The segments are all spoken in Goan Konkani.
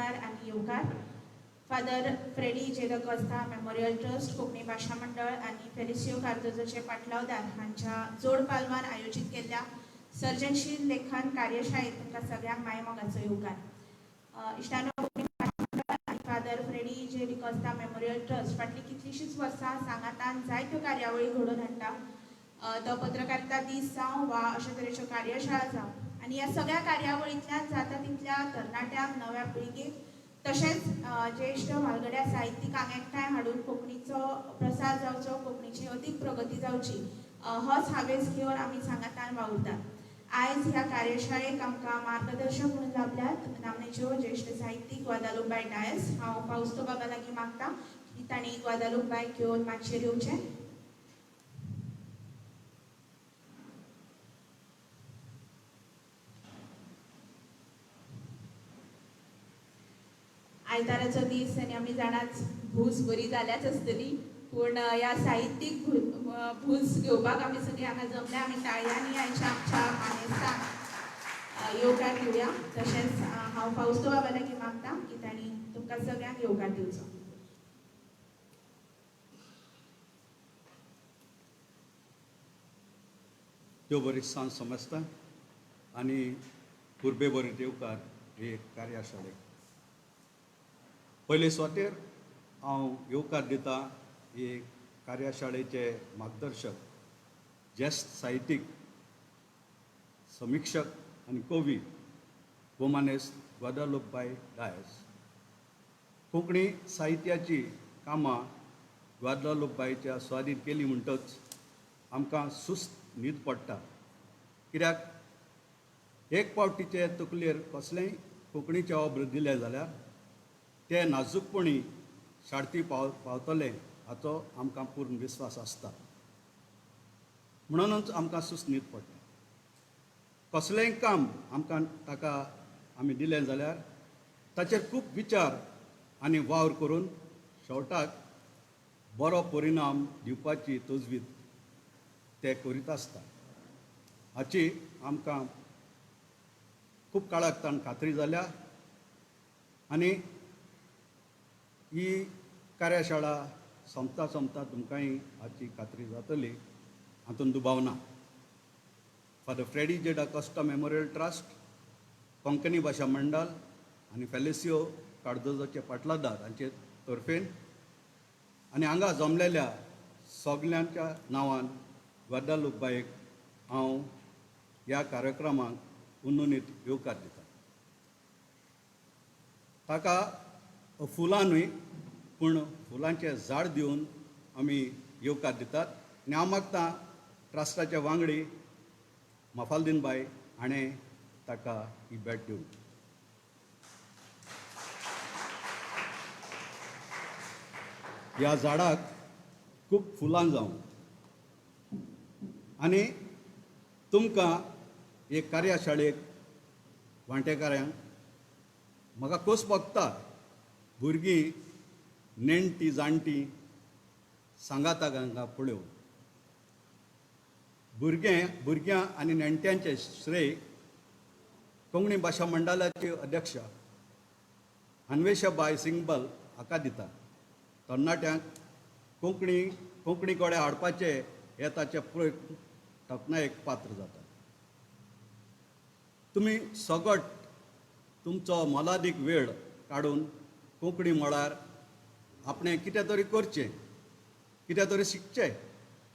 नमस्कार आनी येवकार. Father Freddy J D'Costa memorial trust, Konkani भाशा मंडळ आनी फेलिसियो कार्दोजोचे पाटलावदार हांच्या जोड पालवान आयोजीत केल्ल्या सर्जनशील लेखन कार्यशाळेत तुमकां सगळ्यांक मायमोगाचो येवकार. इश्टानो, कोंकणी भाशा मंडळ आनी father Freddy J D'Costa memorial trust फाटलीं कितलींशींच वर्सां सांगातान जायत्यो कार्यावळी घडोवन हाडटा. तो पत्रकारिता दीस जावं वा अशे तरेच्यो कार्यशाळा जावं, आनी ह्या सगळ्या कार्यावळींतल्यान जाता तितल्या तरणाट्यांक, नव्या पिळगेक, तशेंच ज्येश्ठ म्हालगड्या साहित्यिकांक एकठांय हाडून कोंकणीचो प्रसार जावचो, कोंकणीची अदीक प्रगती जावची, होच हावेस घेवन आमी सांगातान वावुरतात. आयज ह्या कार्यशाळेक आमकां मार्गदर्शक म्हणून लाभल्यात नामनेच्यो ज्येश्ठ साहित्यीक ग्वादालूपबाय डायस. हांव पावस्तो बाबा लागीं मागता की तांणी ग्वादालूपबायक घेवन मातशेर येवचें. आयताराचो दीस आनी आमी जाणाच भूस बरी जाल्याच आसतली, पूण ह्या साहित्यीक भूस घेवपाक आमी सगळीं हांगा जमल्या. आमी टाळयांनी आयच्या आमच्या मानेस्तांक येवकार दिवया. तशेंच हांव फावस्तो बाबा लागीं मागता की तांणी तुमकां सगळ्यांक येवकार दिवचो. त्यो बरी सांज समजता आनी पुर्बे बरी येवकार हे कार्यशाळेक. पयले सुवातेर हांव येवकार दिता हे कार्यशाळेचे मार्गदर्शक ज्येश्ठ साहित्यीक, समिक्षक आनी कवी गोमानेस्त ग्वादालूपबाय डायस. कोंकणी साहित्याची कामां ग्वादालूपबायच्या स्वादीन केली म्हणटच आमकां सुस्त न्हीद पडटा. कित्याक एक फावट तिचे तकलेर कसलेंय कोंकणीचें ओब्र दिलें जाल्यार ते नाजूकपणी शार्ती पावतले हाचो आमकां पूर्ण विस्वास आसता. म्हणूनच आमकां सुस्त न्हीद पडटा. कसलेंय काम आमकां ताका आमी दिलें जाल्यार ताचेर खूब विचार आनी वावर करून शेवटाक बरो परिणाम दिवपाची तजवीज ते करीत आसता. हाची आमकां खूब काळाक ताण खात्री जाल्या आनी ही कार्यशाळा सोंपता सोंपता तुमकांय हाची खात्री जातली हातूंत दुबाव ना. Father Freddy J D'Costa memorial trust, Konkani भाशा मंडळ आनी फेलिसियो कार्दोजाचे पाटलादार हांचे तर्फेन आनी हांगा जमलेल्या सगल्यांच्या नांवान ग्वादालूपबायक हांव ह्या कार्यक्रमाक उन्नूनीत येवकार दिता. ताका फुलां न्हय पूण फुलांचें झाड दिवन आमी येवकार दितात. आनी हांव मागता ट्रस्टाचे वांगडी मफालदीन बाय हाणें ताका ही भेट दिवन. ह्या झाडाक खूब फुलां जावं आनी तुमकां एक कार्यशाळेक वांटेकारांक म्हाका खोस भोगता. भुरगीं नेणटी जाणटी सांगाताक हांगा पळोवन भुरग्यां आनी नेणट्यांचें श्रेय कोंकणी भाशा मंडळाची अध्यक्ष अन्वेषा बाय सिंगबल हाका दिता. तरणाट्यांक कोंकणी कडेन हाडपाचे हे ताचे प्रयत्न तोखणायेक पात्र जाता. तुमी सगट तुमचो मोलादीक वेळ काडून कोंकणी मळार आपणें कितें तरी करचें, कितें तरी शिकचें,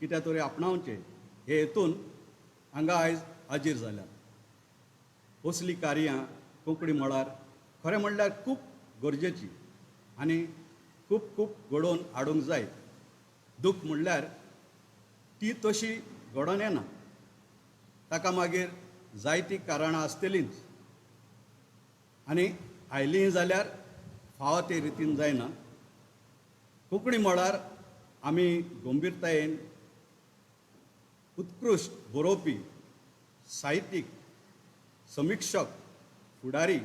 कितें तरी आपणावचें हे हेतून हांगा आयज हाजीर जाल्यात. असलीं कार्यां कोंकणी मळार खरें म्हणल्यार खूब गरजेची आनी खूब खूब घडोवन हाडूंक जाय. दूख म्हणल्यार ती तशी घडोवन येना, ताका मागीर जायतीं कारणां आसतलींच आनी आयलीं जाल्यार फावो ते रितीन जायना. कोंकणी मळार आमी गंभीरतायेन उत्कृश्ट बरोवपी, साहित्यीक, समिक्षक, फुडारी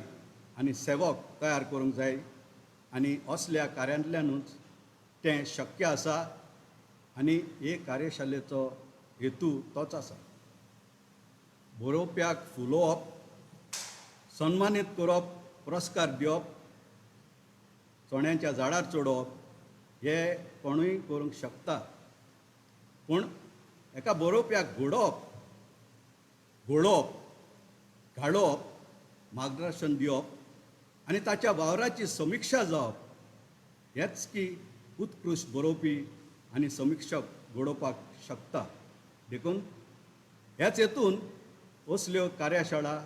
आनी सेवक तयार करूंक जाय आनी असल्या कार्यांतल्यानूच तें शक्य आसा आनी हे कार्यशाळेचो हेतू तोच आसा. बरोवप्याक फुलोवप, सन्मानीत करप, पुरस्कार दिवप चण्याच्या झाडार चडोवप हे कोणूय करूंक शकता, पूण एका बरोवप्याक घडोवप, घोळोवप, घाडोवप, मार्गदर्शन दिवप आनी ताच्या वावराची समिक्षा जावप हेच की उत्कृश्ट बरोवपी आनी समिक्षक घडोवपाक शकता. देखून ह्याच हेतून असल्यो कार्यशाळा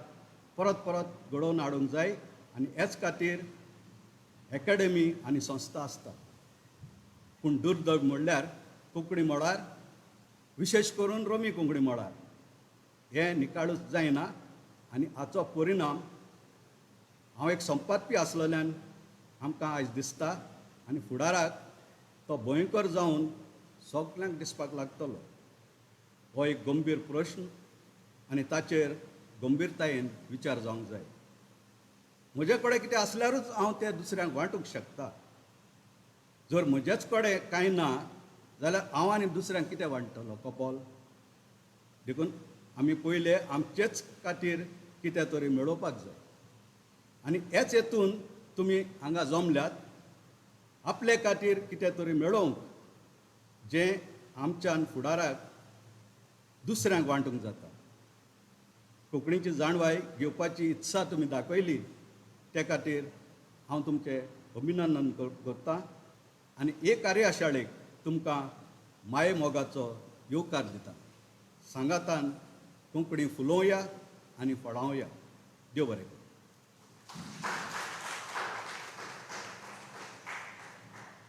परत परत घडोवन हाडूंक जाय आनी ह्याच खातीर एकाडेमी आनी संस्था आसता. पूण दुर्दैव म्हणल्यार कोंकणी मळार, विशेश करून रोमी कोंकणी मळार हें निकाळूच जायना आनी हाचो परिणाम हांव एक संपादपी आसलेल्यान आमकां आयज दिसता आनी फुडाराक तो भयंकर जावन सगल्यांक दिसपाक लागतलो. हो एक गंभीर प्रश्न आनी ताचेर गंभीरतायेन विचार जावंक जाय. म्हजे कडेन कितें आसल्यारूच हांव तें दुसऱ्यांक वांटूंक शकता. जर म्हजेच कडेन कांय ना जाल्यार हांव आनी दुसऱ्यांक कितें वांट्टलो कपोल? देखून आमी पयले आमचेच खातीर कितें तरी मेळोवपाक जाय आनी हेच हेतून तुमी हांगा जमल्यात, आपले खातीर कितें तरी मेळोवंक जें आमच्यान फुडाराक दुसऱ्यांक वांटूंक जाता. कोंकणीची जाणवाय घेवपाची इत्सा तुमी दाखयली ते खातीर हांव तुमचें अभिनंदन करता आनी हे कार्यशाळेक तुमकां माये मोगाचो येवकार दिता. सांगातान कोंकणी फुलोवया आनी फळावया. देव बरें करूं.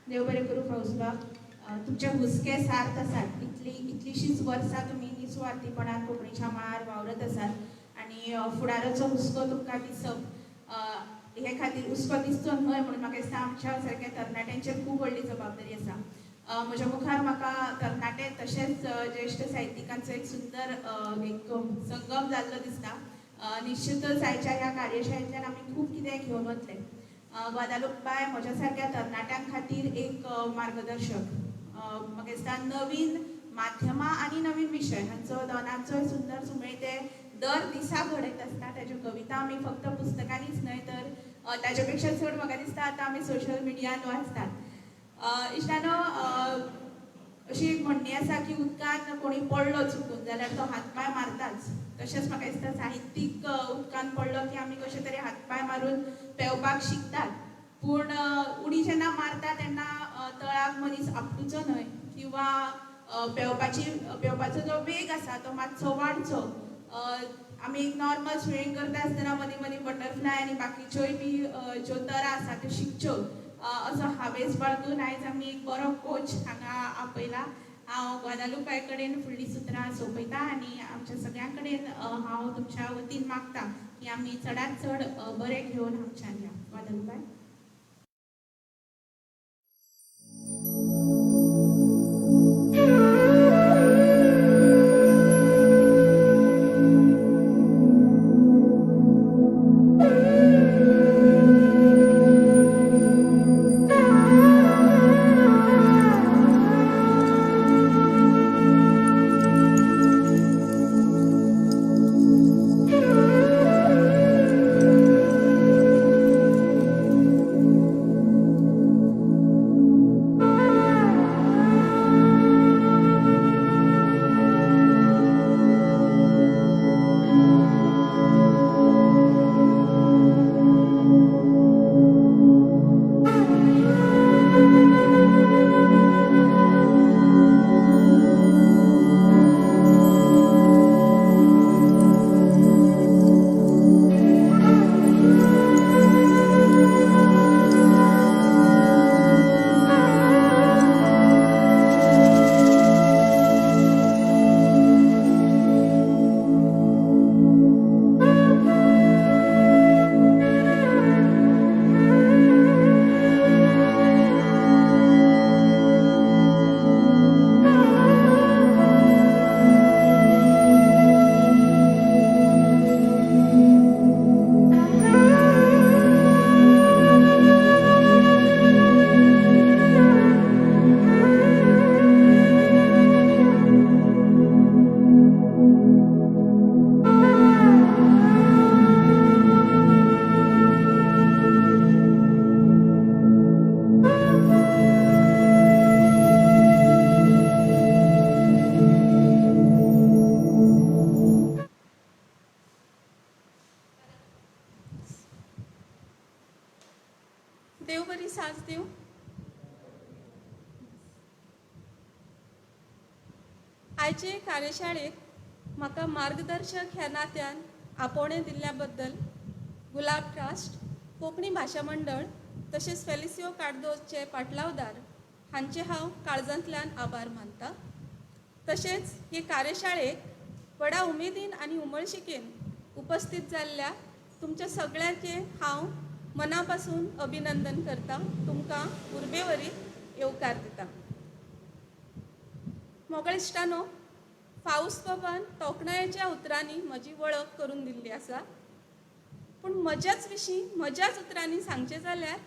देव बरें करूं फावजबाब. तुमचे हुस्के सार्थ आसात. इतलीशींच वर्सां तुमी निस्वार्थीपणान कोंकणीच्या मळार वावरत आसात आनी फुडाराचो हुस्को तुमकां दिसप हे खातीर हुस्को दिसचो न्हय म्हणून म्हाका दिसता आमच्या सारक्या तरणाट्यांचेर खूब व्हडली जबाबदारी आसा. म्हज्या मुखार म्हाका तरणाटे तशेंच ज्येश्ठ साहित्यिकांचो एक सुंदर एक संगम जाल्लो दिसता. निश्चितच आयच्या ह्या कार्यशाळेंतल्यान आमी खूब कितें घेवन वतले. ग्वादालूप बाय म्हज्या सारक्या तरणाट्यां खातीर एक मार्गदर्शक. म्हाका दिसता नवीन माध्यमां आनी नवीन विशय हांचो दोनांचोय सुंदर सुमेळ ते दर दिसा घडयत आसता. ताज्यो कविता आमी फक्त पुस्तकांनीच न्हय तर ताज्या पेक्षा चड म्हाका दिसता आतां आमी सोशल मिडियान वाचतात. इश्टानो, अशी एक म्हणणी आसा की उदकान कोणी पडलो चुकून जाल्यार तो हातपांय मारताच. तशेंच म्हाका दिसता साहित्यीक उदकान पडलो की आमी कशे तरी हातपांय मारून पेंवपाक शिकतात, पूण उडी जेन्ना मारता तेन्ना तळाक मनीस आपटुचो न्हय किंवा पेंवपाचो जो वेग आसा तो मातसो वाडचो. आमी एक नॉर्मल स्विमींग करता आसतना मदीं मदीं बटरफ्लाय आनी बाकीच्योय बी ज्यो तरा आसा त्यो शिकच्यो असो हावेस बाळगून आयज आमी एक बरो कोच हांगा आपयला. हांव ग्वादालूप बाय कडेन फुडलीं सुत्रां सोंपयता आनी आमच्या सगळ्यां कडेन हांव तुमच्या वतीन मागता की आमी चडांत चड बरें घेवन हांगच्यान या. ग्वादालूप बाय. देव बरी साथ दिवं. आयचे कार्यशाळेक म्हाका मार्गदर्शक ह्या नात्यान आपोवणें दिल्ल्या बद्दल गुलाब ट्रस्ट, कोंकणी भाशा मंडळ तशेंच फेलिसियो कार्दोजचे पाटलावदार हांचे हांव काळजांतल्यान आभार मानता. तशेंच हे कार्यशाळेक व्हडा उमेदीन आनी उमळशिकेन उपस्थित जाल्ल्या तुमच्या सगळ्यांचें हांव मना पासून अभिनंदन करता. तुमकां उर्बेवरी येवकार दिता. मोगळ इश्टानो, फावस्त बाबान तोखणायेच्या उतरांनी म्हजी वळख करून दिल्ली आसा, पूण म्हज्याच विशीं म्हज्याच उतरांनी सांगचें जाल्यार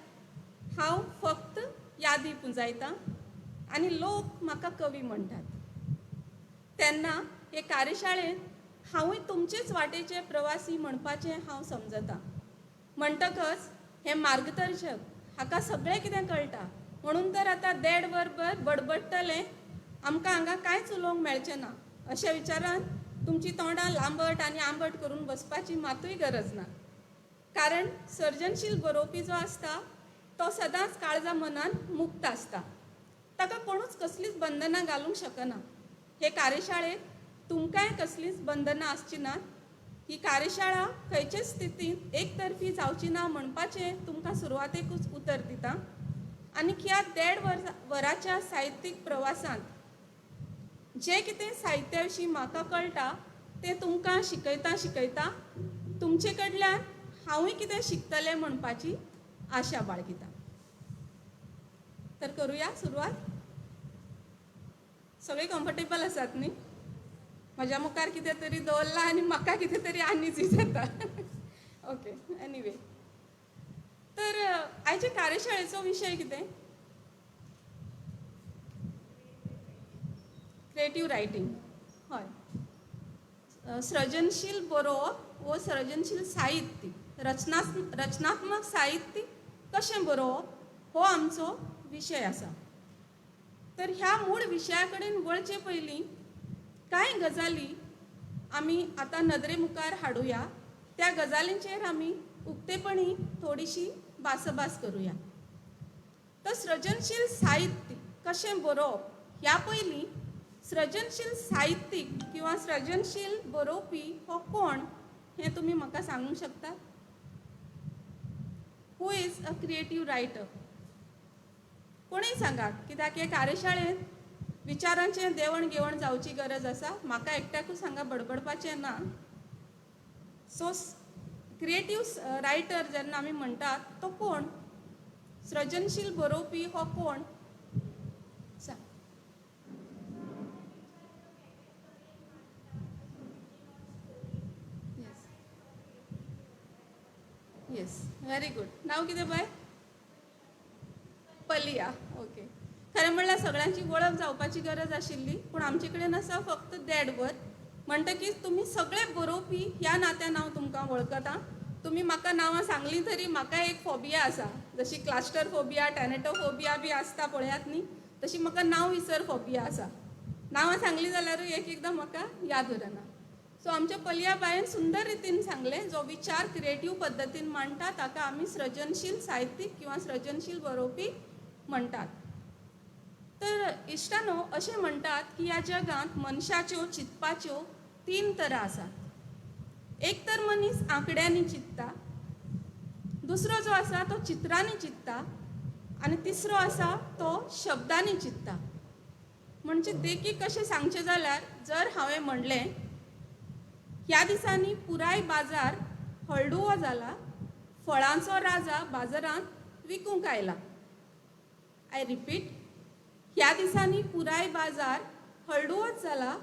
हांव फक्त यादी पुंजायतां आनी लोक म्हाका कवी म्हणटात. तेन्ना हे कार्यशाळेंत हांवूय तुमचेच वाटेचे प्रवासी म्हणपाचें हांव समजतां. म्हणटकच हें मार्गदर्शक हाका सगळें कितें कळटा म्हणून तर आतां देड वरभर बडबडटलें, आमकां हांगा कांयच उलोवंक मेळचें ना अशा विचारान तुमची तोंडां लांबट आनी आंबट करून बसपाची मातूय गरज ना. कारण सर्जनशील बरोवपी जो आसता तो सदांच काळजा मनान मुक्त आसता, ताका कोणूच कसलीच बंधनां घालूंक शकना. हे कार्यशाळेक तुमकांय कसलीच बंधनां आसची नात. ही कार्यशाळा खंयचेच स्थितींत एकतर्फी जावची ना म्हणपाचें तुमकां सुरवातेकूच उतर दिता. आनी ह्या देड वराच्या साहित्यीक प्रवासांत जें कितें साहित्या विशीं म्हाका कळटा तें तुमकां शिकयता शिकयता तुमचे कडल्यान हांवूय कितें शिकतलें म्हणपाची आशा बाळगिता. तर करुया सुरवात. सगळीं कम्फर्टेबल आसात न्ही? म्हज्या मुखार कितें तरी दवरलां आनी म्हाका कितें तरी आनीज जाता. ओके, एनिवे, तर आयचे कार्यशाळेचो विशय कितें? Creative writing. हय, सृजनशील बरोवप वो सृजनशील साहित्य, रचनात्मक साहित्य कशें बरोवप हो आमचो विशय आसा. तर ह्या मूळ विशया कडेन वळचे पयलीं कांय गजाली आमी आतां नदरे मुखार हाडुया. त्या गजालींचेर आमी उक्तेपणी थोडीशी भासाभास करुया. तर सृजनशील साहित्य कशें बरोवप ह्या पयलीं सृजनशील साहित्यीक किंवा सृजनशील बरोवपी हो कोण हें तुमी म्हाका सांगूंक शकता? Who is a creative writer? कोणूय सांगात, कित्याक हे कार्यशाळेंत विचारांचें देवण घेवण जावची गरज आसा. म्हाका एकट्याकूच हांगा बडबडपाचें ना. सो क्रिएटीव रायटर जेन्ना आमी म्हणटात तो कोण? सृजनशील बरोवपी हो कोण? सांग. येस येस, व्हेरी गुड. नांव कितें बाय? पलिया. ओके. खरें म्हणल्यार सगळ्यांची वळख जावपाची गरज आशिल्ली, पूण आमचे कडेन आसा फक्त देड वर. म्हणटकीच तुमी सगळे बरोवपी ह्या नात्यान हांव तुमकां वळखता. तुमी म्हाका नांवां सांगलीं तरी म्हाका एक फोबिया आसा, जशी क्लास्टर फोबिया, टॅनेटोफोबिया बी आसता पळयात न्ही, तशी म्हाका नांव विसर फोबिया आसा. नांवां सांगलीं जाल्यारूय एक एकदां म्हाका याद उरना. सो आमच्या पलिया बायन सुंदर रितीन सांगलें, जो विचार क्रिएटीव पद्दतीन मांडटा ताका आमी सृजनशील साहित्यीक किंवा सृजनशील बरोवपी म्हणटात. तर इश्टानो, अशें म्हणटात की ह्या जगांत मनशाच्यो चिंतपाच्यो तीन तरा आसात. एक तर मनीस आंकड्यांनी चिंतता, दुसरो जो आसा तो चित्रांनी चिंतता आनी तिसरो आसा तो शब्दांनी चिंतता. म्हणजे देखीक कशें सांगचें जाल्यार, जर हांवें म्हणलें ह्या दिसांनी पुराय बाजार हळडुवो जाला, फळांचो राजा बाजारांत विकूंक आयला. I repeat, ह्या दिसांनी पुराय बाजार हळडुवोच जाला,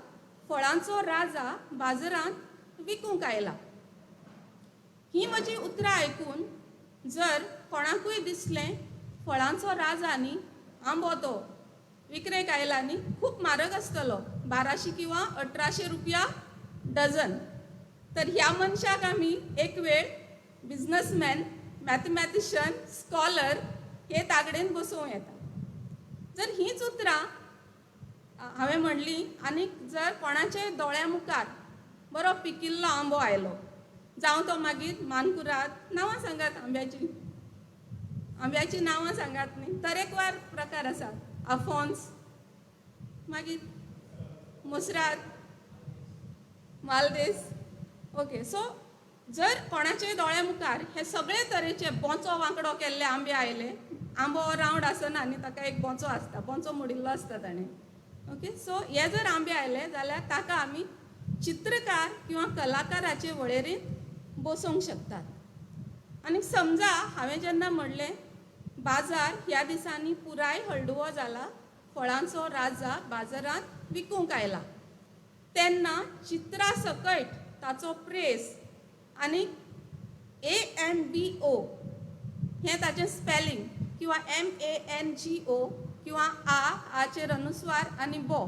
फळांचो राजा बाजारांत विकूंक आयला. ही म्हजी उतरां आयकून जर कोणाकूय दिसलें फळांचो राजा न्ही आंबो तो विकरेक आयला न्ही, खूब म्हारग आसतलो, 1200 किंवा 1800 रुपया डझन, तर ह्या मनशाक आमी एक वेळ बिजनसमॅन, मॅथमॅटिशन, स्कॉलर हे तागडेन बसोवं येता. जर हीच उतरां हांवें म्हणलीं आनी जर कोणाच्या दोळ्या मुखार बरो पिकिल्लो आंबो आयलो, जावं तो मागीर मानकुराद, नांवां सांगात आंब्याची, आंब्याचीं नांवां सांगात न्ही, तरेकवार प्रकार आसात. आफोन्स, मागीर मुसराद, मालदेस. ओके, सो जर कोणाच्याय दोळ्या मुखार हे सगळे तरेचे बोंचो वांकडो केल्ले आंबे आयले, आंबो रावंड आसना न्ही, ताका एक बोंचो आसता, बोंचो मोडिल्लो आसता ताणें. ओके, सो हे जर आंबे आयले जाल्यार ताका आमी चित्रकार किंवा कलाकाराचे वळेरेंत बसोवंक शकतात. आनी समजा हांवें जेन्ना म्हणलें बाजार ह्या दिसांनी पुराय हळडुवो जाला, फळांचो राजा बाजारांत विकूंक आयला, तेन्ना चित्रा सकयट ताचो प्रेस आनी AMBO हें ताचें स्पेलिंग किंवा MANGO किंवा आ, आचेर अनुस्वार आनी बो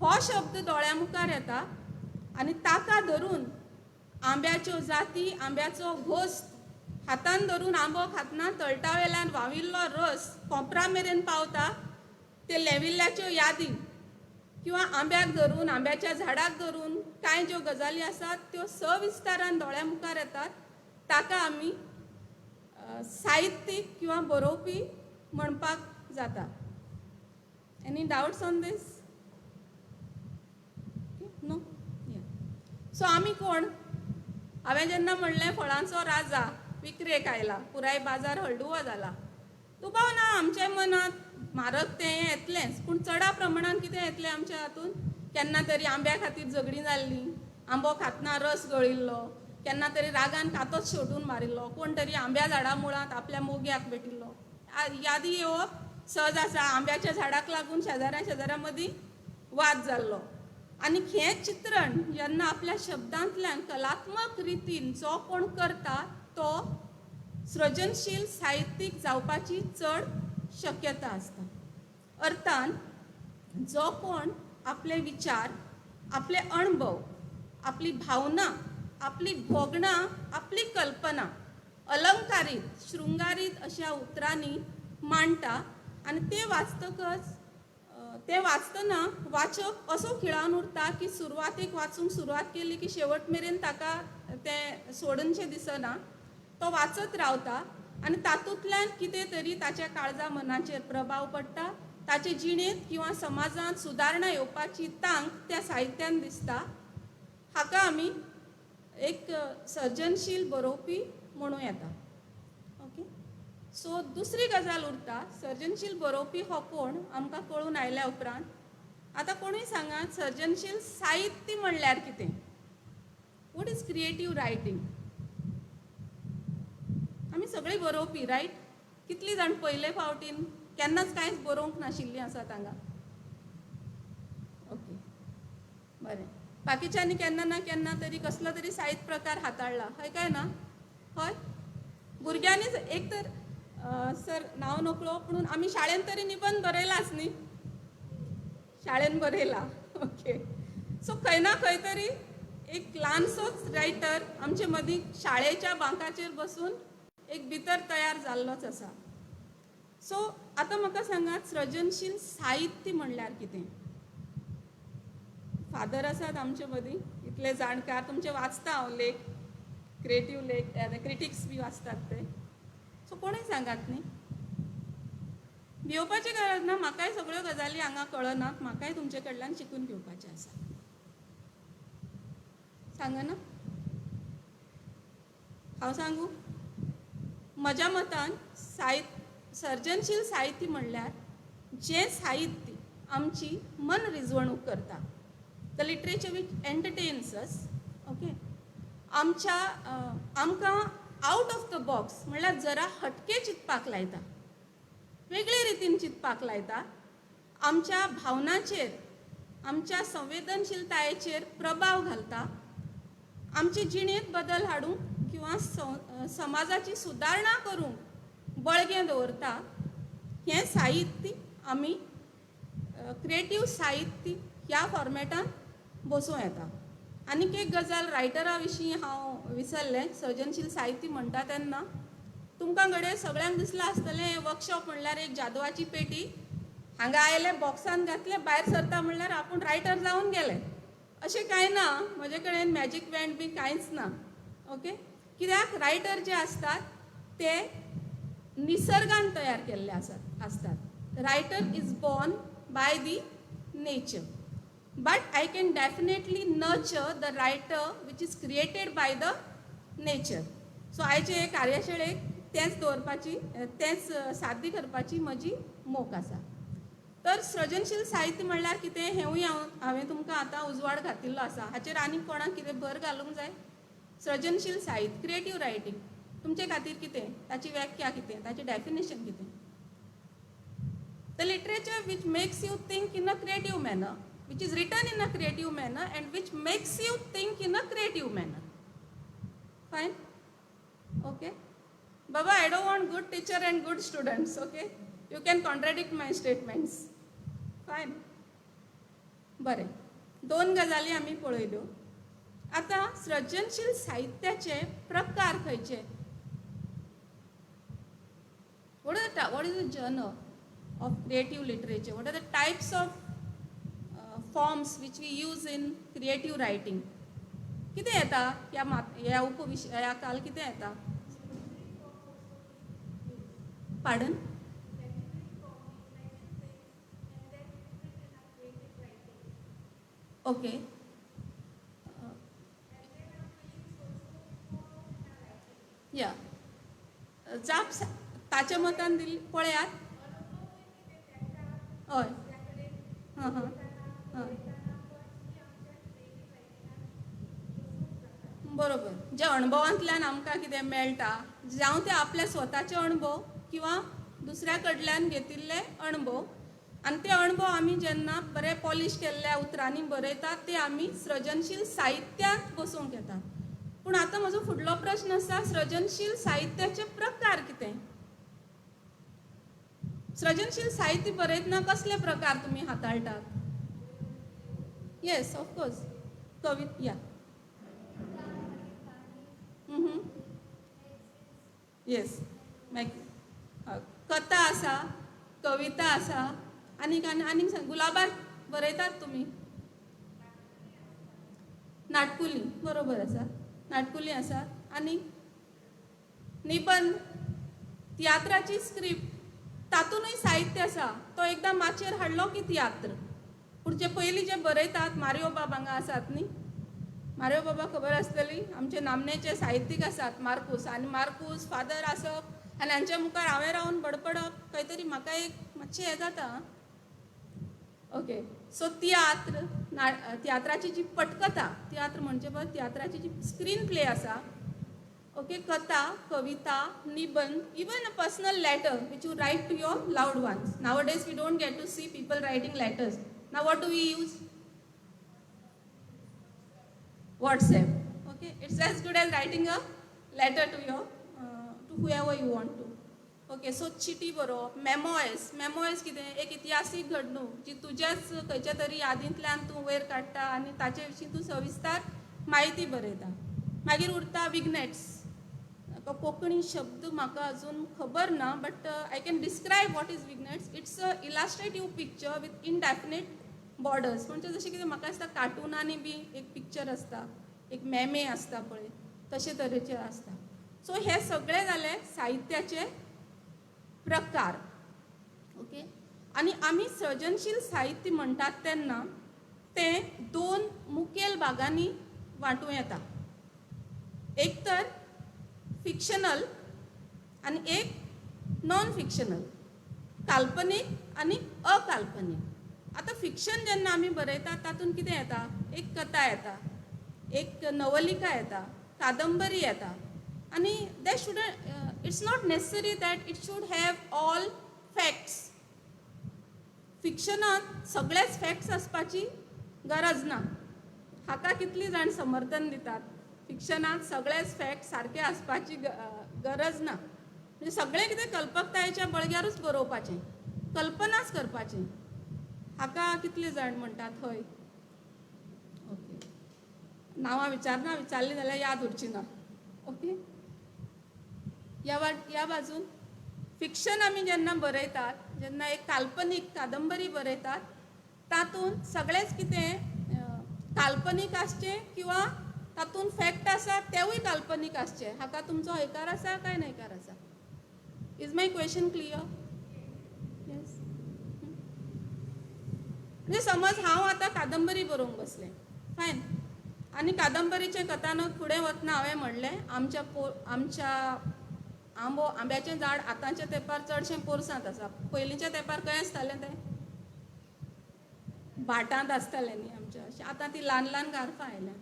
हो शब्द दोळ्या मुखार येता आनी ताका धरून आंब्याच्यो जाती, आंब्याचो घोस्त, हातान धरून आंबो खातना तळटा वेल्यान व्हांविल्लो रस कोंपरा मेरेन पावता, ते लेविल्ल्याच्यो यादी किंवा आंब्याक धरून, आंब्याच्या झाडाक धरून कांय ज्यो गजाली आसात त्यो सविस्तारान दोळ्या मुखार येतात. ताका आमी साहित्यीक किंवा बरोवपी म्हणपाक जाता. Any doubts on this? No? So आमी कोण? हांवें जेन्ना म्हणलें फळांचो राजा विकरेक आयला, पुराय बाजार हळडुवो जाला, दुबाव ना आमच्या मनांत म्हारग तें येतलेंच, पूण चडा प्रमाणान कितें येतलें आमच्या हातूंत? केन्ना तरी आंब्या खातीर झगडीं जाल्लीं, आंबो खातना रस गळिल्लो, केन्ना तरी रागान कातोच शेवटून मारिल्लो, कोण तरी आंब्या झाडा मुळांत आपल्या मोग्याक भेटिल्लो. यादी येवप सहज आसा. आंब्याच्या झाडाक लागून शेजाऱ्या शेजाऱ्या मदीं वाद जाल्लो. आनी हें चित्रण जेन्ना आपल्या शब्दांतल्यान कलात्मक रितीन जो कोण करता तो सृजनशील साहित्यीक जावपाची चड शक्यता आसता. अर्थान जो कोण आपले विचार, आपले अणभव, आपली भावना, आपली भोगणां, आपली कल्पना अलंकारीत, शृंगारीत अशा उतरांनी मांडटा आनी ते वाचतकच ते वाचतना वाचक असो खिळावन उरता की सुरवातेक वाचूंक सुरवात केली की शेवट मेरेन ताका तें सोडनशें दिसना, तो वाचत रावता आनी तातूंतल्यान कितें तरी ताच्या काळजा मनाचेर प्रभाव पडटा, ताचे जिणेंत किंवा समाजांत सुदारणा येवपाची तांक त्या साहित्यान दिसता. हाका आमी एक सर्जनशील बरोवपी म्हणूं येता. ओके, सो दुसरी गजाल उरता, सर्जनशील बरोवपी हो कोण आमकां कळून आयल्या उपरांत आतां कोणूय सांगात सर्जनशील साहित्य म्हणल्यार कितें? What is creative writing? आमी सगळीं बरोवपी, रायट? कितली जाण पयले फावटीन केन्नाच कांयच बरोवंक नाशिल्लीं आसात हांगा? ओके, बरें. बाकीच्यांनी केन्ना ना केन्ना तरी कसलो तरी साहित्य प्रकार हाताळ्ळा, हय काय ना? हय, भुरग्यांनीच एक तर सर नांव नकळो, पूण आमी शाळेन तरी निबंद बरयलाच न्ही? शाळेन बरयला. ओके, सो खंय ना खंय तरी एक ल्हानसोच रायटर आमचे मदीं शाळेच्या बांकाचेर बसून एक भितर तयार जाल्लोच आसा. सो आतां म्हाका सांगात सृजनशील साहित्य म्हणल्यार कितें? फादर आसात आमचे मदीं इतले जाणकार, तुमचे वाचता हांव लेख, क्रिएटीव लेख, क्रिटिक्स बी वाचतात ते. सो कोणूय सांगात न्ही, भिवपाची गरज ना. म्हाकाय सगळ्यो गजाली हांगा कळनात, म्हाकाय तुमचे कडल्यान शिकून घेवपाचें आसा. सांगना? हांव सांगू? म्हज्या मतान साहित्य, सर्जनशील साहित्य म्हणल्यार जें साहित्य आमची मन रिजवणूक करता, the literature which entertains us. Okay, आमच्या आमकां आवट ऑफ the box म्हणल्यार जरा हटके चिंतपाक लायता, वेगळे रितीन चिंतपाक लायता, आमच्या भावनांचेर, आमच्या संवेदनशीलतायेचेर प्रभाव घालता, आमचे जिणेंत बदल हाडूंक किंवा समाजाची सुदारणा करूंक बळगें दवरता. हें साहित्य आमी क्रिएटीव साहित्य ह्या फॉर्मेटान बसोवं येता. आनीक एक गजाल रायटरा विशीं हांव विसरलें. सर्जनशील साहित्य म्हणटा तेन्ना तुमकां घडये सगळ्यांक दिसलां आसतलें हें वर्कशॉप म्हणल्यार एक जादवाची पेटी, हांगा आयले, बॉक्सान घातले, भायर सरता म्हणल्यार आपूण रायटर जावन गेले. अशें कांय ना, म्हजे कडेन मॅजीक वँड बी कांयच ना. ओके, कित्याक रायटर जे आसतात ते निसर्गान तयार केल्ले आसात आसतात. Writer is born by the nature, but I can definitely nurture the writer which is created by the nature. So आयचे हे कार्यशाळेक तेंच दवरपाची, तेंच साध्य करपाची म्हजी मोख आसा. तर सृजनशील साहित्य म्हणल्यार कितें हेंवूय हांवें तुमकां आतां उजवाड घातिल्लो आसा. हाचेर आनीक कोणाक कितें भर घालूंक जाय? सृजनशील साहित्य, क्रिएटीव रायटींग तुमचे खातीर कितें, ताची व्याख्या कितें, ताचें डेफिनेशन कितें? The literature which makes you think in a creative manner, which is written in a creative manner and which makes you think in a creative manner. Fine? Okay? Baba, I don't want good teacher and good students, okay? You can contradict my statements. Fine? बरें, दोन गजाली आमी पळयल्यो. आतां सृजनशील साहित्याचे प्रकार खंयचे? What is the genre of creative literature? What are the types of forms which we use in creative writing? कितें येता ह्या ह्या उपविशया खाल कितें येता? Pardon? Okay. या जाप ताच्या मतान दिली पळयात. हय, हां हां हां, बरोबर. जे अणभवांतल्यान आमकां कितें मेळटा, जावं ते आपल्या स्वताचे अणभव किंवा दुसऱ्या कडल्यान घेतिल्ले अणभव, आनी ते अणभव आमी जेन्ना बरे पॉलिश केल्ल्या उतरांनी बरयतात ते आमी सृजनशील साहित्यांत बसोवंक येता. पूण आतां म्हजो फुडलो प्रश्न आसा, सृजनशील साहित्याचे प्रकार कितें? सृजनशील साहित्य बरयतना कसले प्रकार तुमी हाताळटात? येस, ऑफकोर्स, कवित या येस, मागीर कथा आसा, कविता आसा, आनीक आनीक सांग. गुलाबार बरयतात तुमी? नाटकुली, बरोबर आसा, नाटकुली आसा. आनी निबंद, तियात्राची स्क्रिप्ट, तातूंतय साहित्य आसा. तो एकदां माचयेर हाडलो की तियात्र. पूण जे पयलीं जे बरयतात, मारियो बाब हांगा आसात न्ही, मारियो बाबा खबर आसतली, आमचे नामनेचे साहित्यीक आसात मार्कूस. आनी मार्कूस फादर आसप आनी हांच्या मुखार हांवें रावन बडबडप खंय तरी म्हाका एक मातशें हें जाता. ओके, सो तियात्र, तियात्राची जी पटकथा, तियात्र म्हणचे पय तियात्राची जी स्क्रीन प्ले आसा, ओके, कथा, कविता, निबंद, even a personal letter which you write to your loved ones. Nowadays we don't get to see people writing letters. Now what do we use? WhatsApp. Okay, it's as good as writing a letter to your to whoever you want to. Okay, so चिटी बरोवप, मेमोयर्स. मेमोयर्स कितें? एक इतिहासीक घडणूक जी तुज्याच खंयच्या तरी यादींतल्यान तूं वयर काडटा आनी ताचे विशीं तूं सविस्तर म्हायती बरयता. मागीर उरता विग्नेट्स. कोंकणी शब्द म्हाका अजून खबर ना, but I can describe what is vignettes. It's a illustrative picture with indefinite borders. म्हणजे जशें कितें म्हाका दिसता कार्टुनांनी बी एक पिक्चर आसता, एक मेमे आसता पळय, तशे तरेचे आसता. सो हे सगळे जाले साहित्याचे प्रकार. ओके, आनी आमी सृजनशील साहित्य म्हणटात तेन्ना तें दोन मुखेल भागांनी वांटूं येता. एक तर फिक्शनल आनी एक नॉन फिक्शनल, काल्पनीक आनी अकाल्पनीक. आतां फिक्शन जेन्ना आमी बरयतात तातूंत कितें येता? एक कथा येता, एक नवलिका येता, कादंबरी येता. आनी that should it's not necessary that it should have all facts. फिक्शनांत सगळेच फॅक्ट्स आसपाची गरज ना. हाका कितली जाण समर्थन दितात? फिक्शनांत सगळेच फॅक्ट सारके आसपाची गरज ना. म्हणजे सगळें कितें कल्पकतायेच्या बळग्यारूच बरोवपाचें, कल्पनाच करपाचें. हाका कितले जाण म्हणटात हय? ओके, नांवां विचारना, विचारलीं जाल्यार याद उरची ना. ओके, ह्या बाजून फिक्शन आमी जेन्ना बरयतात, जेन्ना एक काल्पनीक कादंबरी बरयतात, तातूंत सगळेंच कितें काल्पनीक आसचें किंवा तातूंत फॅक्ट आसा तेवूय काल्पनीक आसचे? हाका तुमचो हयकार आसा काय न्हयकार आसा? Is my question clear? Yes. म्हणजे समज हांव आतां कादंबरी बरोवंक बसलें, फायन, आनी कादंबरीचें कथानक फुडें वतना हांवें म्हणलें आमच्या आमच्या आंबो आंब्याचें झाड आतांच्या तेंपार चडशें पोरसांत आसा. पयलींच्या तेंपार खंय आसतालें तें? भाटांत आसतालें न्ही आमच्या. अशें आतां ती ल्हान ल्हान गार्फां आयल्या.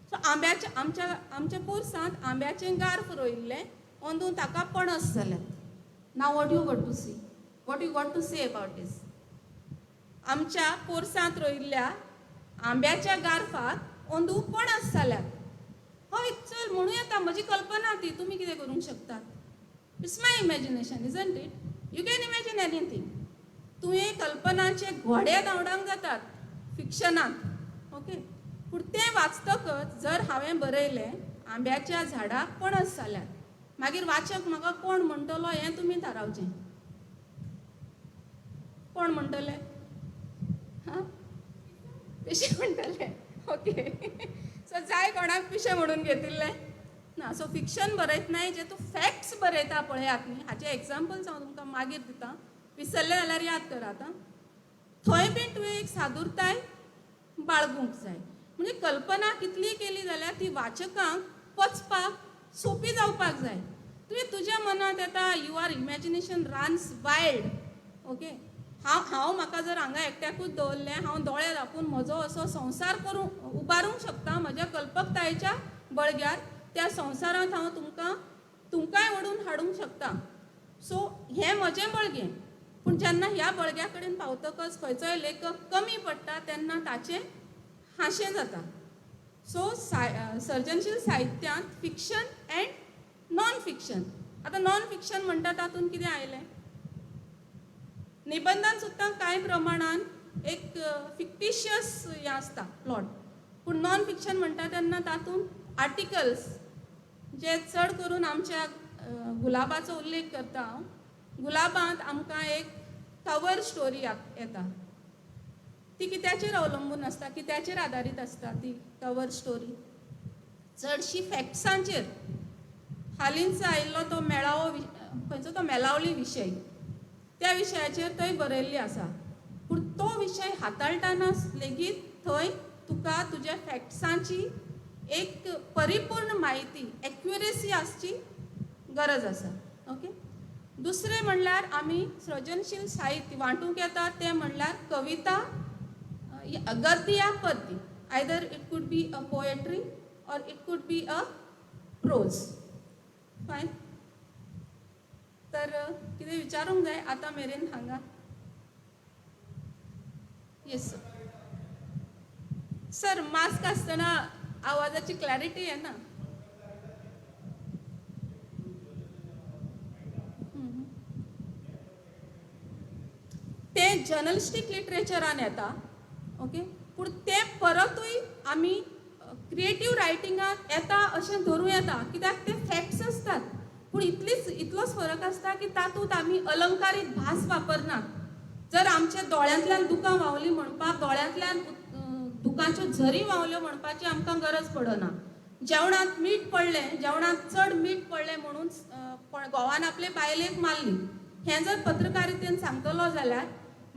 सो आंब्याच्या आमच्या आमच्या पोरसांत आंब्याचें गार्फ रोयिल्लें, अंदून ताका पणस जाल्यात. Now what you got to see, what you got to say about this? आमच्या पोरसांत रोयिल्ल्या आंब्याच्या गार्फाक अंदू पणस जाल्यात. हय, चल म्हणूं येता, म्हजी कल्पना ती, तुमी कितें करूंक शकतात? It's my imagination, isn't it? You can imagine anything. तुवें कल्पनाचे घोडे धांवडावंक जातात फिक्शनांत, ओके. पूण तें वाचतकच जर हांवें बरयलें आंब्याच्या झाडाक पणस जाल्यात, मागीर वाचक म्हाका कोण म्हणटलो हें तुमी थारावचें. कोण म्हणटले? हां, पिशें म्हणटले. ओके, सो जाय कोणाक पिशें म्हणून घेतिल्लें ना. सो फिक्शन बरयतनाय जे तूं फॅक्ट्स बरयता पळयात न्ही, हाचें एग्जाम्पल्स हांव तुमकां मागीर दितां, विसरलें जाल्यार याद करात. आं, थंय बीन तुवें एक सादुरताय बाळगूंक जाय. म्हणजे कल्पना कितलीय केली जाल्यार ती वाचकांक पचपाक सोंपी जावपाक जाय. तुवें तुज्या मनांत येता, your imagination runs wild, okay. हांव हांव म्हाका जर हांगा एकट्याकूच दवरलें, हांव दोळे धांपून म्हजो असो संवसार करूंक उबारूंक शकता म्हज्या कल्पकतायेच्या बळग्यार. त्या संवसारांत हांव तुमकां तुमकांय ओडून हाडूंक शकता. सो हें म्हजें बळगें. पूण जेन्ना ह्या बळग्या कडेन पावतकच खंयचोय लेखक कमी पडटा तेन्ना ताचें हांशें जाता. सो सर्जनशील साहित्यांत फिक्शन अँड नॉन फिक्शन. आतां नॉन फिक्शन म्हणटा तातूंत कितें आयलें? निबंधान सुद्दां कांय प्रमाणान एक फिक्टिशियस हें आसता प्लॉट. पूण नॉन फिक्शन म्हणटा तेन्ना तातूंत आर्टिकल्स जे चड करून आमच्या गुलाबाचो उल्लेख करता हांव. गुलाबांत आमकां एक कवर स्टोरी येता, ती कित्याचेर अवलंबून आसता, कित्याचेर आदारीत आसता ती कवर स्टोरी? चडशी फॅक्ट्सांचेर. हालींच आयिल्लो तो मेळावो, खंयचो तो मेलावली विशय, त्या विशयाचेर थंय बरयल्ली आसा. पूण तो विशय हाताळटाना लेगीत थंय तुका तुज्या फॅक्ट्सांची एक परिपूर्ण म्हायती, एक्युरेसी आसची गरज आसा. ओके, दुसरें म्हणल्यार आमी सृजनशील साहित्य वांटूंक येता तें म्हणल्यार कविता, गद्य या पद्य. Either it could be a poetry or it could be a prose. Fine. तर कितें विचारूंक जाय आतां मेरेन हांगा? Yes sir. Sir, mask आसतना आवाजाची क्लॅरिटी येना. तें जर्नलिस्टीक लिटरेचरान येता, ओके. पूण तें परतूय आमी क्रिएटीव रायटिंगांत येता अशें धरूं येता, कित्याक ते फॅक्ट्स आसतात. पूण इतलोच फरक आसता की तातूंत आमी अलंकारीत भास वापरनात. जर आमच्या दोळ्यांतल्यान दुकां व्हांवलीं म्हणपाक, दोळ्यांतल्यान दुकांच्यो झरी व्हांवल्यो म्हणपाची आमकां गरज पडना. जेवणांत मीठ पडलें, जेवणांत चड मीठ पडलें म्हणून घोवान आपले बायलेक मारली, हें जर पत्रकारितेन सांगतलो जाल्यार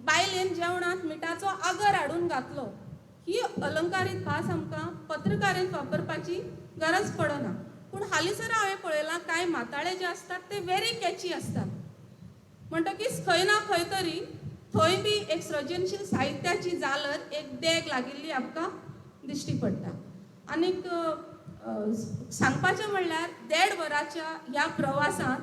बायलेन जेवणांत मिठाचो आगर हाडून घातलो, ही अलंकारीत भास आमकां पत्रकारितेंत वापरपाची गरज पडना. पूण हालींसर हांवें पळयलां कांय माताळे जे आसतात ते वेरी कॅची आसतात, म्हणटकीच खंय ना खंय तरी थंय बी एक सृजनशील साहित्याची जालर, एक देग लागिल्ली आमकां दिश्टी पडटा. आनीक सांगपाचें म्हणल्यार 1.5 वराच्या ह्या प्रवासांत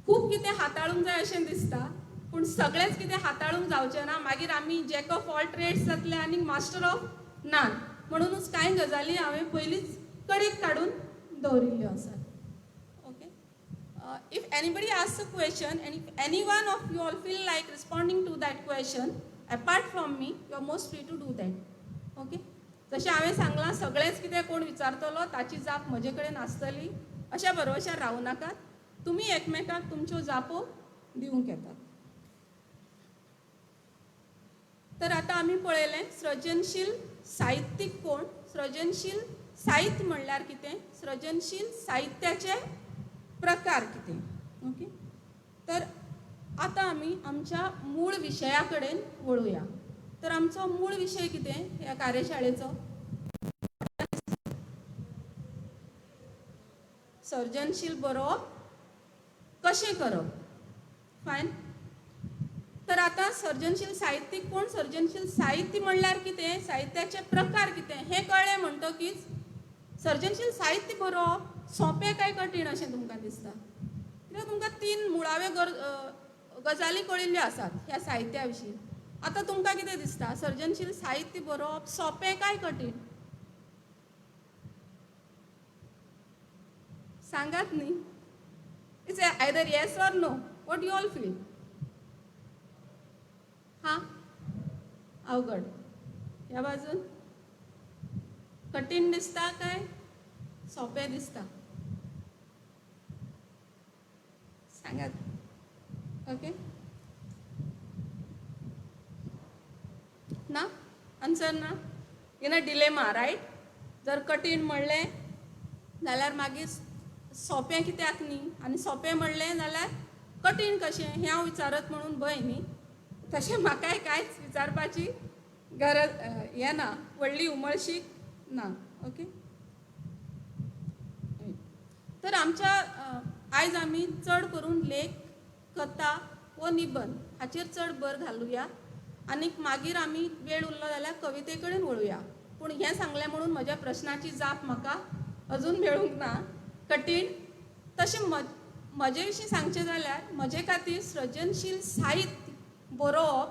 खूब कितें हाताळूंक जाय अशें दिसता, पूण सगळेंच कितें हाताळूंक जावचें ना. मागीर आमी जॅक ऑफ ऑल ट्रेड्स जातले आनी मास्टर ऑफ नान. म्हणुनूच कांय गजाली हांवें पयलींच कडेक काडून दवरिल्ल्यो आसात. Okay, if anybody ask a question and if any one of you all feel like responding to that question apart from me, you are most free to do that. Okay, जशें हांवें सांगलां सगळेंच कितें कोण विचारतलो ताची जाप म्हजे कडेन आसतली अशा भरवशार रावूं नाकात. तुमी एकमेकाक तुमच्यो जापो दिवंक येतात. तर आतां आमी पळयलें सृजनशील साहित्यीक कोण, सृजनशील साहित्य म्हणल्यार कितें, सृजनशील साहित्याचे प्रकार कितें. ओके, तर आतां आमी आमच्या मूळ विशया कडेन वळुया. तर आमचो मूळ विशय कितें ह्या कार्यशाळेचो? सर्जनशील बरोवप कशें करप. फायन. तर आतां सर्जनशील साहित्यीक कोण, सर्जनशील साहित्य म्हणल्यार कितें, साहित्याचे प्रकार कितें हें कळ्ळें म्हणटकीच सर्जनशील साहित्य बरोवप सोंपें काय कठीण अशें तुमकां दिसता? कित्याक तुमकां तीन मुळाव्यो गजाली कळिल्ल्यो आसात ह्या साहित्या विशीं. आतां तुमकां कितें दिसता, सर्जनशील साहित्य बरोवप सोंपें काय कठीण? सांगात न्ही. It's either yes or no. What you all feel? हां, अवघड. ह्या बाजून कठीण दिसता काय सोंपें दिसता? सांगात. ओके ना, आन्सर ना, इन अ डिलेमा रायट. जर कठीण म्हणलें जाल्यार मागीर सोंपें कित्याक न्ही, आनी सोंपें म्हणलें जाल्यार कठीण कशें हें हांव विचारत म्हणून भंय न्ही. तशें म्हाकाय कांयच विचारपाची गरज हें ना, व्हडली उमळशीक ना. ओके. तर आमच्या आयज आमी चड करून लेख, कथा वो निबंद हाचेर चड भर घालुया आनीक मागीर आमी वेळ उरलो जाल्यार कविते कडेन वळुया. पूण हें सांगलें म्हणून म्हज्या प्रश्नाची जाप म्हाका अजून मेळूंक ना. कठीण. तशें म्हजे विशीं सांगचें जाल्यार म्हजे खातीर सृजनशील साहित्य बरोवप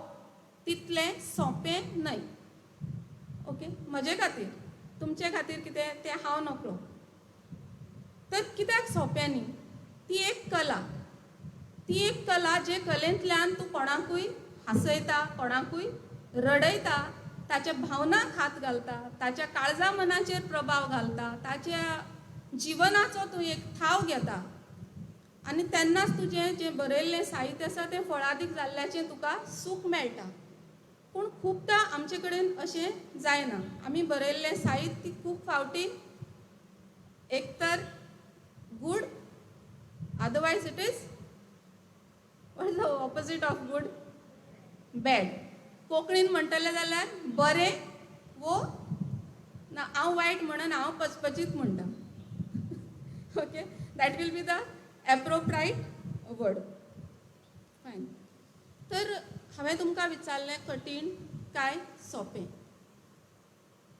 तितलें सोंपें न्हय. ओके, म्हजे खातीर. तुमचे खातीर कितें तें हांव नकळो. तर कित्याक सोंपें न्ही? ती एक कला, ती एक कला जे कलेंतल्यान तूं कोणाकूय हांसयता, कोणाकूय रडयता, ताच्या भावनाक हात घालता, ताच्या काळजा मनाचेर प्रभाव घालता, ताच्या जिवनाचो तूं एक थाव घेता आनी तेन्नाच तुजें जें बरयल्लें साहित्य आसा तें फळादीक जाल्ल्याचें तुका सूख मेळटा. पूण खुबदां आमचे कडेन अशें जायना. आमी बरयल्लें साहित्य खूब फावटी एक तर good, otherwise it is what is the opposite of good? Bad. कोंकणीन म्हणटलें जाल्यार बरें वो ना, हांव वायट म्हणन, हांव पचपचीत म्हणटा. Okay, that will be the appropriate word. Fine. तर हांवें तुमकां विचारलें कठीण काय सोंपें.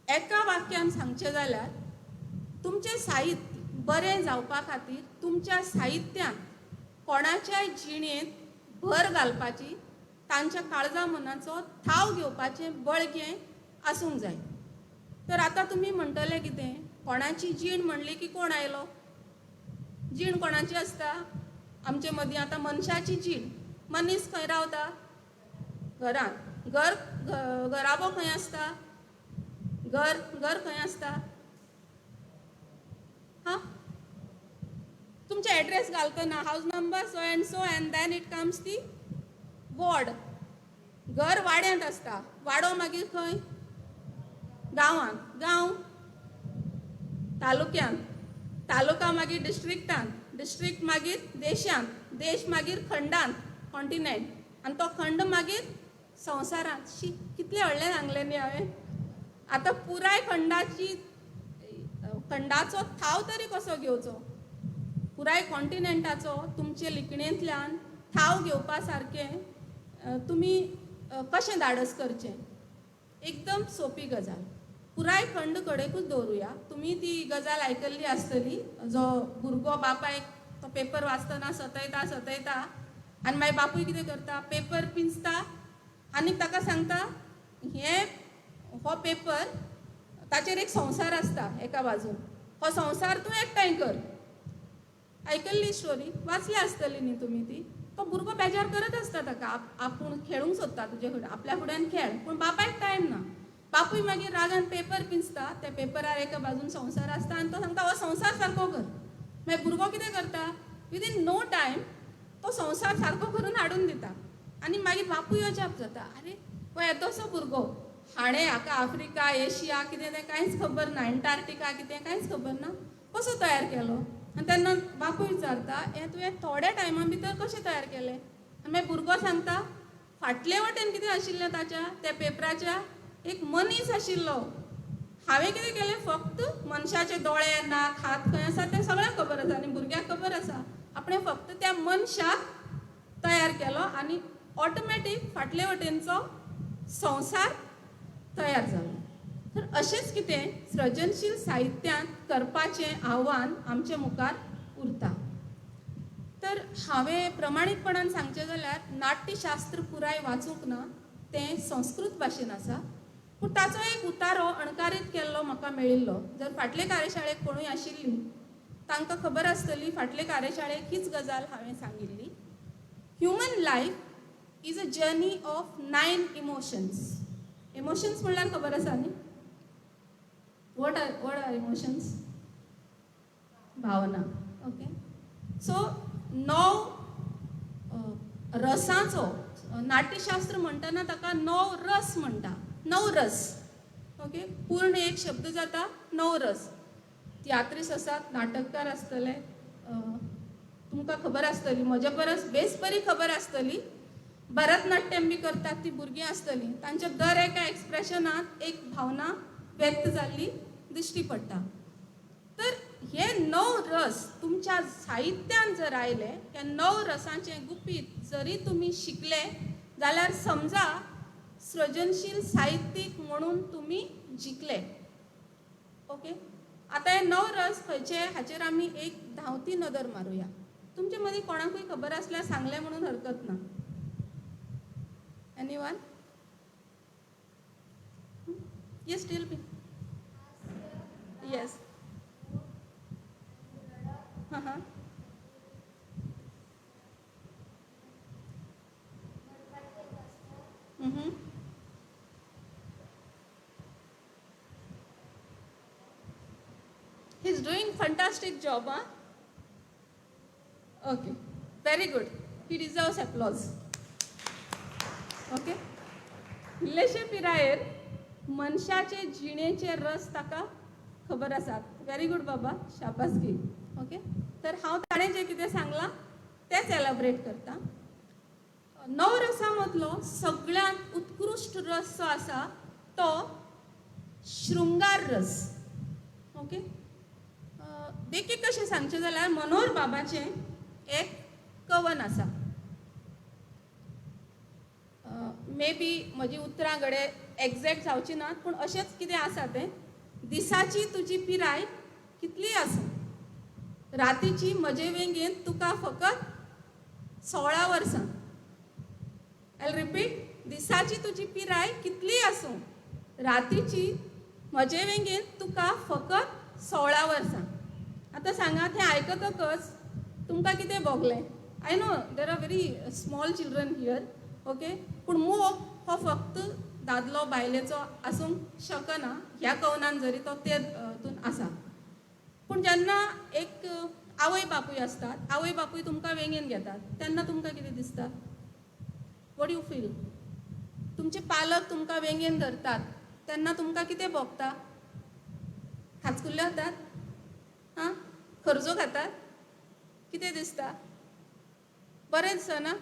एका वाक्यान सांगचें जाल्यार तुमचें साहित्य बरें जावपा खातीर तुमच्या साहित्यांत कोणाच्याय जिणेंत भर घालपाची, तांच्या काळजा मनाचो थाव घेवपाचें बळगें आसूंक जाय. तर आतां तुमी म्हणटले कितें, कोणाची जीण म्हणली की कोण आयलो? जीण कोणाची आसता? आमचे मदीं आतां मनशाची जीण. मनीस खंय रावता? घरांत. घर घराबो खंय आसता? घर घर खंय आसता? हां, तुमचे address घालतना house number so and so and then it comes the ward. घर वाड्यांत आसता, वाडो मागीर खंय? गांवांत. गांव तालुक्यांत, तालुका मागीर डिस्ट्रिक्टांत, डिस्ट्रिक्ट मागीर देशांत, देश मागीर खंडांत, कॉन्टिनेंट, आनी तो खंड मागीर संवसारांत. शी, कितलें व्हडलें सांगलें न्ही हांवें. आतां पुराय खंडाची, खंडाचो थाव तरी कसो घेवचो? पुराय कॉन्टिनेंटाचो तुमचे लिखणेंतल्यान थाव घेवपा सारकें तुमी कशें धाडस करचें? एकदम सोंपी गजाल. पुराय खंड कडेकूच दवरुया. तुमी ती गजाल आयकल्ली आसतली, जो भुरगो बापायक तो पेपर वाचतना सतयता सतयता आनी मागीर बापूय कितें करता, पेपर पिंजता आनी ताका सांगता हें हो पेपर, ताचेर एक संवसार आसता एका बाजून, हो संवसार तूं एकठांय कर. आयकल्ली स्टोरी, वाचल्या आसतली न्ही तुमी ती. तो भुरगो बेजार करत आसता ताका, आपूण खेळूंक सोदता तुजे फुडें, आपल्या फुड्यान खेळ, पूण बापायक टायम ना. बापूय मागीर रागान पेपर पिंजता, त्या पेपरार एका बाजून संवसार आसता आनी तो सांगता हो संवसार सारको कर. मागीर भुरगो कितें करता, विदीन नो टायम तो संवसार सारको करून हाडून दिता आनी मागीर बापूय अजाप जाता, आरे हो येदोसो भुरगो, हाणें हाका आफ्रिका एशिया कितें तें कांयच खबर ना, एंटार्क्टिका कितें कांयच खबर ना, कसो तयार केलो? आनी तेन्ना बापूय विचारता, हें तुवें थोड्या टायमा भितर कशें तयार केलें? आनी मागीर भुरगो सांगता, फाटले वटेन कितें आशिल्लें ताच्या त्या पेपराच्या एक मनीस आशिल्लो. हांवें कितें केलें, फक्त मनशाचे दोळे, नाक, हात खंय आसा तें सगळें खबर आसा आनी भुरग्याक खबर आसा. आपणें फक्त त्या मनशाक तयार केलो आनी ऑटोमॅटीक फाटले वटेनचो संवसार तयार जालो. तर अशेंच कितें सृजनशील साहित्यांत करपाचें आव्हान आमचे मुखार उरता. तर हांवें प्रमाणीकपणान सांगचें जाल्यार नाट्यशास्त्र पुराय वाचूंक ना, तें संस्कृत भाशेन आसा, पूण ताचो एक उतारो अणकारीत केल्लो म्हाका मेळिल्लो. जर फाटले कार्यशाळेक कोणूय आशिल्ली तांकां खबर आसतली, फाटले कार्यशाळेक हीच गजाल हांवें सांगिल्ली. Human life is a journey of 9 emotions. Emotions म्हणल्यार खबर आसा न्ही? What are emotions? भावना. ओके, सो 9 रसांचो, नाट्यशास्त्र म्हणटना ताका 9 रस म्हणटा, 9 रस. ओके, पूर्ण एक शब्द जाता 9 रस. तियात्रीस आसात, नाटककार आसतले, तुमकां खबर आसतली, म्हज्या परस बेस बरी खबर आसतली. भरतनाट्यम बी करतात ती भुरगीं आसतली, तांच्या दर एका एक्सप्रेशनांत एक भावना व्यक्त जाल्ली दिश्टी पडटा. तर हे 9 रस तुमच्या साहित्यान जर आयले, ह्या 9 रसांचें गुपीत जरी तुमी शिकले जाल्यार समजा सृजनशील साहित्यीक म्हणून तुमी जिखले. ओके, आतां हे 9 रस खंयचे हाचेर आमी एक धांवती नदर मारुया. तुमचे मदीं कोणाकूय खबर आसल्यार सांगलें म्हणून हरकत ना. Anyone? Yes, tell me. Yes. He's doing fantastic job, huh? Okay, very good. He deserves applause. Okay. इल्लेशे पिरायेर मनशाचे जिणेचे रस ताका खबर आसात. व्हेरी गुड बाबा, शाबासकी. ओके, तर हांव ताणें जें कितें सांगलां तेंच एलाबरेट करता. 9 रसां मदलो सगळ्यांत उत्कृश्ट रस जो आसा तो शृंगार रस. ओके, देखीक कशें सांगचें जाल्यार मनोहर बाबाचें एक कवन आसा. मे बी म्हजी उतरां घडये एग्जॅक्ट जावची नात, पूण अशेंच कितें आसा तें. दिसाची तुजी पिराय कितली आसूं, रातीची म्हजे वेंगेंत तुका फकत 16 वर्सां. I repeat, दिसाची तुजी पिराय कितली आसूं, रातीची म्हजे वेंगेंत तुका फकत 16 वर्सां. आतां सांगात, हें आयकतकच तुमकां कितें भोगलें? I know there are very small children here. Okay, पूण मोग हो फक्त दादलो बायलेचो आसूंक शकना, ह्या कवनान जरी तो ते तून आसा. पूण जेन्ना एक आवय बापूय आसतात, आवय बापूय तुमकां वेंगेन घेतात तेन्ना तुमकां कितें दिसता? What you feel? तुमचे पालक तुमकां वेंगेन धरतात तेन्ना तुमकां कितें भोगता? खाजकुल्ले जातात? हां, खर्जो खातात? कितें दिसता? बरें दिसना?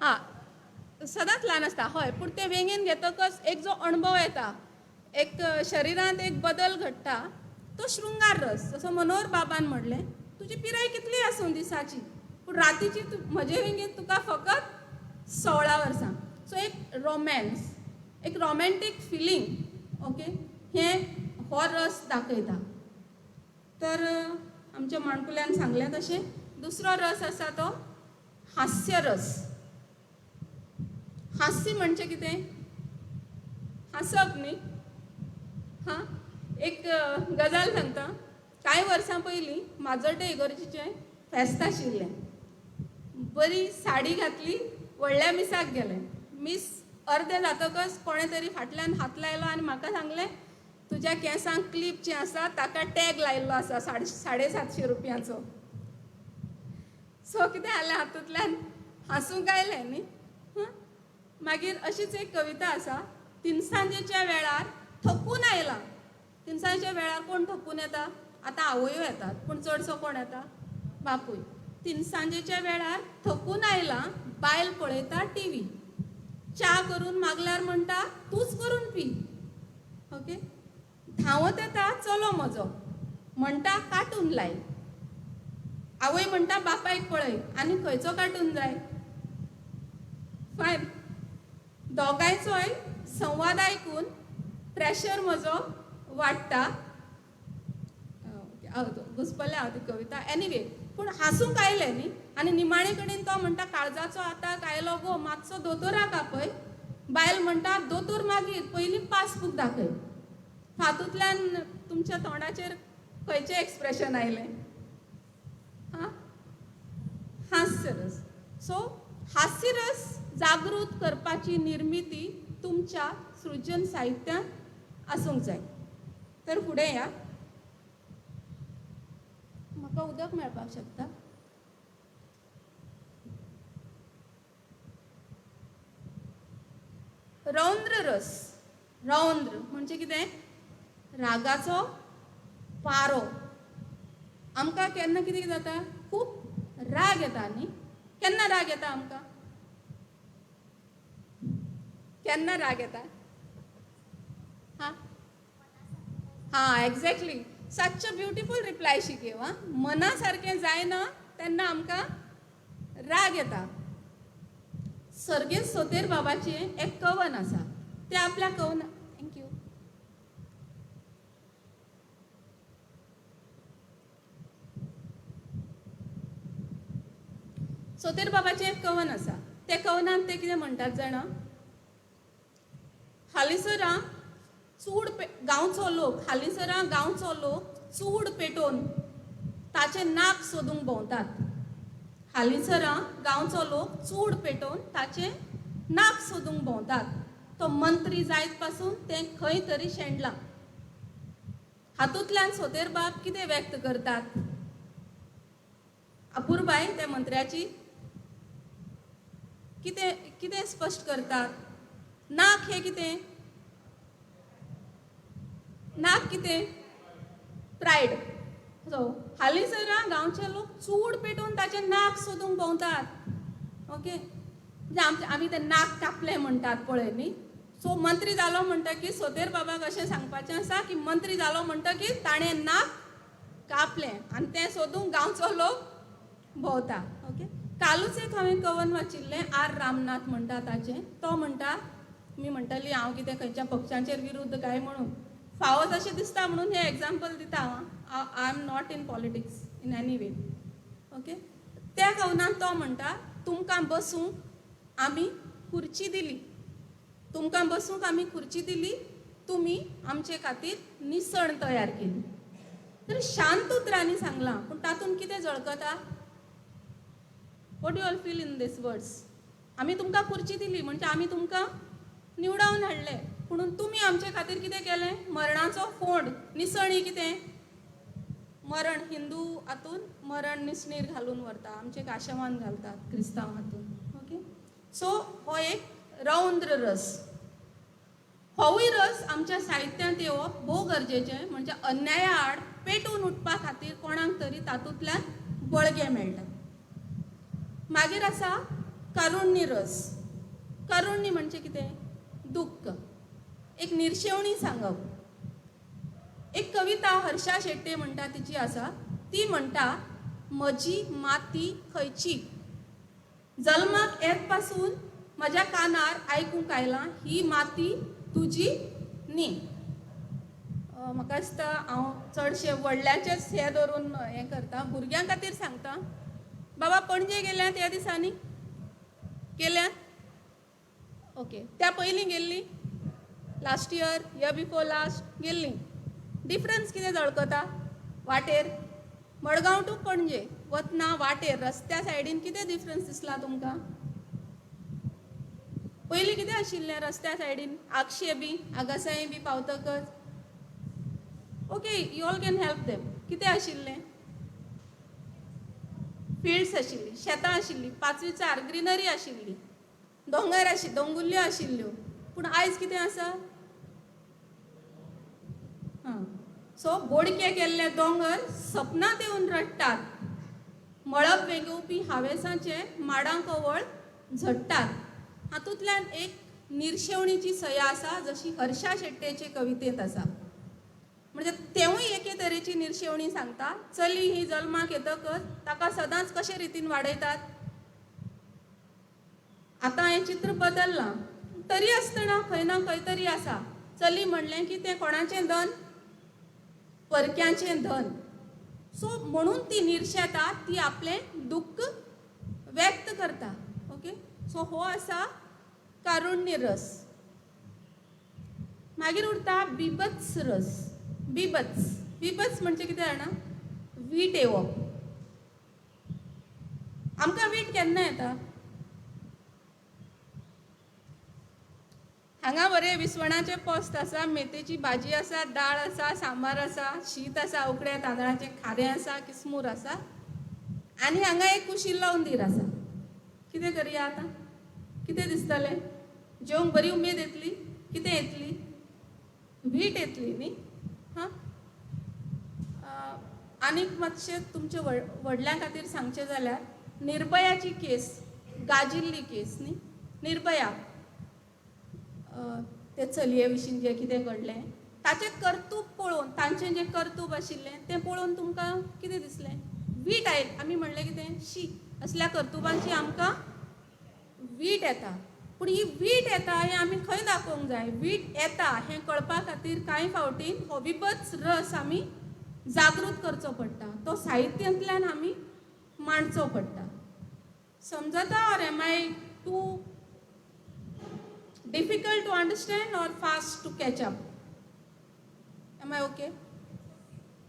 हां, सदांच ल्हान आसता हय, पूण ते वेंगेन घेतकच एक जो अणभव येता, एक शरिरांत एक बदल घडटा, तो शृंगार रस. जसो मनोहर बाबान म्हणलें, तुजी पिराय कितली आसूं दिसाची, पूण रातीची म्हजे वेंगेंत तुका फकत 16 वर्सां. सो एक रोमॅन्स, एक रोमॅन्टीक फिलींग. ओके, हें हो रस दाखयता. तर आमच्या माणकुल्यान सांगलें तशें दुसरो रस आसा तो हास्य रस. हास्य म्हणजे कितें? हांसप न्ही. हां, एक गजाल सांगता. कांय वर्सां पयलीं माजोड्डें इगर्जेचें फेस्त आशिल्लें. बरी साडी घातली, व्हडल्या मिसाक गेलें. मीस अर्दें जातकच कोणें तरी फाटल्यान हात लायलो आनी म्हाका सांगलें, तुज्या केंसांक क्लीप जें आसा ताका टॅग लायिल्लो आसा 750 रुपयांचो. सो कितें जालें, हातूंतल्यान हांसूंक आयलें न्ही. मागीर अशीच एक कविता आसा, तिनसांजेच्या वेळार थकून आयला. तिनसांजच्या वेळार कोण थकून येता? आतां आवयो येतात, पूण चडसो कोण येता? बापूय. तिनसांजेच्या वेळार थकून आयला, बायल पळयता टीव्ही, च्या करून मागल्यार म्हणटा तूंच करून पी. ओके, धांवत येता चलो म्हजो, म्हणटा काटून लाय. आवय म्हणटा बापायक पळय आनी खंयचो काटून जाय. फायन, दोगांयचोय संवाद आयकून प्रेशर म्हजो वाडटा. घुसपलें हांव ती कविता. एनिवे, पूण हांसूंक आयलें न्ही. आनी निमाणे कडेन तो म्हणटा काळजाचो आताक आयलो गो, मातसो दोतोराक आपय. बायल म्हणटा दोतोर मागीर, पयलीं पासबूक दाखय. हातूंतल्यान तुमच्या तोंडाचेर खंयचें एक्सप्रेशन आयलें? हां, हास्यरस. सो हास्यरस जागृत करपाची निर्मिती तुमच्या सृजन साहित्यांत आसूंक जाय. तर फुडें या, म्हाका उदक मेळपाक शकता? रौद्र रस. रौद्र म्हणजे कितें? रागाचो पारो. आमकां केन्ना कितें जाता? खूब राग येता न्ही. केन्ना राग येता आमकां? केन्ना राग येता? हां हां, exactly. Such a beautiful reply she gave. हां, मना सारकें जायना तेन्ना आमकां राग येता. सर्गेस्त सोतेर बाबाचें एक कवन आसा, तें आपल्या कवन, thank you, Soter बाबाचें एक कवन आसा. त्या कवनांत ते कितें म्हणटात जाणा? हालींसरा चूड गांवचो लोक, हालींसरा गांवचो लोक चूड पेटोवन ताचें नाक सोदूंक भोंवतात. हालींसरा गांवचो लोक चूड पेटोवन ताचें नाक सोदूंक भोंवतात. तो मंत्री जायत पासून तें खंय तरी शेणलां. हातूंतल्यान सोतेर बाब कितें व्यक्त करतात? अपुरबाय त्या मंत्र्याची कितें कितें स्पश्ट करतात? नाक हें कितें? नाक कितें? प्रायड. सो हालींसरा गांवचे लोक चूड पेटोवन ताचें नाक सोदूंक भोंवतात. ओके, म्हणजे आमी तें नाक कापलें म्हणटात पळय न्ही. सो मंत्री जालो म्हणटकीर सोतेर बाबाक अशें सांगपाचें आसा की मंत्री जालो म्हणटकीर ताणें नाक कापलें आनी तें सोदूंक गांवचो लोक भोंवता. ओके, कालूच एक हांवें कवन वाचिल्लें, आर रामनाथ म्हणटा ताचें. तो म्हणटा, मी म्हणटली हांव कितें खंयच्या पक्षांचेर विरुद्ध काय म्हणून, फावो तशें दिसता म्हणून हें एग्जाम्पल दिता हांव. I am not in politics in any way. Okay, त्या कवनांत तो म्हणटा, तुमकां बसूंक आमी खुर्ची दिली, तुमकां बसूंक आमी खुर्ची दिली, तुमी आमचे खातीर निसण तयार केली. तर शांत उतरांनी सांगलां, पूण तातूंत कितें झळकता? What you all feel in this words? आमी तुमकां खुर्ची दिली म्हणजे आमी तुमकां निवडावन हाडले, पुणून तुमी आमचे खातीर कितें केलें? मरणाचो फोंड. निसण ही कितें? मरण. हिंदू हातून मरण निसणीर घालून व्हरता, आमचे काशवान घालतात क्रिस्तांव हातून. ओके, सो हो एक रौद्र रस. होवूय रस आमच्या साहित्यांत येवप भोव गरजेचें. म्हणजे अन्याया आड पेटून उठपा खातीर कोणाक तरी तातूंतल्यान बळगें मेळटा. मागीर आसा कारुण्य रस. कारुण्य म्हणजे कितें? दुख्ख, एक निर्शेवणी सांगप. एक कविता हर्षा शेट्ये म्हणटा तिची आसा. ती म्हणटा, म्हजी माती खंयची? जल्माक येत पासून म्हज्या कानार आयकूंक आयलां ही माती तुजी न्ही. म्हाका दिसता हांव चडशें व्हडल्यांचेच हें धरून हें करता, भुरग्यां खातीर सांगता. बाबा पणजे गेल्यात ह्या दिसांनी? गेल्यात? ओके, त्या पयलीं गेल्ली? Last year, year before last गेल्ली. डिफरन्स कितें झळकता? वाटेर मडगांव टू पणजे वतना वाटेर रस्त्या सायडीन कितें डिफरन्स दिसला तुमकां? पयलीं कितें आशिल्लें रस्त्या सायडीन? आगशे बी, आगासाय बी पावतकच. Okay, you all can help them. कितें आशिल्लें? फिल्ड्स आशिल्ली, शेतां आशिल्लीं, पाचवीचार ग्रिनरी आशिल्ली, दोंगर आशिल्ले, दोंगुल्ल्यो आशिल्ल्यो. पूण आयज कितें आसा? सो बोडके केल्ले दोंगर सपनांत येवन रडटात, मळब वेंगोवपी हावेसाचे माडां कवळ झडटात. हातूंतल्यान एक निर्शेवणीची सया आसा जशी हर्षा शेट्येचे कवितेंत आसा. म्हणजे तेवूय एके तरेची निर्शेवणी सांगता. चली ही जल्माक येतकच ताका सदांच कशे रितीन वाडयतात. आतां हें चित्र बदल्लां तरी आसतना खंय ना खंय तरी आसा. चली म्हणलें की तें कोणाचें धन, परक्यांचें धन. सो म्हणून ती निर्शेता, ती आपलें दुख्ख व्यक्त करता. ओके, सो हो आसा कारुण्य रस. मागीर उरता बिभत्स रस. बिभत्स, बिभत्स म्हणजे कितें जाणा, वीट येवप. आमकां वीट केन्ना येता? हांगा बरें विस्वणाचें पोस्त आसा, मेथयेची भाजी आसा, दाळ आसा, सांबार आसा, शीत आसा, उकड्या तांदळाचें खारें आसा, किसमूर आसा, आनी हांगा एक कुशिल्लो उंदीर आसा. कितें करया आतां? कितें दिसतलें? जेवंक बरी उमेद येतली? कितें येतली? वीट येतली न्ही. हां, आनीक मातशें तुमचे व्हडल्यां खातीर सांगचें जाल्यार निर्भयाची केस गाजिल्ली केस न्ही. निर्भया ते चलये विशीं जें कितें घडलें ताचें कर्तूब पळोवन, तांचें जें कर्तूब आशिल्लें तें पळोवन तुमकां कितें दिसलें? वीट आयल. आमी म्हणलें कितें, शी, असल्या कर्तुबांची आमकां वीट येता. पूण ही वीट येता हें आमी खंय दाखोवंक जाय? वीट येता हें कळपा खातीर कांय फावटी हो बिभत्स रस आमी जागृत करचो पडटा, तो साहित्यांतल्यान आमी मांडचो पडटा. समजता? Or am I too difficult to understand or fast to catch up? Am I okay?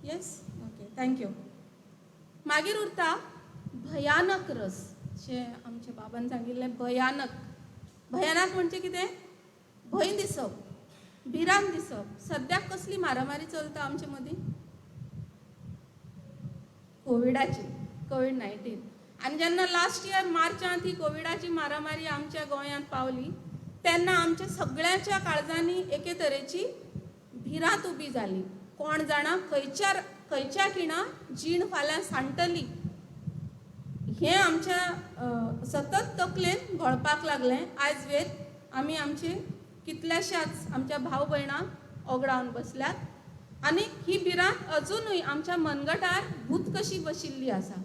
Yes? Okay, thank you. मागीर उरता भयानक रस. जे आमच्या बाबान सांगिल्लें भयानक. भयानक म्हणजे कितें? भंय दिसप, भिरांत दिसप. सद्याक कसली मारामारी चलता आमचे मदीं? कोविडाची, कोविड-19. आनी जेन्ना लास्ट इयर मार्चांत ही कोविडाची मारामारी आमच्या गोंयांत पावली तेन्ना आमच्या सगळ्यांच्या काळजांनी एके तरेची भिरांत उबी जाली. कोण जाणा खंयच्या खंयच्या खिणा जीण फाल्यां सांडटली हें आमच्या सतत तकलेन घोळपाक लागलें. आयज वेर आमी आमचे कितल्याश्याच आमच्या भाव भयणांक ओगडावन बसल्यात आनी ही भिरांत अजुनूय आमच्या मनगटार भूत कशी बशिल्ली आसा.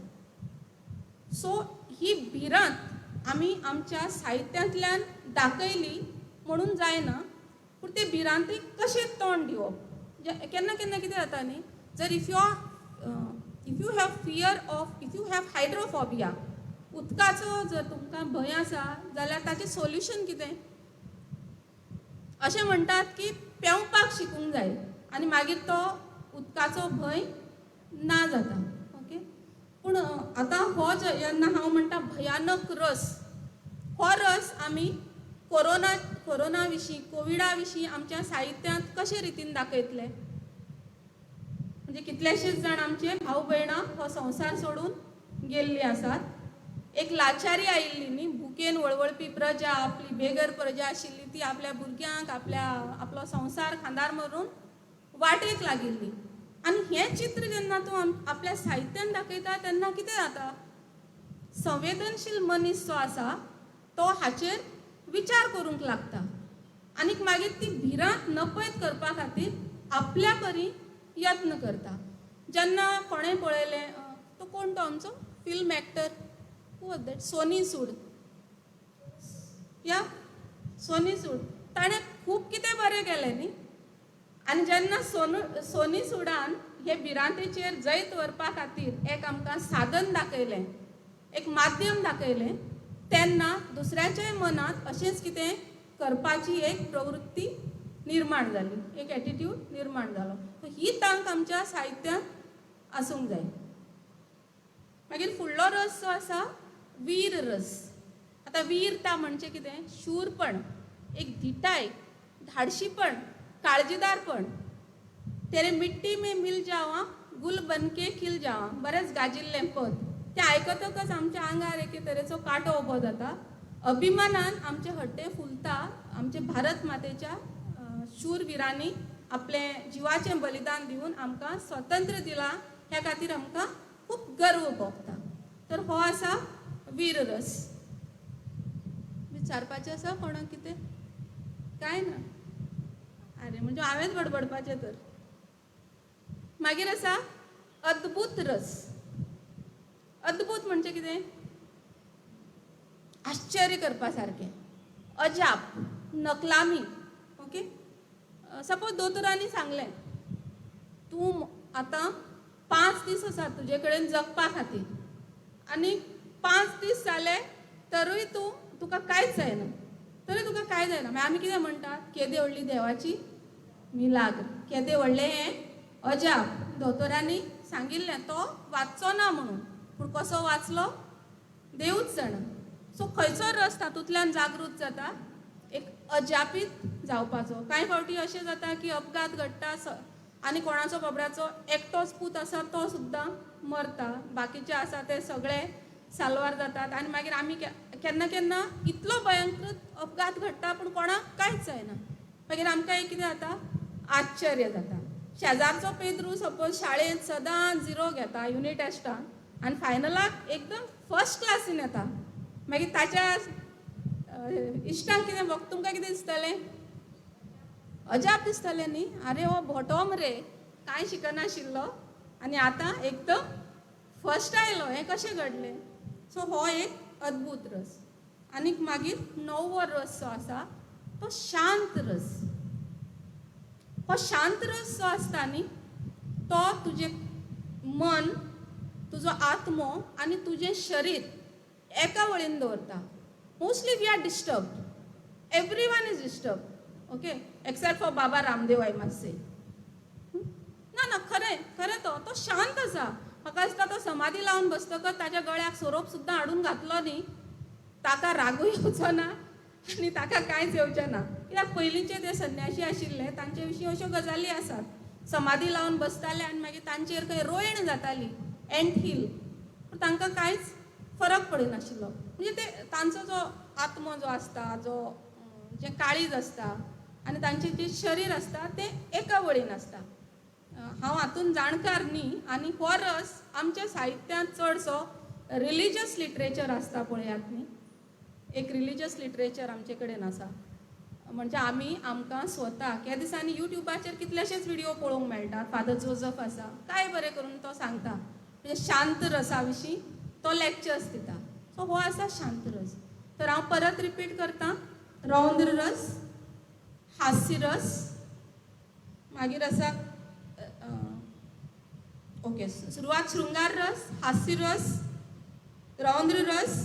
सो ही भिरांत आमी आमच्या साहित्यांतल्यान दाखयली म्हणून जायना, पूण ते भिरांतीक कशें तोंड दिवप. केन्ना केन्ना कितें जाता न्ही, जर if you have fear of, if you have hydrophobia, उदकाचो जर तुमकां भंय आसा जाल्यार ताचें सोल्युशन कितें? अशें म्हणटात की पेंवपाक शिकूंक जाय आनी मागीर तो उदकाचो भंय ना जाता. ओके, पूण आतां हो जेन्ना हांव म्हणटा भयानक रस, हो रस आमी कोरोना विशीं, कोविडा विशीं आमच्या साहित्यांत कशे रितीन दाखयतले? म्हणजे कितलेशेच जाण आमचे भाव भयणां हो संवसार सोडून गेल्ली आसात. एक लाचारी आयिल्ली न्ही, भुकेन वळवळपी प्रजा, आपली बेगर प्रजा आशिल्ली ती आपल्या भुरग्यांक आपल्या आपलो संवसार खांदार मारून वाटेक लागिल्ली. आनी हें चित्र जेन्ना तूं आपल्या साहित्यान दाखयता तेन्ना कितें जाता, संवेदनशील मनीस जो आसा तो हाचेर विचार करूंक लागता आनीक मागीर ती भिरांत नपयत करपा खातीर आपल्या परी यत्न करता. जेन्ना कोणें पळयलें, तो कोण तो आमचो film actor, who was that, Sonu Sood, या सोनी सूड, ताणें खूब कितें बरें केलें न्ही. आनी जेन्ना सोनी सुडान हे भिरांतेचेर जैत व्हरपा खातीर एक आमकां साधन दाखयलें, एक माध्यम दाखयलें, तेन्ना दुसऱ्याच्याय मनांत अशेंच कितें करपाची एक प्रवृत्ती निर्माण जाली, एक एटिट्यूड निर्माण जालो. ही तांक आमच्या साहित्यांत आसूंक जाय. मागीर फुडलो रस जो आसा वीर रस. आतां वीरता म्हणजे कितें? शूरपण, एक धिटाय, धाडशीपण, काळजीदारपण. तेरे मिट्टी में मिल जावा, गुल बनके खिल जावा, बरेंच गाजिल्लें पद. तें आयकतकच आमच्या आंगार एके तरेचो कांटो उबो जाता. अभिमानान आमचें हड्डें फुलता आमचे भारत मातेच्या शूरविरांनी आपलें जिवाचें बलिदान दिवन आमकां स्वतंत्र दिलां. ह्या खातीर आमकां खूब गर्व भोगता. तर हो आसा वीर रस. विचारपाचें आसा कोणाक कितें? कांय ना. अरे म्हणजे हांवेंच बडबडपाचें. तर मागीर आसा अद्भूत रस. अद्भूत म्हणजे कितें? आश्चर्य करपा सारकें, अजाप, नकलामी. ओके, सपोज दोतोरांनी सांगलें तूं आतां 5 दीस आसा तुजे कडेन जगपा खातीर आनी 5 दीस जाले तरूय तूं तुका कांयच जायना, तरी तुका कांय जायना. मागीर आमी कितें म्हणटात? केदे व्हडली देवाची मिलाग्र, केदे व्हडलें हें अजाप. दोतोरांनी सांगिल्लें तो वाचचो ना म्हणून, पूण कसो वाचलो देवूच जाणा. सो खंयचो रस तातूंतल्यान जागृत जाता? एक अजापीत जावपाचो. कांय फावटी अशें जाता की अपघात घडटा आनी कोणाचो बाबड्याचो एकटोच पूत आसा तो सुद्दां मरता, बाकीचे आसा ते सगळे साल्वार जातात. आनी मागीर आमी केन्ना केन्ना इतलो भयंकृत अपघात घडटा पूण कोणाक कांयच जायना. मागीर आमकां एक कितें जाता? आश्चर्य जाता. शेजारचो पेद्रू सपोज शाळेंत सदां 0 घेता युनीट टेस्टान आनी फायनलाक एकदम फर्स्ट क्लासीन येता. मागीर ताच्या इश्टांक कितें तुमकां कितें दिसतलें? अजाप दिसतलें न्ही, आरे हो भोटो मरे, कांय शिकनाशिल्लो आनी आतां एकदम फर्स्ट आयलो, हें कशें घडलें? सो हो एक अद्भूत रस. आनीक मागीर 9वो रस जो आसा तो शांत रस. हो शांत रस जो आसता न्ही तो तुजें मन, तुजो आत्मो आनी तुजें शरीर एका वळीन दवरता. Mostly we are disturbed, everyone is disturb, okay, except for Baba Ramdev I must say. ना ना, खरें खरें, तो तो शांत आसा. म्हाका दिसता तो समाधी लावन बसतकच ताच्या गळ्याक सोरोप सुद्दां हाडून घातलो न्ही ताका रागूय येवचो ना आनी ताका कांयच येवचें ना. कित्याक पयलींचे ते संन्याशी आशिल्ले तांचे विशीं अश्यो गजाली आसात. समाधी लावन बसताले आनी मागीर तांचेर खंय रोयण जाताली, एंट हील, पूण तांकां कांयच फरक पडनाशिल्लो. म्हणजे ते तांचो जो आत्मो जो आसता, जो जें काळीज आसता आनी तांचें जें शरीर आसता तें एका वळीन आसता. हांव हातून जाणकार न्ही. आनी हो रस आमच्या साहित्यांत चडसो रिलिजियस लिटरेचर आसता पळयात न्ही, एक रिलिजियस लिटरेचर आमचे कडेन आसा. म्हणजे आमी आमकां स्वताक ह्या दिसांनी युट्यूबाचेर कितलेशेच व्हिडियो पळोवंक मेळटात. फादर जोजफ आसा, काय बरें करून तो सांगता, म्हणजे शांत रसा विशीं तो लेक्चर्स दिता. सो हो आसा शांत रस. तर हांव परत रिपीट करता, रौद्र रस, हास्य रस, मागीर आसा ओके सुरवात शृंगार रस, हास्य रस, रौद्र रस,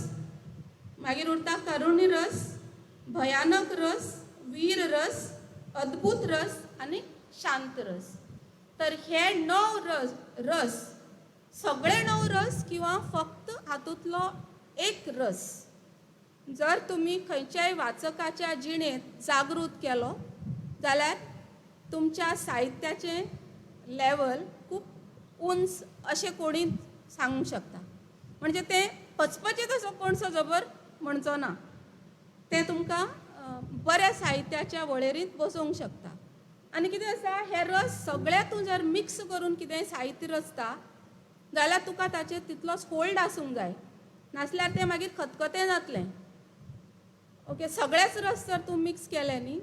मागीर उरता करुणी रस, भयानक रस, वीर रस, अद्भूत रस आनी शांत रस. तर हे 9 रस रस सगळे 9 रस किंवा फक्त हातूंतलो एक रस जर तुमी खंयच्याय वाचकाच्या जिणेंत जागृत केलो जाल्यार तुमच्या साहित्याचें लेवल खूब उंच अशें कोणी सांगूंक शकता. म्हणजे तें पचपचीत असो कोणसो जबर म्हणचो ना, तें तुमकां बऱ्या साहित्याच्या वळेरींत बसोवंक शकता. आनी कितें आसा, हे रस सगळे तूं जर मिक्स करून कितेंय साहित्य रचता जाल्यार तुका ताचेर तितलोच होल्ड आसूंक जाय, नासल्यार तें मागीर खतखतें जातलें. ओके, सगळेच रस जर तूं मिक्स केले न्ही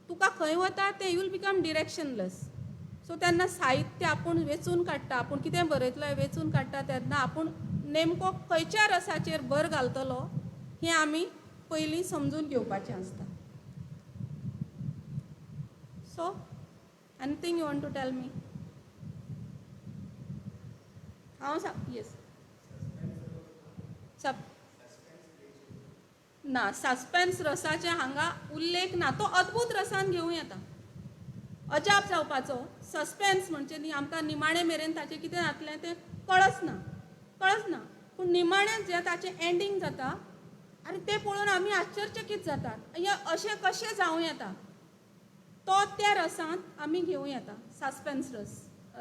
तुका खंय वता तें you will become directionless. So तेन्ना साहित्य आपूण वेंचून काडटा, आपूण कितें बरयतलो हें वेंचून काडटा तेन्ना आपूण नेमको खंयच्या रसाचेर भर घालतलो हें आमी पयलीं समजून घेवपाचें आसता. So anything you want to tell me? हांव सांग. येस, सब ना, सस्पेन्स रसाचे हांगा उल्लेख ना, तो अद्भूत रसान घेवं येता. अजाप जावपाचो सस्पेन्स म्हणजे न्ही आमकां निमाणे मेरेन ताचें कितें जातलें तें कळच ना, कळच ना, पूण निमाणें जें ताचें एंडींग जाता आनी तें पळोवन आमी आश्चर्यचकीत जातात, हें अशें कशें जावं येता. तो त्या रसांत आमी घेवं येता. सस्पेन्स रस,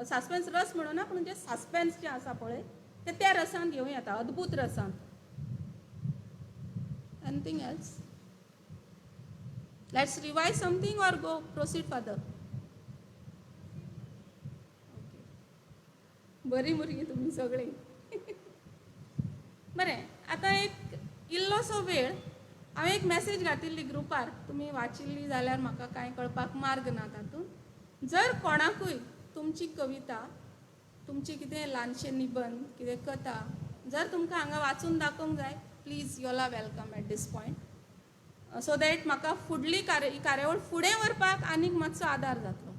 सस्पेन्स रस म्हणून ना, पूण जें सस्पेन्स जें आसा पळय तें त्या रसांत घेवं येता, अद्भूत रसांत. Anything else? Let's revise something or go proceed further. बरीं भुरगीं तुमी सगळीं. बरें, आतां एक इल्लोसो वेळ हांवें एक मॅसेज घातिल्ली ग्रुपार, तुमी वाचिल्ली जाल्यार म्हाका कांय कळपाक मार्ग ना तातूंत. जर कोणाकूय तुमची कविता, तुमची कितें ल्हानशे निबंद, कितें कथा जर तुमकां हांगा वाचून दाखोवंक जाय, please you all are welcome at this point, so that म्हाका फुडली कार्यावळ फुडें व्हरपाक आनीक मातसो आदार जातलो.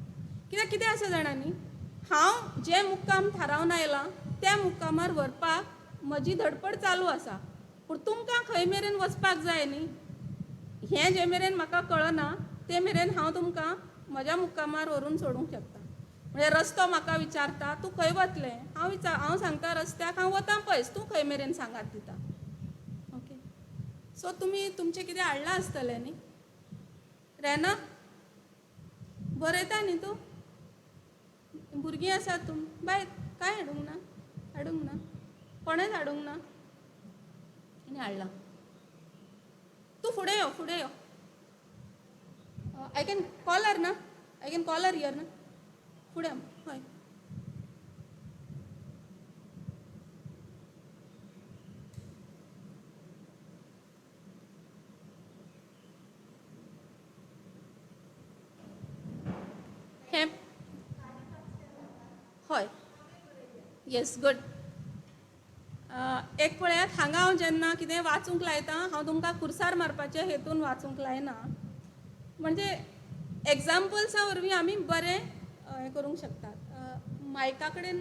कित्याक कितें आसा जाणा न्ही, हांव जें मुक्काम थारावन आयलां त्या मुक्कामार व्हरपाक म्हजी धडपड चालू आसा, पूण तुमकां खंय मेरेन वचपाक जाय न्ही हें जे मेरेन म्हाका कळना ते मेरेन हांव तुमकां म्हज्या मुक्कामार व्हरून सोडूंक शकता. म्हणजे रस्तो म्हाका विचारता तूं खंय वतलें, हांव सांगता रस्त्याक हांव वता पयस, तूं खंय मेरेन सांगात दिता. ओके, सो तुमी तुमचें कितें हाडलां आसतलें न्ही. रेना बरयता न्ही तूं, भुरगीं आसात तूं बाय, कांय हाडूंक ना, हाडूंक ना, कोणेंच हाडूंक ना, आनी हाडलां. तूं फुडें यो, फुडें यो. I can call her ना, I can call her here ना, फुडें हय. हें हय, येस गुड. एक पळयात, हांगा हांव जेन्ना कितें वाचूंक लायता हांव तुमकां कुर्सार मारपाचे हेतून वाचूंक लायना, म्हणजे एग्जाम्पल्सा वरवीं आमी बरें हें करूंक शकतात. मायका कडेन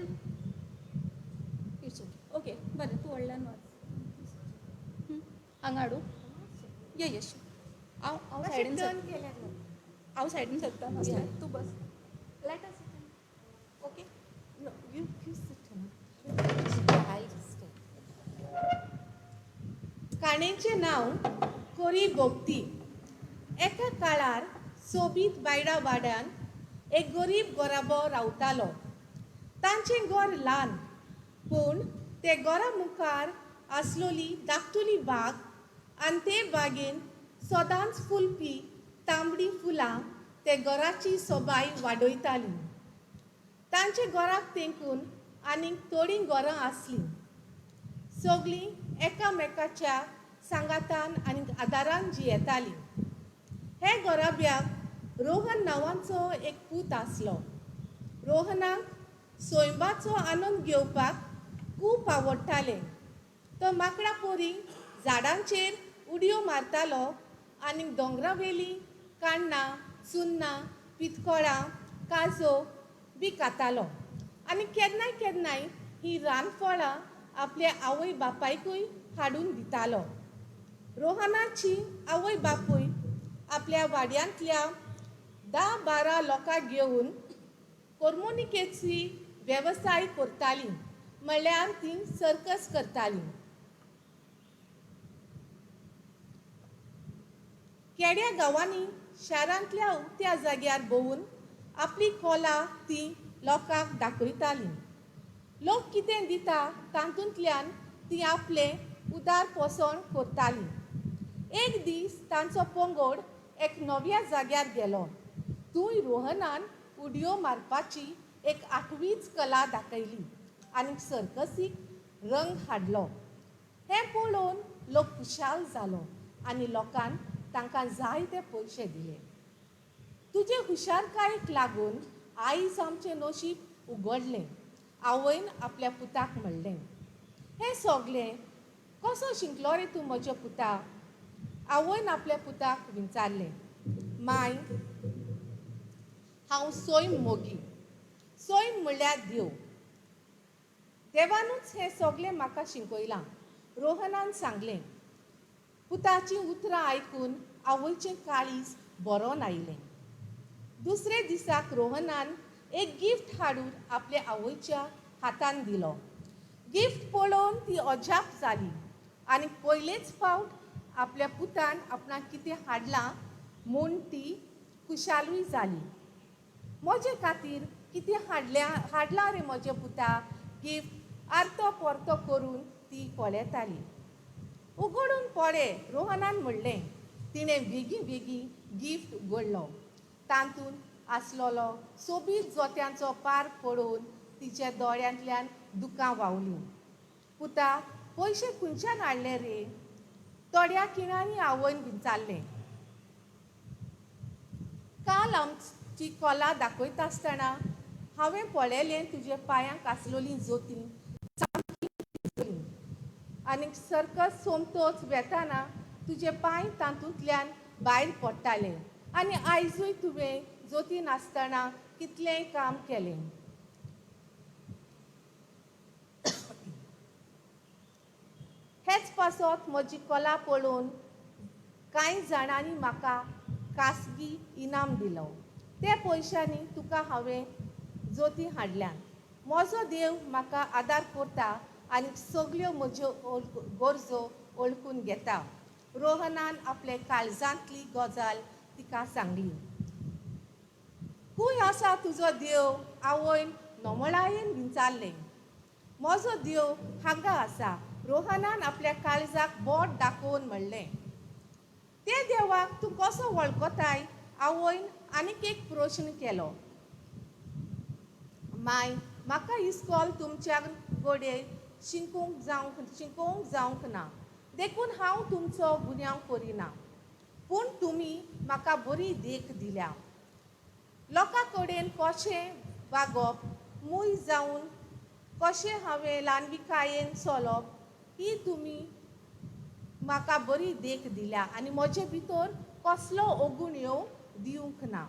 it's okay, okay बरें, तूं व्हडल्यान वाच. हांगा हाडूं, ये येश, हांव हांव सायडीन सरता, हांव सायडीन सरता, तूं बस. Let us okay. No, you sit down. काणेचें नांव कोरी भोगती. एका काळार सोबीत बायडा वाड्यान एक गरीब गोराबो रावतालो. तांचें घर ल्हान, पूण ते घरा मुखार आसलोली धाकटुली बाग आनी ते बागेन सदांच फुलपी तांबडी फुलां ते घराची सोबाय वाडयताली. तांच्या घराक तेंकून आनीक थोडीं घरां आसलीं. सगळीं एकामेकाच्या सांगातान आनी आदारान जियेतालीं. हे घराब्याक रोहन नांवाचो एक पूत आसलो. रोहनाक सैमाचो आनंद घेवपाक खूब आवडटालें. तो माकडां पोरी झाडांचेर उडयो मारतालो आनी दोंगरावेलीं काण्णां, चुन्नां, पितकोळां, काजो बी खातालो आनी केन्नाय केन्नाय हीं रानफळां आपल्या आवय बापायकूय हाडून दितालो. रोहनाची आवय बापूय आपल्या वाड्यांतल्या 10-12 लोकांक घेवन करमणुकेची वेवसाय करतालीं, म्हणल्यार तीं सर्कस करतालीं. केड्या गांवांनी शारांतल्या उक्त्या जाग्यार भोंवून आपली कला ती लोकांक दाखयतालीं. लोक कितें दिता तातूंतल्यान ती आपलें उदार पोसण करतालीं. एक दीस तांचो पंगड एक नव्या जाग्यार गेलो. थंय रोहनान उडयो मारपाची एक आठवीच कला दाखयली आनी सर्कसीक रंग हाडलो. हें पळोवन लोक खुशाल जालो आनी लोकान तांकां जायते पयशे दिले. तुजे हुशारकायेक लागून आयज आमचें नशीब उगडलें, आवयन आपल्या पुताक म्हणलें. हें सगलें कसो शिकलो रे तूं म्हज्या पुता, आवयन आपल्या पुताक विचारलें. माय, हांव सैम मोगी. सैम म्हणल्यार देव. देवानूच हें सगलें म्हाका शिकयलां, रोहनान सांगलें. पुताचीं उतरां आयकून आवयचें काळीज भरोन आयलें. दुसरे दिसाक रोहनान एक गिफ्ट हाडून आपल्या आवयच्या हातान दिलो. गिफ्ट पळोवन ती अजाप जाली आनी पयलेच फावट आपल्या पुतान आपणाक कितें हाडलां म्हूण ती खुशालूय जाली. म्हजे खातीर कितें हाडलां रे म्हज्या पुता गिफ्ट, आरतो परतो करून ती पळयताली. उगडून पळय, रोहनान म्हणलें. तिणें बेगी बेगी गिफ्ट उगडलो. तातूंत आसलेलो सोबीत जोत्यांचो पार पळोवन तिच्या दोळ्यांतल्यान दुकां व्हांवलीं. पुता, पयशे खंयच्यान हाडले रे? थोड्या खिणांनी आवयन विचारलें. काल आमची कोला दाखयता आसतना हांवें पळयलें तुजे पांयांक आसलोलीं जोतीं सामकीं भिजलीं आनी सर्कस सोमतोच वेताना तुजे पांय तातूंतल्यान भायर पडटाले आनी आयजूय तुवें जोतीं नासतना कितलेंय काम केलें. हेच पासत म्हजी कला पळोवन कांय जाणांनी म्हाका खासगी इनाम दिलो. ते पयशांनी तुका हांवें जोतीं हाडल्यात. म्हजो देव म्हाका आदार करता आनी सगल्यो म्हज्यो गरजो वळखून घेता. रोहनान आपले काळजांतली गजाल तिका सांगली. खंय आसा तुजो देव? आवयन नमळायेन विचारलें. म्हजो देव हांगा आसा, रोहनान आपल्या काळजाक बोट दाखोवन म्हणलें. ते देवाक तूं कसो वळखताय? आवयन आनीक एक प्रश्न केलो. माय, म्हाका इस्कॉल तुमच्या गोडे शिकूंक जावंक ना, देखून हांव तुमचो गुन्यांव करिना, पूण तुमी म्हाका बरी देख दिल्या. लोकां कडेन कशें वागप, मूय जावन कशें हांवें ल्हानविकायेन चलप ही तुमी म्हाका बरी देख दिल्या आनी म्हजे भितर कसलो ओगूण येवंक दिवंक ना.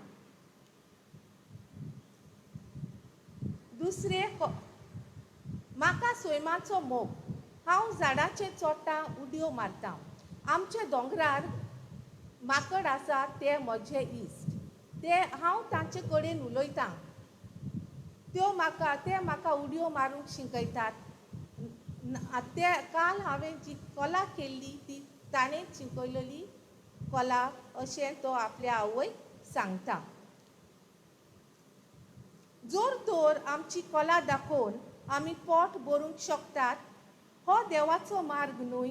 दुसरें, म्हाका सैमाचो मोग. हांव झाडाचेर चडटा, उडयो मारता. आमच्या दोंगरार माकड आसा, ते म्हजे इश्ट. ते हांव तांचे कडेन उलयतां. ते म्हाका उडयो मारूंक शिकयतात. ते काल हांवें जी कला केल्ली ती ताणें शिकयलेली कला अशें तो आपल्या आवयक सांगता. जोर तर आमची कला दाखोवन आमी पोट भरूंक शकतात हो देवाचो मार्ग न्हय.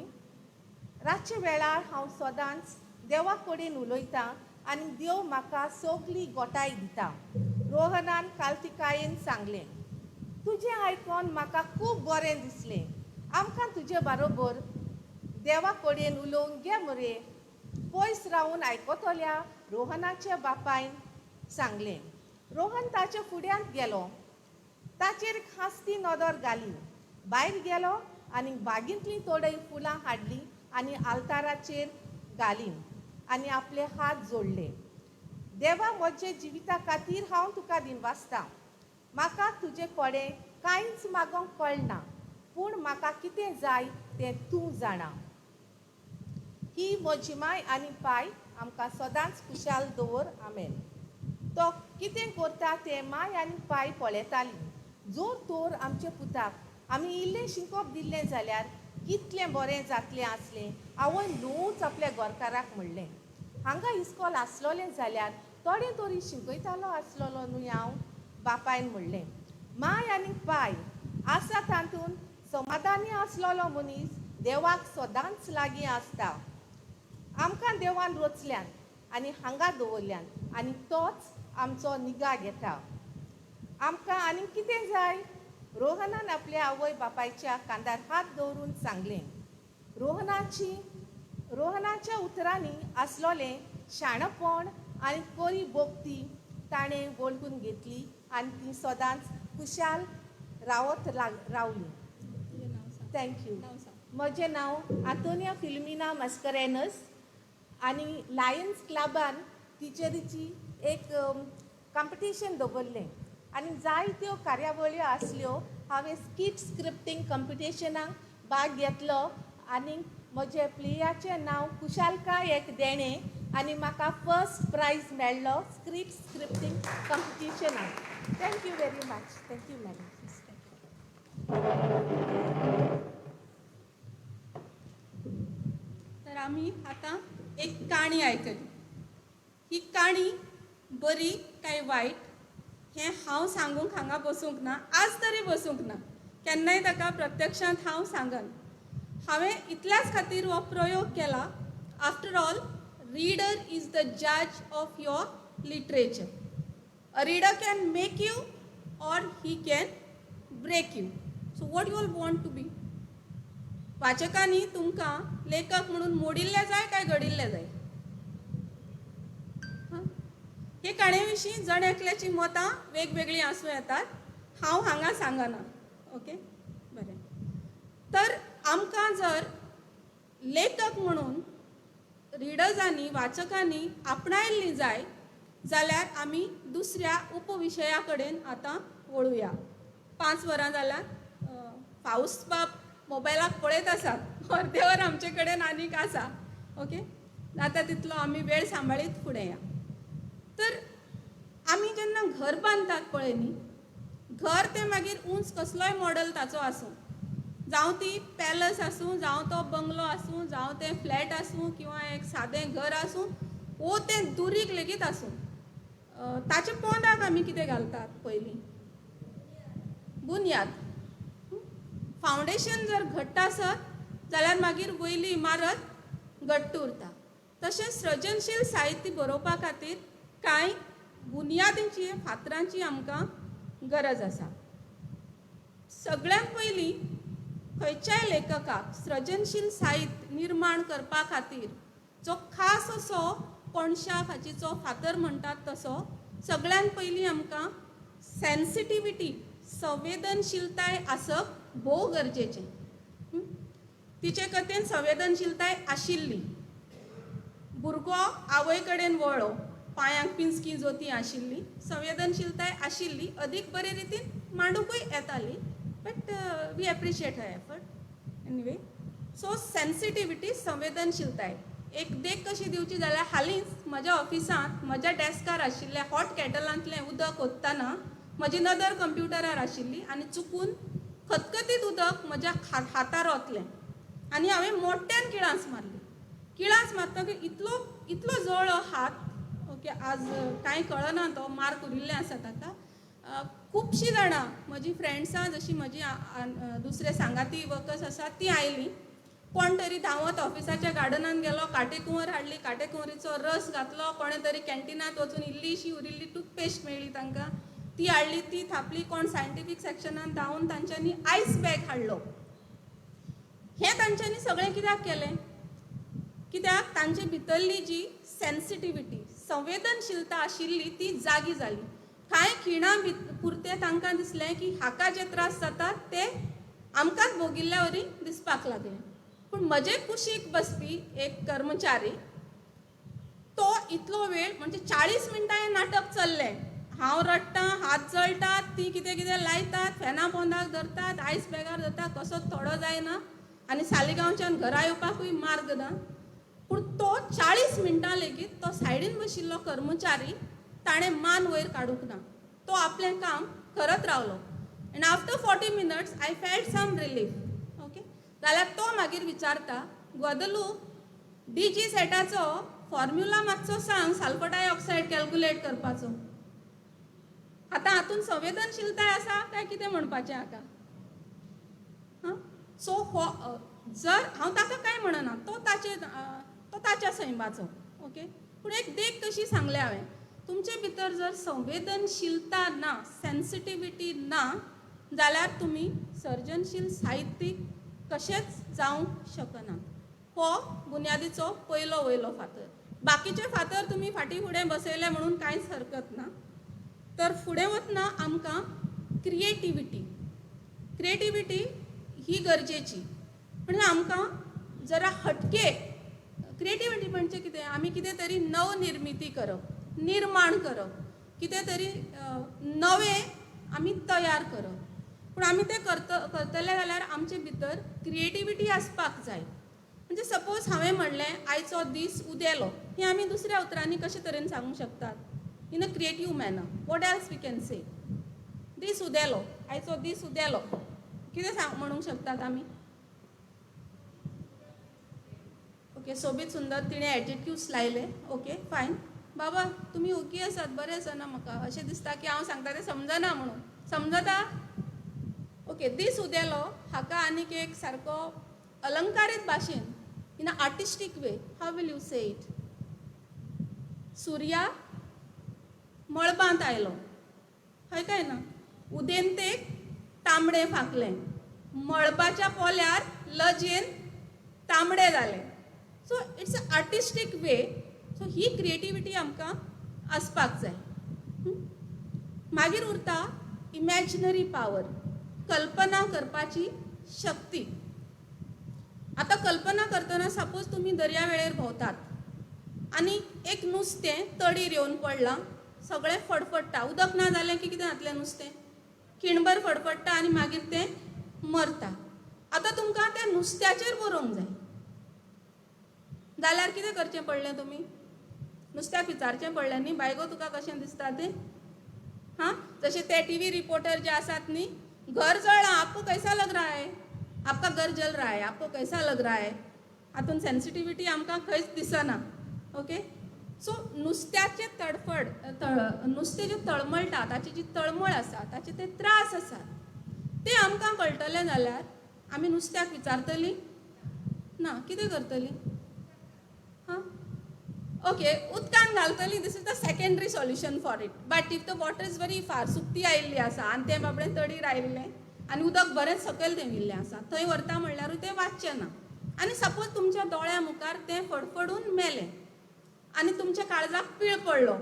रातच्या वेळार हांव सदांच देवा कडेन उलयतां आनी देव म्हाका सगली गोटाय दिता. रोहनान कालतिकायेन सांगलें. तुजें आयकोन म्हाका खूब बरें दिसलें. आमकां तुजे बरोबर देवा कडेन उलोवंक गे मरे. पयस रावन आयकतल्या रोहनाच्या बापायन सांगलें. रोहन ताच्या फुड्यांत गेलो. ताचेर खासती नदर घाली. भायर गेलो आनी बागेंतलीं थोडी फुलां हाडलीं आनी आल्ताराचेर घालीं आनी आपले हात जोडले. देवा, म्हजे जिविता खातीर हांव तुका दिनवासता. म्हाका तुजे कडेन कांयच मागोवंक कळना, पूण म्हाका कितें जाय तें तूं जाणा. ही म्हजी माय आनी पाय आमकां सदांच खुशाल दवर. आमेन. तो कितें करता तें माय आनी पाय पळयतालीं. जोर तोर आमच्या पुताक आमी इल्लें शिकोवप दिल्लें जाल्यार कितलें बरें जातलें आसलें. आवयन ल्हवूच आपल्या गोरकाराक म्हणलें. हांगा इस्कॉल आसलोलें जाल्यार थोडें तरी शिकयतालो आसलोलो न्हय हांव, बापायन म्हणलें. माय आनी पाय आसा तातूंत समाधानी आसलोलो मनीस देवाक सदांच लागीं आसता. आमकां देवान रचल्यान आनी हांगा दवरल्यान आनी तोच आमचो निगा घेता. आमकां आनी कितें जाय? रोहनान आपल्या आवय बापायच्या कांदार हात दवरून सांगलें. रोहनाच्या उतरांनी आसलोलें शाणपण आनी कोरी भोक्ती ताणें वळखून घेतली आनी ती सदांच खुशाल रावत रावली. Thank you. म्हजें नांव आंतोनिया फिल्मिना मस्करेनस आनी लायन्स क्लबान टिचरीची एक कॉम्पिटिशन दवरलें आनी जायत्यो कार्यावळ्यो आसल्यो. हांवें स्किट स्क्रिप्टींग कॉम्पिटिशनाक भाग घेतलो आनी म्हजें प्लेयाचें नांव खुशालकाय एक देणें आनी म्हाका फर्स्ट प्रायज मेळ्ळो स्क्रिप्ट स्क्रिप्टींग कॉम्पिटिशनाक. Thank you very much. Thank you madam. तर आमी आतां एक काणी आयकली. ही काणी बरी काय वायट हें हांव सांगूंक हांगा बसूंक ना, आज तरी बसूंक ना, केन्नाय ताका प्रत्यक्षांत हांव सांगन. हांवें इतल्याच खातीर हो प्रयोग केला. After all, reader is the जज of your literature. A reader can make you or he can break you. So what you all want to be? वाचकांनी तुमकां लेखक म्हणून मोडिल्ले जाय काय घडिल्ले जाय? हे काणये विशीं जण एकल्याची मतां वेगवेगळीं आसूं येतात, हांव हांगा सांगना. ओके, बरें. तर आमकां जर लेखक म्हणून रिडर्सांनी, वाचकांनी आपणायल्ली जाय जाल्यार आमी दुसऱ्या उपविशया कडेन आतां वळुया. 5 वरां जाल्यार फावस बाब मोबायलाक पळयत आसात, अर्दे वर आमचे कडेन आनीक आसा. ओके, जाता तितलो आमी वेळ सांबाळीत फुडें या. तर आमी जेन्ना घर बांदतात पळय न्ही, घर तें मागीर उंच कसलोय मॉडल ताचो आसूं, जावं ती पॅलस आसूं, जावं तो बंगलो आसूं, जावं तें फ्लॅट आसूं, किंवा एक सादें घर आसूं, वो तें दुरीग लेगीत आसूं, ताचे पोंदाक आमी कितें घालतात पयलीं? बुन्याद. फावंडेशन जर घट्ट आसत जाल्यार मागीर वयली इमारत घट्ट उरता. तशेंच सृजनशील साहित्य बरोवपा खातीर कांय बुन्यादीची, फातरांची आमकां गरज आसा. सगळ्यांत पयलीं खंयच्याय लेखकाक सृजनशील साहित्य निर्माण करपा खातीर जो खास असो कोणशा खाचीचो फातर म्हणटात तसो सगळ्यांत पयलीं आमकां सेन्सिटिविटी, संवेदनशीलताय आसप भोव गरजेचें. तिचे कथेन संवेदनशीलताय आशिल्ली. भुरगो आवय कडेन वळ्ळो, पांयांक पिंजकी जोतीं आशिल्ली, संवेदनशीलताय आशिल्ली, अदीक बरे रितीन मांडूकूय येताली, but we appreciate her effort anyway. So sensitivity, संवेदनशीलताय. एक देख कशी दिवची जाल्यार हालींच म्हज्या ऑफिसांत म्हज्या डेस्कार आशिल्ल्या हॉट कॅटलांतलें उदक ओततना म्हजी नदर कंप्युटरार आशिल्ली आनी चुकून खतखतीत उदक म्हज्या हातार ओतलें आनी हांवें मोट्यान किळांच मारली. किळांच मारतकीर इतलो इतलो जळ्ळो हात, ओके, आज कांय कळना, तो मार्क उरिल्लें आसा ताका. खुबशीं जाणां म्हजी फ्रेंड्सां, जशीं म्हजी दुसरे सांगाती वर्कर्स आसात तीं आयलीं. कोण तरी धांवत ऑफिसाच्या गार्डनान गेलो, काटेकुंवर हाडली, काटेकुंवरीचो रस घातलो, कोणें तरी कॅन्टिनांत वचून इल्लीशी उरिल्ली टूथपेस्ट मेळ्ळी तांकां, ती हाडली, ती थापली. कोण सायंटिफीक सेक्शनान धांवून तांच्यांनी आयस बॅग हाडलो. हें तांच्यांनी सगळें कित्याक केलें? कित्याक तांचे भितरली जी सेन्सिटिविटी, संवेदनशीलता आशिल्ली ती जागी जाली. कांय खिणां पुरतें तांकां दिसलें की हाका जे त्रास जातात ते आमकांच भोगिल्ल्या वरी दिसपाक लागले. पूण म्हजे कुशीक बसपी एक कर्मचारी, तो इतलो वेळ म्हणजे 40 मिनटां हें नाटक चल्लें, हांव रडटां, हात जळटात, ती कितें कितें लायतात, फेना पोंदाक धरतात, आयस बॅगार धरतात, कसोच थोडो जायना आनी सालिगांवच्यान घरा येवपाकूय मार्ग ना. पूण तो 40 मिनटां लेगीत तो सायडीन बशिल्लो कर्मचारी ताणें मान वयर काडूंक ना, तो आपलें काम करत रावलो. And after 40 minutes I felt some relief. Okay, जाल्यार तो मागीर विचारता, ग्वादलूप, डी जी सेटाचो फॉर्म्युला मातसो सांग, सल्फर डायऑक्सायड कॅल्क्युलेट करपाचो. आतां हातूंत संवेदनशीलताय आसा काय कितें म्हणपाचें हाका? हां, सो हो जर हांव ताका कांय म्हणना, तो ताचे तो ताच्या सैमाचो. ओके, पूण एक देख कशी सांगल्या हांवें, तुमचे भितर जर संवेदनशीलता ना, सेन्सिटिविटी ना, जाल्यार तुमी सर्जनशील साहित्यीक कशेंच जावंक शकना. हो बुन्यादीचो पयलो वयलो फातर. बाकीचे फातर तुमी फाटीं फुडें बसयले म्हणून कांयच हरकत ना. तर फुडें वतना आमकां क्रिएटिविटी, क्रिएटिविटी ही गरजेची. म्हणजे आमकां जरा हटके क्रिएटिविटी म्हणजे कितें, आमी कितें तरी नवनिर्मिती करप, निर्माण करप, कितें तरी नवें आमी तयार करप. पूण आमी तें करतले जाल्यार आमचे भितर क्रिएटिविटी आसपाक जाय. म्हणजे सपोज हांवें म्हणलें आयचो दीस उदेलो, हें आमी दुसऱ्या उतरांनी कशे तरेन सांगूंक शकतात? In a creative manner, what else we can say? दीस उदेलो, आयचो दीस उदेलो, कितें म्हणूंक शकतात आमी? ओके, सोबीत सुंदर तिणें एटिट्यूड्स लायले. ओके फायन, बाबा तुमी ओगी आसात, बरें आसा ना? म्हाका अशें दिसता की हांव सांगता तें समजना म्हणून. समजता? ओके, दीस उदेलो हाका आनीक एक सारको अलंकारीत भाशेन, in a artistic way, how will you say it? सुर्या मळबांत आयलो, हय काय ना? उदेंतेक तांबडें फांकलें, मळबाच्या पोल्यार लजेन तांबडें जालें. So it's a artistic way. So he creativity आमकां आसपाक जाय. मागीर उरता इमॅजिनरी पावर, कल्पना करपाची शक्ती. आतां कल्पना करतना सपोज तुमी दर्या वेळेर भोंवतात आनी एक नुस्तें तडीर येवन पडलां, सगळें फडफडटा, उदक ना जालें की कितें जातलें, नुस्तें खिणभर फडफडटा आनी मागीर तें मरता. आतां तुमकां त्या नुस्त्याचेर बरोवंक जाय जाल्यार कितें करचें पडलें, तुमी नुस्त्याक विचारचें पडलें न्ही, बायगो तुका कशें दिसता तें. हां, जशें ते टीव्ही रिपोर्टर जे आसात न्ही, घर जळ्ळां, आपको कैसा लग रहा है, आपका घर जल रहा है, आपको कैसा लग रहा है. हातून सेन्सिटिविटी आमकां खंयच दिसना. ओके, सो नुस्त्याचें तडफड तळ नुस्तें जें तळमळटा, ताची जी तळमळ आसा, ताचे ते त्रास आसात, ते आमकां कळटले जाल्यार आमी नुस्त्याक विचारतलीं ना, कितें करतलीं? हां, ओके, उदकान घालतली. This is the secondary solution for it. But if the water is very far, सुकती आयिल्ली आसा आनी तें बाबडें तडीर आयिल्लें आनी उदक बरेंच सकयल देंविल्लें आसा, थंय व्हरता म्हणल्यारूय तें वाचचें ना. आनी सपोज तुमच्या दोळ्या मुखार तें फडफडून मेलें आनी तुमच्या काळजाक पीळ पडलो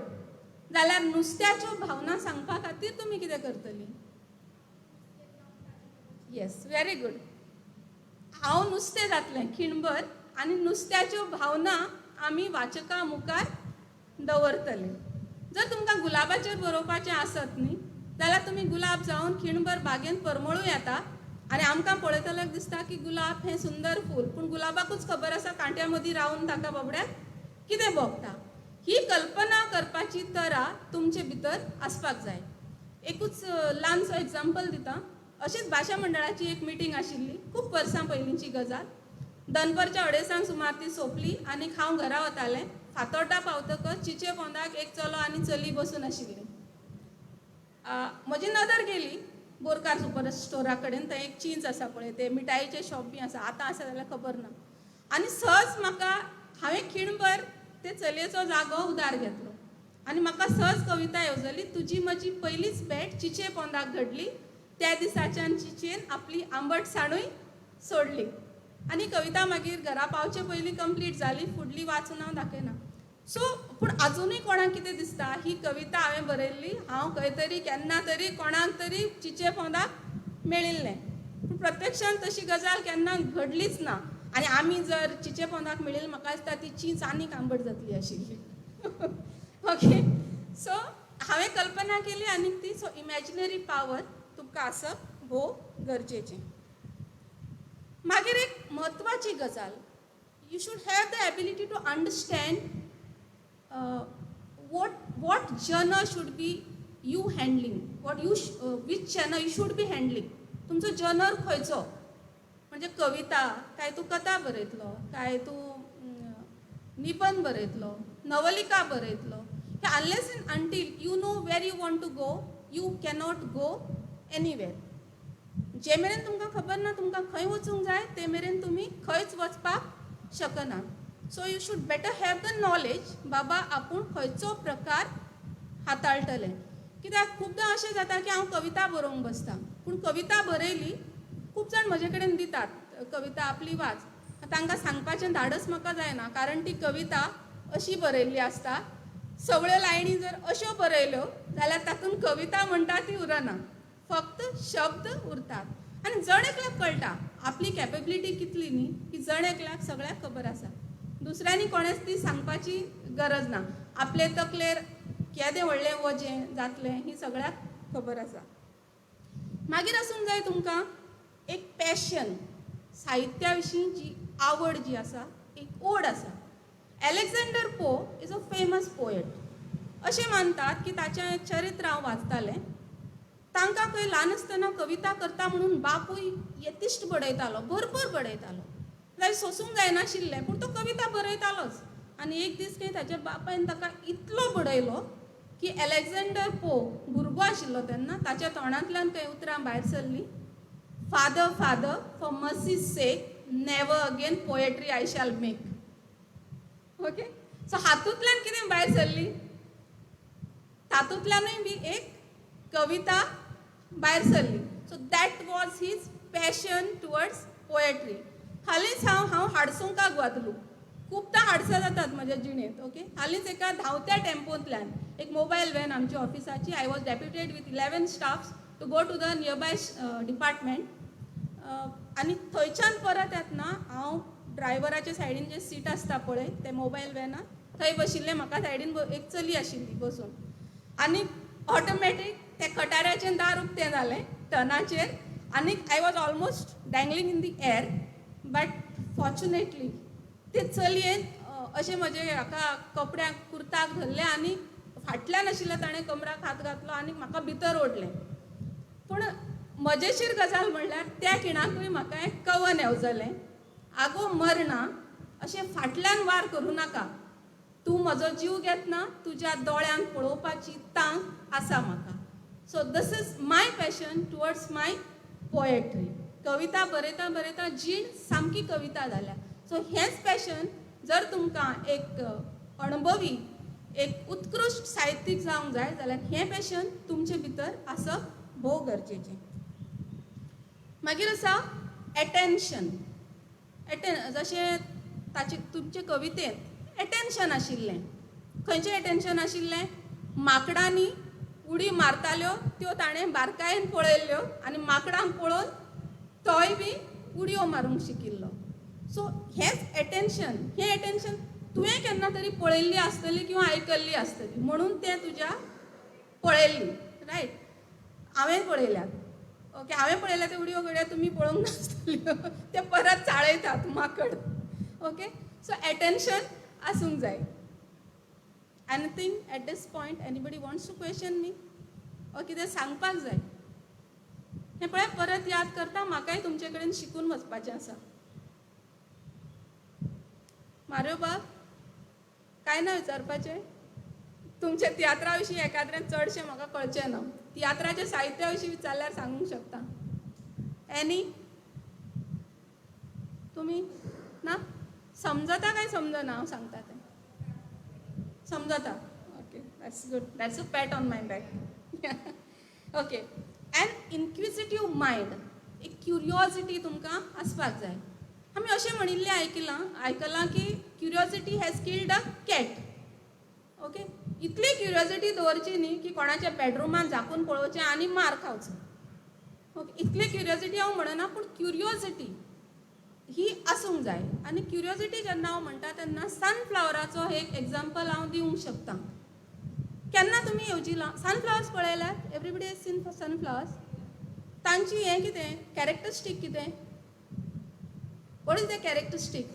जाल्यार नुस्त्याच्यो भावना सांगपा खातीर तुमी कितें करतलीं? Yes, very good. हांव नुस्तें जातलें खिणभर आनी नुस्त्याच्यो भावना आमी वाचकां मुखार दवरतले. जर तुमकां गुलाबाचेर बरोवपाचें आसत न्ही जाल्यार तुमी गुलाब जावन खिणभर बागेंत परमळूं येता आनी आमकां पळयतल्याक दिसता की गुलाब हें सुंदर फूल, पूण गुलाबाकूच खबर आसा कांट्या मदीं रावन ताका बाबड्याक कितें भोगता. ही कल्पना करपाची तरा तुमचे भितर आसपाक जाय. एकूच ल्हानसो एग्जाम्पल दिता. अशीच भाशा मंडळाची एक मिटींग आशिल्ली, खूब वर्सां पयलींची गजाल. दनपारच्या अडेजांक सुमार ती सोंपली आनी हांव घरा वतालें. फातोड्डा पावतकच चिचे पोंदाक एक चलो आनी चली बसून आशिल्ली. म्हजी नदर गेली बोरकार सुपर स्टोरा कडेन, थंय एक चींच आसा पळय, ते मिठायेचें शॉप बी आसा, आतां आसा जाल्यार खबर ना. आनी सहज म्हाका हांवें खिणभर ते चलयेचो जागो उदार घेतलो आनी म्हाका सहज कविता येवजली, तुजी म्हजी पयलीच भेट चिचे पोंदाक घडली, त्या दिसाच्यान चिचेन आपली आंबट साणूय सोडली. आनी कविता मागीर घरा पावचे पयलीं कंप्लीट जाली, फुडली वाचून हांव दाखयना. सो पूण आजुनूय कोणाक कितें दिसता, ही कविता हांवें बरयल्ली, हांव खंय तरी केन्ना तरी कोणाक तरी चिचे पोंदाक मेळिल्लें, पूण प्रत्यक्षान तशी गजाल केन्ना घडलीच ना. आनी आमी जर चिचे पोंदाक मेळिल्ली, म्हाका दिसता ती चींच आनीक आंबट जातली आशिल्ली. ओके, सो हांवें कल्पना केली आनी ती सो इमॅजिनरी पावर तुमकां आसप भोव गरजेचें. मागीर एक म्हत्वाची गजाल, you should have the ability to understand what genre should be you handling, what you which genre you should be handling. तुमचो जनर खंयचो, म्हणजे कविता काय तूं कथा बरयतलो, काय तूं निबंद बरयतलो, नवलिका बरयतलो. Unless and until you know where you want to go, you cannot go anywhere. जे मेरेन तुमकां खबर ना तुमकां खंय वचूंक जाय ते मेरेन तुमी खंयच वचपाक शकना. So you should better have the knowledge बाबा आपूण खंयचो प्रकार हाताळटले. कित्याक खुबदां अशें जाता की हांव कविता बरोवंक बसता, पूण कविता बरयली, खूब जाण म्हजे कडेन दितात कविता आपली वाच, तांकां सांगपाचें धाडस म्हाका जायना, कारण ती कविता अशी बरयल्ली आसता, सगळ्यो लायनी जर अश्यो बरयल्यो जाल्यार तातूंत कविता म्हणटा ती उरना, फक्त शब्द उरतात. आनी जण एकल्याक कळटा आपली कॅपेबिलिटी कितली न्ही, ही जण एकल्याक सगळ्याक खबर आसा, दुसऱ्यांनी कोणेच ती सांगपाची गरज ना. आपले तकलेर केदें व्हडलें वजें जातलें ही सगळ्याक खबर आसा. मागीर आसूंक जाय तुमकां एक पॅशन, साहित्या विशीं जी आवड जी आसा, एक ओड आसा. Alexander Pope is a famous poet. अशें मानतात की ताचें चरित्र हांव वाचतालें, तांकां खंय ल्हान आसतना कविता करता म्हणून बापूय येतिश्ट बडयतालो, भरपूर बडयतालो, जाल्यार सोंसूंक जायनाशिल्लें, पूण तो कविता बरयतालोच. आनी एक दीस खंय ताच्या बापायन ताका इतलो बडयलो की एलेक्झांडर पोप भुरगो आशिल्लो तेन्ना, ताच्या तोंडांतल्यान खंय उतरां भायर सरलीं, father father for mercy's sake never again poetry I shall make. Okay, so हातूंतल्यान कितें भायर सरली, तातूंतल्यानूय बी एक कविता भायर सरली. So So that was his passion towards poetry. हालींच हांव हांव हाडसुंकाक वतलो. खुबदां हाडसां जातात म्हज्या जिणेंत. ओके, हालींच एका धांवत्या टेम्पोंतल्यान, एक मोबायल व्हॅन आमच्या ऑफिसाची, I was deputed with 11 staffs to go to the nearby department. आनी थंयच्यान परत येतना हांव ड्रायव्हराच्या सायडीन जें सीट आसता पळय तें मोबायल व्हॅनान, थंय बशिल्लें. म्हाका सायडीन एक चली आशिल्ली बसून आनी ऑटोमॅटीक तें खटाऱ्याचें दार उक्तें जालें टर्नाचेर आनी I was almost dangling in the air, but fortunately ते चलयेन अशें म्हजे हाका कपड्याक, कुर्ताक धरलें आनी फाटल्यान आशिल्ल्या ताणें कमराक हात घातलो आनी म्हाका भितर ओडलें. पूण मजेशीर गजाल म्हणल्यार त्या खिणाकूय म्हाका एक कवन येवजलें: आगो मरणा, अशें फाटल्यान वार करूं नाका, तूं म्हजो जीव घेतना तुज्या दोळ्यांक पळोवपाची तांक आसा म्हाका. So this is my passion towards my poetry. कविता बरयता बरयता जीण सामकी कविता जाल्या. सो हेंच पॅशन जर तुमकां एक अणभवी, एक उत्कृश्ट साहित्यीक जावंक जाय जाल्यार हें पॅशन तुमचे भितर आसप भोव गरजेचें. मागीर आसा एटेन्शन. जशें ताचे तुमचे कवितेंत एटेन्शन आशिल्लें. खंयचें एटेन्शन आशिल्लें? माकडांनी उडी मारताल्यो त्यो ताणें बारकायेन पळयल्ल्यो आनी माकडांक पळोवन तोय बी उडयो मारूंक शिकिल्लो. सो हेंच एटेन्शन. हें एटेन्शन तुवें केन्ना तरी पळयल्ली आसतली किंवा आयकल्ली आसतली म्हणून तें तुज्या पळयल्ली, रायट? हांवें पळयल्यात. ओके, हांवें पळयल्या ते उडयो घडये तुमी पळोवंक नासतल्यो. ते परत चाळयतात माकड. ओके, सो एटेन्शन आसूंक जाय. Anything at this point anybody wants to question me or कितें सांगपाक जाय? हें पळय, परत याद करता, म्हाकाय तुमचे कडेन शिकून वचपाचें आसा. मार्यो बाब, कांय ना विचारपाचें? तुमच्या तियात्रा विशीं एकाद्रें चडशें म्हाका कळचें ना. तियात्राच्या साहित्या विशीं विचारल्यार सांगूंक शकता. एनी तुमी ना समजता काय समजना हांव सांगता तें? समजता? Okay, that's good. That's a pat on my back. Okay, an inquisitive mind, एक क्युरियोजिटी तुमकां आसपाक जाय. आमी अशें म्हणिल्लें आयकलां आयकलां की curiosity has killed a cat. Okay, इतली क्युरियोजिटी दवरची न्ही की कोणाच्या बेडरुमान झाकून पळोवचें आनी मार खावचो. ओके, इतली क्युरियोजिटी हांव म्हणना, पूण क्युरियोजिटी ही आसूंक जाय. आनी क्युरियोजिटी जेन्ना हांव म्हणटा तेन्ना सनफ्लावराचो एक एग्जाम्पल हांव दिवंक शकता. केन्ना तुमी येवजिलां, sunflowers पळयल्यात? Everybody has seen sunflowers. तांची हें कितें, कॅरेक्टरिस्टीक कितें? What is the characteristic?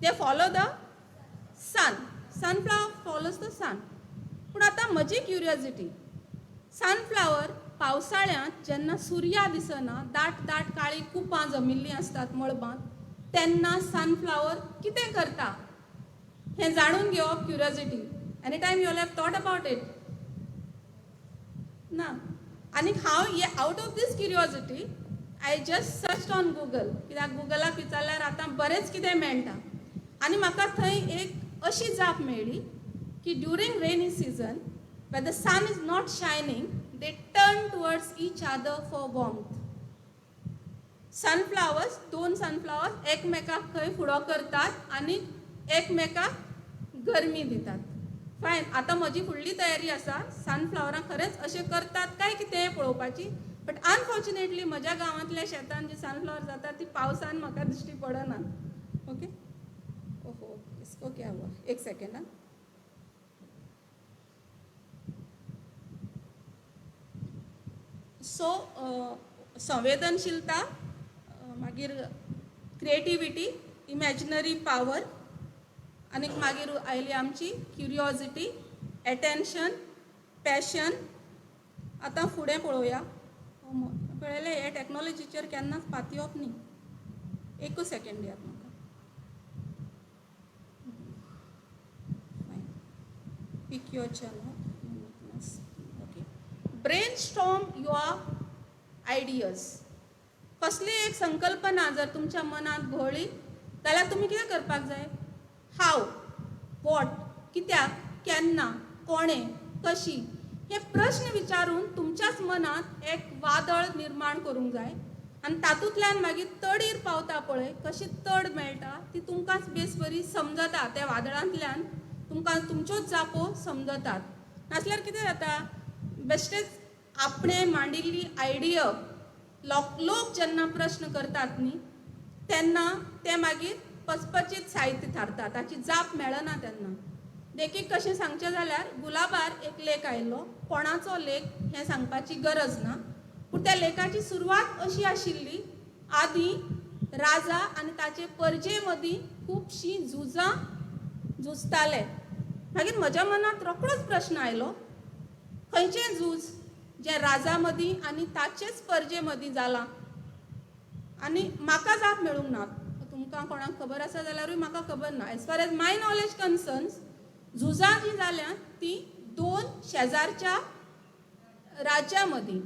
They follow the sun. Sunflower follows the sun. पूण आतां म्हजी क्युरियोजिटी, सनफ्लावर पावसाळ्यांत जेन्ना सुर्या दिसना, दाट दाट काळी कुपां जमिल्लीं आसतात मळबांत, तेन्ना सनफ्लावर कितें करता हें जाणून घेवप curiosity. Any time you have thought about it? ना. आनी हांव हे out of this curiosity I just search on Google, कित्याक गुगलाक विचारल्यार आतां बरेंच कितें मेळटा. आनी म्हाका थंय एक अशी जाप मेळ्ळी की during rainy season, when the sun is not shining, they turn towards each other for warmth. Sunflowers, दोन सनफ्लावर्स एकमेकाक खंय फुडो करतात आनी एकमेकाक गरमी दितात. फायन. आतां म्हजी फुडली तयारी आसा सनफ्लावरां खरेंच अशें करतात काय कितें पळोवपाची. बट अनफॉर्च्युनेटली म्हज्या गांवांतल्या शेतान जी सनफ्लावर जाता ती पावसान म्हाका दिश्टी पडना. ओके, ओहो, इसको क्या हुआ? एक सेकेंड हा. सो संवेदनशीलता, मागीर क्रिएटिविटी, इमॅजिनरी पावर आनीक मागीर आयली आमची क्युरियोजिटी, एटेन्शन, पॅशन. आतां फुडें पळोवया. पळयलें, हे टॅक्नोलॉजीचेर केन्नाच पातयेवप न्ही. एकूच सेकेंड दियात म्हाका. Pick your channel. Okay, brainstorm your ideas. कसली एक संकल्पना जर तुमच्या मनांत घोळ्ळी जाल्यार तुमी कितें करपाक जाय? हाव, what, कित्याक, केन्ना, कोणें, कशी, हे प्रश्न विचारून तुमच्याच मनांत एक वादळ निर्माण करूंक जाय आनी तातूंतल्यान मागीर तडीर पावता पळय, कशी तड मेळटा ती तुमकांच बेस बरी समजता. त्या वादळांतल्यान तुमकां तुमच्योच जापो समजतात. नासल्यार कितें जाता, बेश्टेच आपणें मांडिल्ली आयडिया लोक जेन्ना प्रश्न करतात न्ही तेन्ना तें मागीर पचपचीत साहित्य थारता, ताची जाप मेळना तेन्ना. देखीक कशें सांगचें जाल्यार गुलाबार एक लेख आयलो, कोणाचो लेख हें सांगपाची गरज ना, पूण त्या लेखाची सुरवात अशी आशिल्ली, आदीं राजा आनी ताचे परजे मदीं खुबशीं झुजां झुजताले. मागीर म्हज्या मनांत रोखडोच प्रश्न आयलो, खंयचें झूज जें राजा मदीं आनी ताचेच परजे मदीं जालां? आनी म्हाका जाप मेळूंक ना. तुमकां कोणाक खबर आसा जाल्यारूय म्हाका खबर ना. As far as my knowledge concerns, झुजां जीं जाल्यांत तीं दोन शेजारच्या राज्यां मदीं,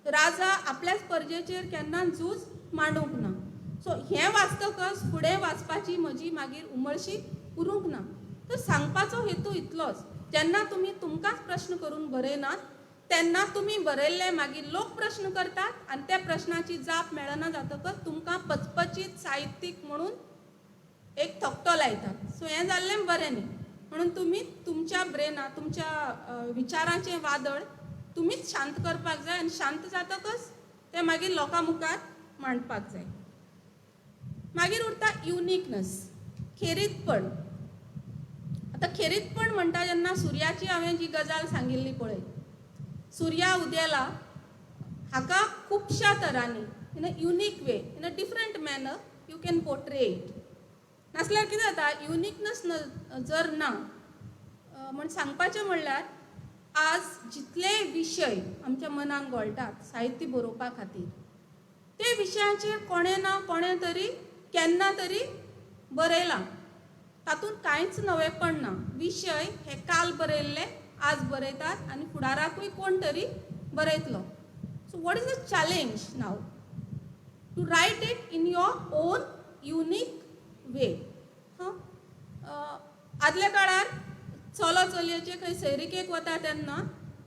राजा आपल्याच परजेचेर केन्ना झूज मांडूंक ना. सो हें वाचतकच फुडें वाचपाची म्हजी मागीर उमळशीक उरूंक ना. तर सांगपाचो हेतू इतलोच, जेन्ना तुमी तुमकांच प्रश्न करून बरयनात तेन्ना तुमी बरयल्ले मागीर लोक प्रश्न करतात आनी त्या प्रश्नाची जाप मेळना जातकच तुमकां पचपचीत साहित्यीक म्हणून एक थकटो लायतात. सो हें जाल्लें बरें न्ही. म्हणून तुमी तुमच्या ब्रेना, तुमच्या विचारांचें वादळ तुमीच शांत करपाक जाय आनी शांत जातकच तें मागीर लोकां मुखार मांडपाक जाय. मागीर उरता युनिकनस, खेरीतपण. आतां खेरीतपण म्हणटा जेन्ना सुर्याची हांवें जी गजाल सांगिल्ली पळय, सुर्या उदेला हाका खुबश्या तरांनी in a unique way, in a different manner you can portray it. नासल्यार कितें जाता, युनिकनस जर ना म्हण सांगपाचें म्हणल्यार आज जितले विशय आमच्या मनान घोळटात साहित्य बरोवपा खातीर ते विशयांचेर कोणें ना कोणें तरी केन्ना तरी बरयलां, तातूंत कांयच नवेंपण ना. विशय हे काल बरयल्ले आज बरयतात आनी फुडाराकूय कोण तरी बरयतलो. So what is the challenge now? To write it in your own unique way. हां, आदल्या काळार चलो चलयेचे खंय सैरिकेक वता तेन्ना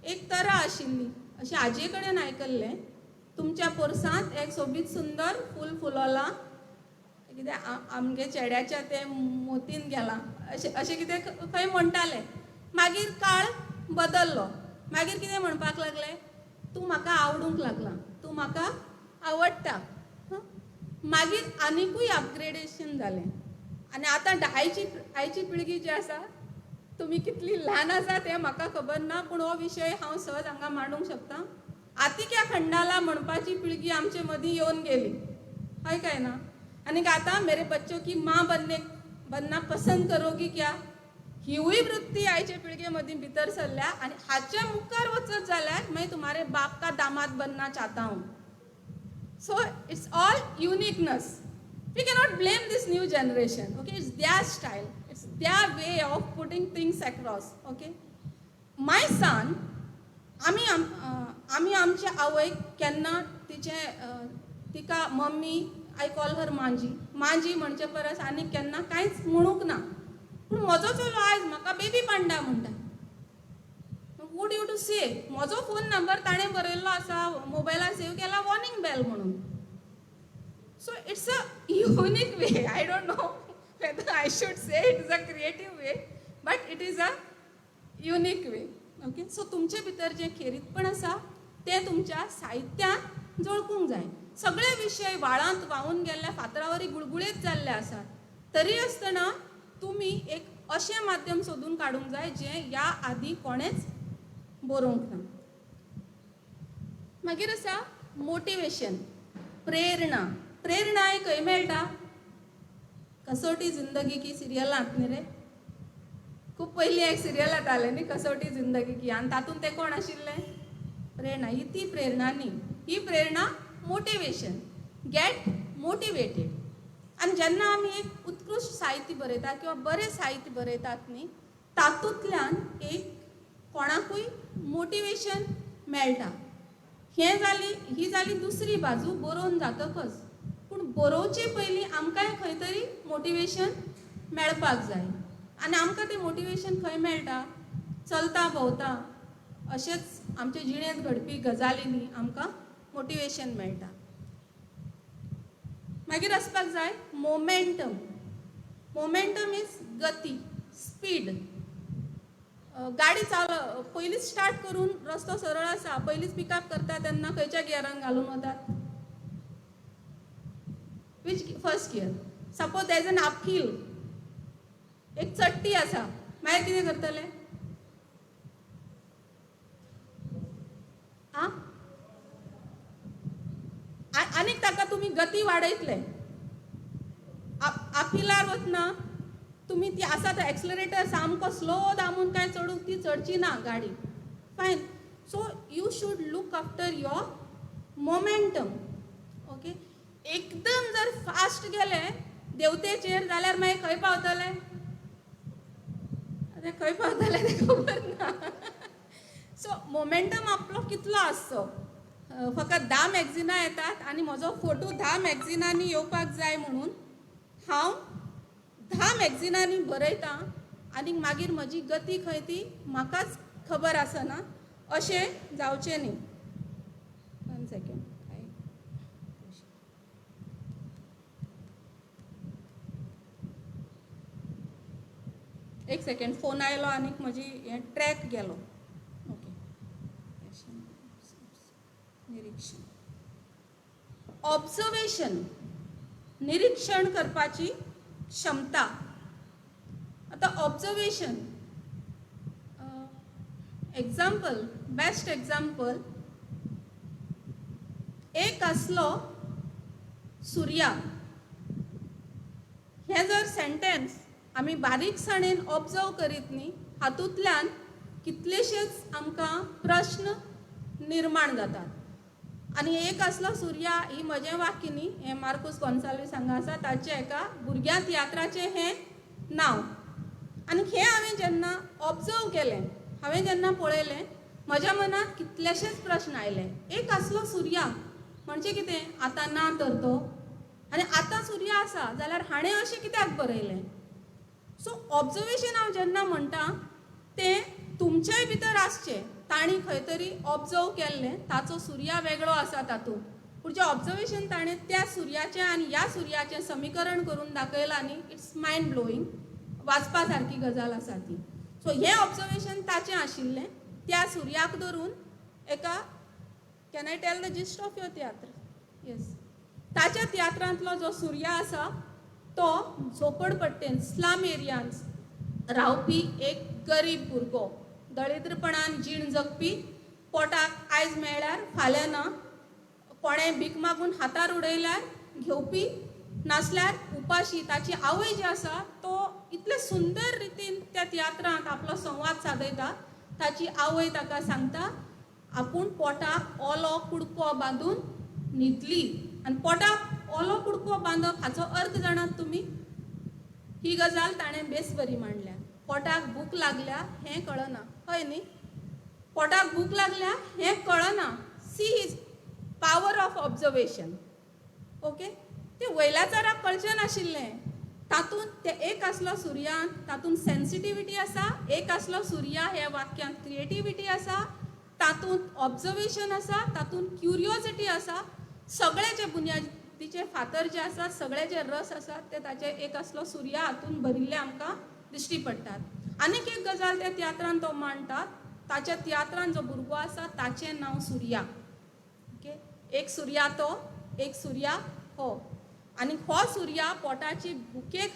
एक तरा आशिल्ली, अशें आजये कडेन आयकल्लें, तुमच्या पोरसांत एक सोबीत सुंदर फूल फुलोलां, कितें आमगे चेड्याच्या तें मोतीन गेलां, अशें अशें कितें खंय म्हणटाले. मागीर काळ बदल्लो, मागीर कितें म्हणपाक लागले, तूं म्हाका आवडूंक लागला, तूं म्हाका आवडटा. मागीर आनिकूय अपग्रेडेशन जालें आनी आतां आयची पिळगी जी आसा, तुमी कितली ल्हान आसा तें म्हाका खबर ना, पूण हो विशय हांव सहज हांगा मांडूंक शकता. आतिक्या खंडाला म्हणपाची पिळगी आमचे मदीं येवन गेली, हय काय ना? आनी आतां मेरे बच्चों की माँ बनना पसंद करोगी क्या, हिवूय वृत्ती आयचे पिळगे मदीं भितर सरल्या. आनी हाचे मुखार वचत जाल्यार मैं तुम्हारे बाप का दामाद बनना चाहता हूँ. So it's all uniqueness. We cannot blame this new generation. Okay, it's their style, it's their way of putting things across. Okay, my son, आमी आमच्या आवयक केन्ना तिचें तिका मम्मी, I call her मांजी, मांजी म्हणचे परस आनी केन्ना कांयच म्हणूंक ना. पूण म्हजो चलो आयज म्हाका बेबी पांडा म्हणटा. वूड you to से, म्हजो फोन नंबर ताणें बरयल्लो आसा, मोबायलार सेव केला वॉर्निंग बेल म्हणून. So it's a unique way. I don't know whether I should say it is a creative way, but it is a unique way. Okay, so तुमचे भितर जें खेरीतपण आसा तें तुमच्या साहित्यांत झळकूंक जाय. सगळे विशय व्हाळांत व्हांवून गेल्ल्या फातरावरी गुळगुळीत जाल्ले आसात, तरी आसतना तुमी एक अशें माध्यम सोदून काडूंक जाय जें ह्या आदीं कोणेंच बरोवंक ना. मागीर आसा मोटिवेशन, प्रेरणा. प्रेरणाय खंय मेळटा? कसोटी जिंदगी की सिरियलांत न्ही रे, खूब पयलीं एक सिरियल येतालें न्ही कसोटी जिंदगी की, आनी तातूंत तें कोण आशिल्लें? प्रेरणा. ही ती प्रेरणा न्ही, ही प्रेरणा मोटिवेशन, गेट मोटिवेटेड. आनी जेन्ना आमी एक उत्कृश्ट साहित्य बरयतात किंवा बरें साहित्य बरयतात न्ही, तातूंतल्यान एक कोणाकूय मोटिवेशन मेळटा. हें जाली, ही जाली दुसरी बाजू बरोवन जातकच. पूण बरोवचे पयलीं आमकांय खंय तरी मोटिवेशन मेळपाक जाय. आनी आमकां तें मोटिवेशन खंय मेळटा? चलता भोंवता, अशेंच आमचे जिणेंत घडपी गजालींनी आमकां मोटिवेशन मेळटा. मागीर आसपाक जाय मोमेंटम. मोमेंटम is गती, स्पीड. गाडी चाल पयलींच स्टार्ट करून रस्तो सरळ आसा, पयलींच पिकअप करता तेन्ना खंयच्या गियरान घालून वतात? Which first gear? Suppose there is an uphill, एक चडटी आसा, मागीर कितें करतले? आं, आनीक ताका तुमी गती वाडयतले. अपहिलार वतना तुमी ती आसा तो एक्सलरेटर सामको स्लो दामून काय चडूंक ती चडची ना गाडी. Fine. So you should look after your momentum. Okay, एकदम जर फास्ट गेले देंवतेचेर जाल्यार मागीर खंय पावतले? आतां खंय पावतले तें खबर ना. सो मोमेंटम आपलो कितलो आसचो? फकत 10 मॅगझिनां येतात आनी म्हजो फोटो 10 मॅगझिनांनी येवपाक जाय म्हणून हांव 10 मॅगझिनांनी बरयतां आनी मागीर म्हजी गती खंय ती म्हाकाच खबर आसना, अशें जावचें न्ही. 1 सेकेंड. एक सेकेंड, फोन आयलो आनीक म्हजी हें ट्रॅक गेलो. ओके, निरिक्षण, ऑब्जर्वेशन, निरिक्षण करपाची क्षमता. आतां ऑब्जर्वेशन, एग्जाम्पल, बेस्ट एग्जाम्पल, एक आसलो सुर्या. हें जर सेंटेन्स आमी बारीकसाणेन ऑब्जर्व करीत न्ही, हातूंतल्यान कितलेशेच आमकां प्रश्न निर्माण जातात. आनी एक आसलो सुर्या ही म्हजें वाक्य न्ही, हें मार्कूस गोन्साल्वीस हांगा आसा ताचें एका भुरग्यां तियात्राचें हें नांव. आनी हें हांवें जेन्ना ऑब्जर्व केलें, हांवें जेन्ना पळयलें, म्हज्या मनांत कितलेशेच प्रश्न आयले. एक आसलो सुर्या म्हणजे कितें? आतां ना तर तो, आनी आतां सुर्या आसा जाल्यार हाणें अशें कित्याक बरयलें? सो ऑब्जर्वेशन हांव जेन्ना म्हणटा तें तुमचेय भितर आसचें. तांणी खंय तरी ऑब्जर्व केल्लें, ताचो सुर्या वेगळो आसा तातूंत, पूण जें ऑब्जर्वेशन ताणें त्या सुर्याचें आनी ह्या सुर्याचें समीकरण करून दाखयलां न्ही, it's mind blowing, वाचपा सारकी गजाल आसा ती. सो हें ऑब्जर्वेशन ताचें आशिल्लें त्या सुर्याक धरून एका, can I tell the gist of your tiatr? Yes. ताच्या तियात्रांतलो जो सुर्या आसा तो झोपडपट्टेन, स्लम एरियांत रावपी एक गरीब भुरगो, दळिद्रपणान जीण जगपी, पोटाक आयज मेळ्ळ्यार फाल्यां ना, कोणें भीक मागून हातार उडयल्यार घेवपी, नासल्यार उपाशी. ताची आवय जी आसा तो इतले सुंदर रितीन त्या तियात्रांत आपलो संवाद सादयता. ताची आवय ताका सांगता आपूण पोटाक ओलो कुडको बांदून न्हिदली. आनी पोटाक ओलो कुडको बांदप हाचो अर्थ जाणात तुमी? ही गजाल ताणें बेस बरी मांडल्या. पोटाक भूक लागल्या हें कळना, हय न्ही? पोटाक भूक लागल्या हें कळना. See his power of observation. Okay, तें वयल्याचाराक कळचें नाशिल्लें. तातूंत ते एक आसलो सुर्यांत तातूंत सेन्सिटिविटी आसा, एक आसलो सुर्या ह्या वाक्यांत क्रिएटिविटी आसा, तातूंत ऑब्जर्वेशन आसा, तातूंत क्युरियोसिटी आसा. सगळे जे बुन्यादीचे फातर जे आसा, सगळे जे रस आसात ते ताचे एक आसलो सुर्या हातूंत भरिल्ले आमकां दिश्टी पडटात. आनीक एक गजाल त्या तियात्रान तो मांडटा, ताच्या तियात्रान जो भुरगो आसा ताचें नांव सुर्या. ओके, एक सुर्या तो, एक सुर्या हो. आनी हो सुर्या पोटाची भुके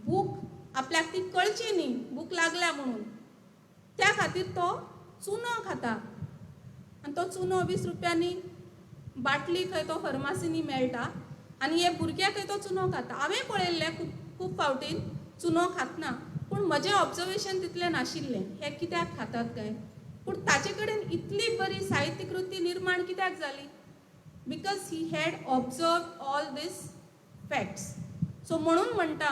भूक आपल्याक ती कळची न्ही, भूक लागल्या म्हणून, त्या खातीर तो चुनो खाता. आनी तो चुनो 20 रुपयांनी बाटली खंय तो फर्मासीनी मेळटा. आनी हे भुरग्याकय तो चुनो खाता. हांवें पळयल्लें खूब खूब फावटीन चुनो खातना, पूण म्हजें ऑब्जर्वेशन तितलें नाशिल्लें हे कित्याक खातात काय. पूण ताचे कडेन इतली बरी साहित्यकृती निर्माण कित्याक जाली? Because he had observe all these facts. So म्हणून म्हणटा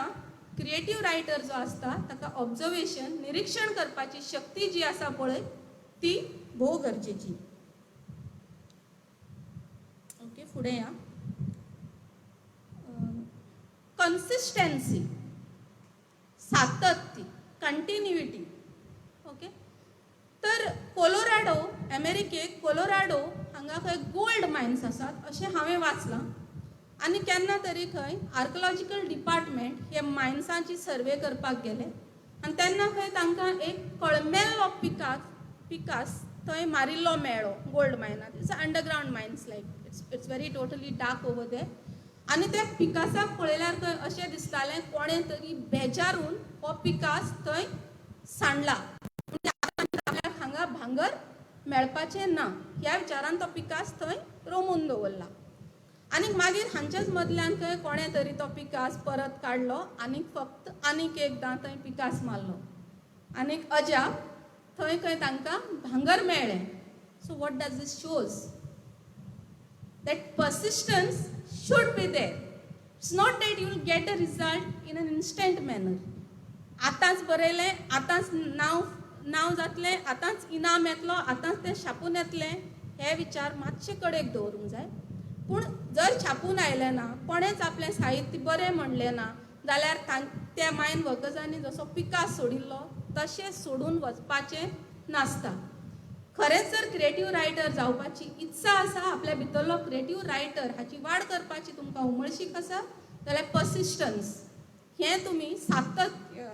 क्रिएटीव रायटर जो आसता ताका ऑब्जर्वेशन, निरिक्षण करपाची शक्ती जी आसा पळय ती भोव गरजेची. ओके, फुडें या. कन्सिस्टन्सी, सातत्य, कंटिन्युइटी. ओके, तर कोलोराडो, अमेरिकेक कोलोराडो हांगा खंय गोल्ड मायन्स आसात अशें हांवें वाचलां आनी केन्ना तरी खंय आर्कलॉजिकल डिपार्टमेंट हे मायन्सांची सर्वे करपाक गेले आनी तेन्ना खंय तांकां एक कळमेल्लो पिकास थंय मारिल्लो मेळ्ळो gold मायनांत. It's underground mines, like it's very totally dark over there. आनी त्या पिकासाक पळयल्यार थंय अशें दिसतालें कोणें तरी बेजारून हो पिकास थंय सांडला, म्हणजे आपल्याक हांगा भांगर मेळपाचें ना ह्या विचारान तो पिकास थंय रोमून दवरला. आनी मागीर हांच्याच मदल्यान खंय कोणें तरी तो पिकास परत काडलो आनी फक्त आनीक एकदां थंय पिकास मारलो आनीक अजाप थंय खंय तांकां भांगर मेळ्ळें. So what does this shows? That persistence should be there. It's not that you will get a result in an instant manner. आतांच बरयलें, आतांच नांव जातलें, आतांच इनाम येतलो, आतांच तें छापून येतलें, हे विचार मातशे कडेक दवरूंक जाय. पूण जर छापून आयलें ना, कोणेंच आपलें साहित्य बरें म्हणलें ना जाल्यार त्या मायन वर्कर्सांनी जसो पिकास सोडिल्लो तशें सोडून वचपाचें नासता. खरेंच जर क्रिएटीव रायटर जावपाची इत्सा आसा, आपल्या भितरलो क्रिएटीव रायटर हाची वाड करपाची तुमकां उमळशीक आसा जाल्यार पर्सिस्टन्स हें तुमी सातत्य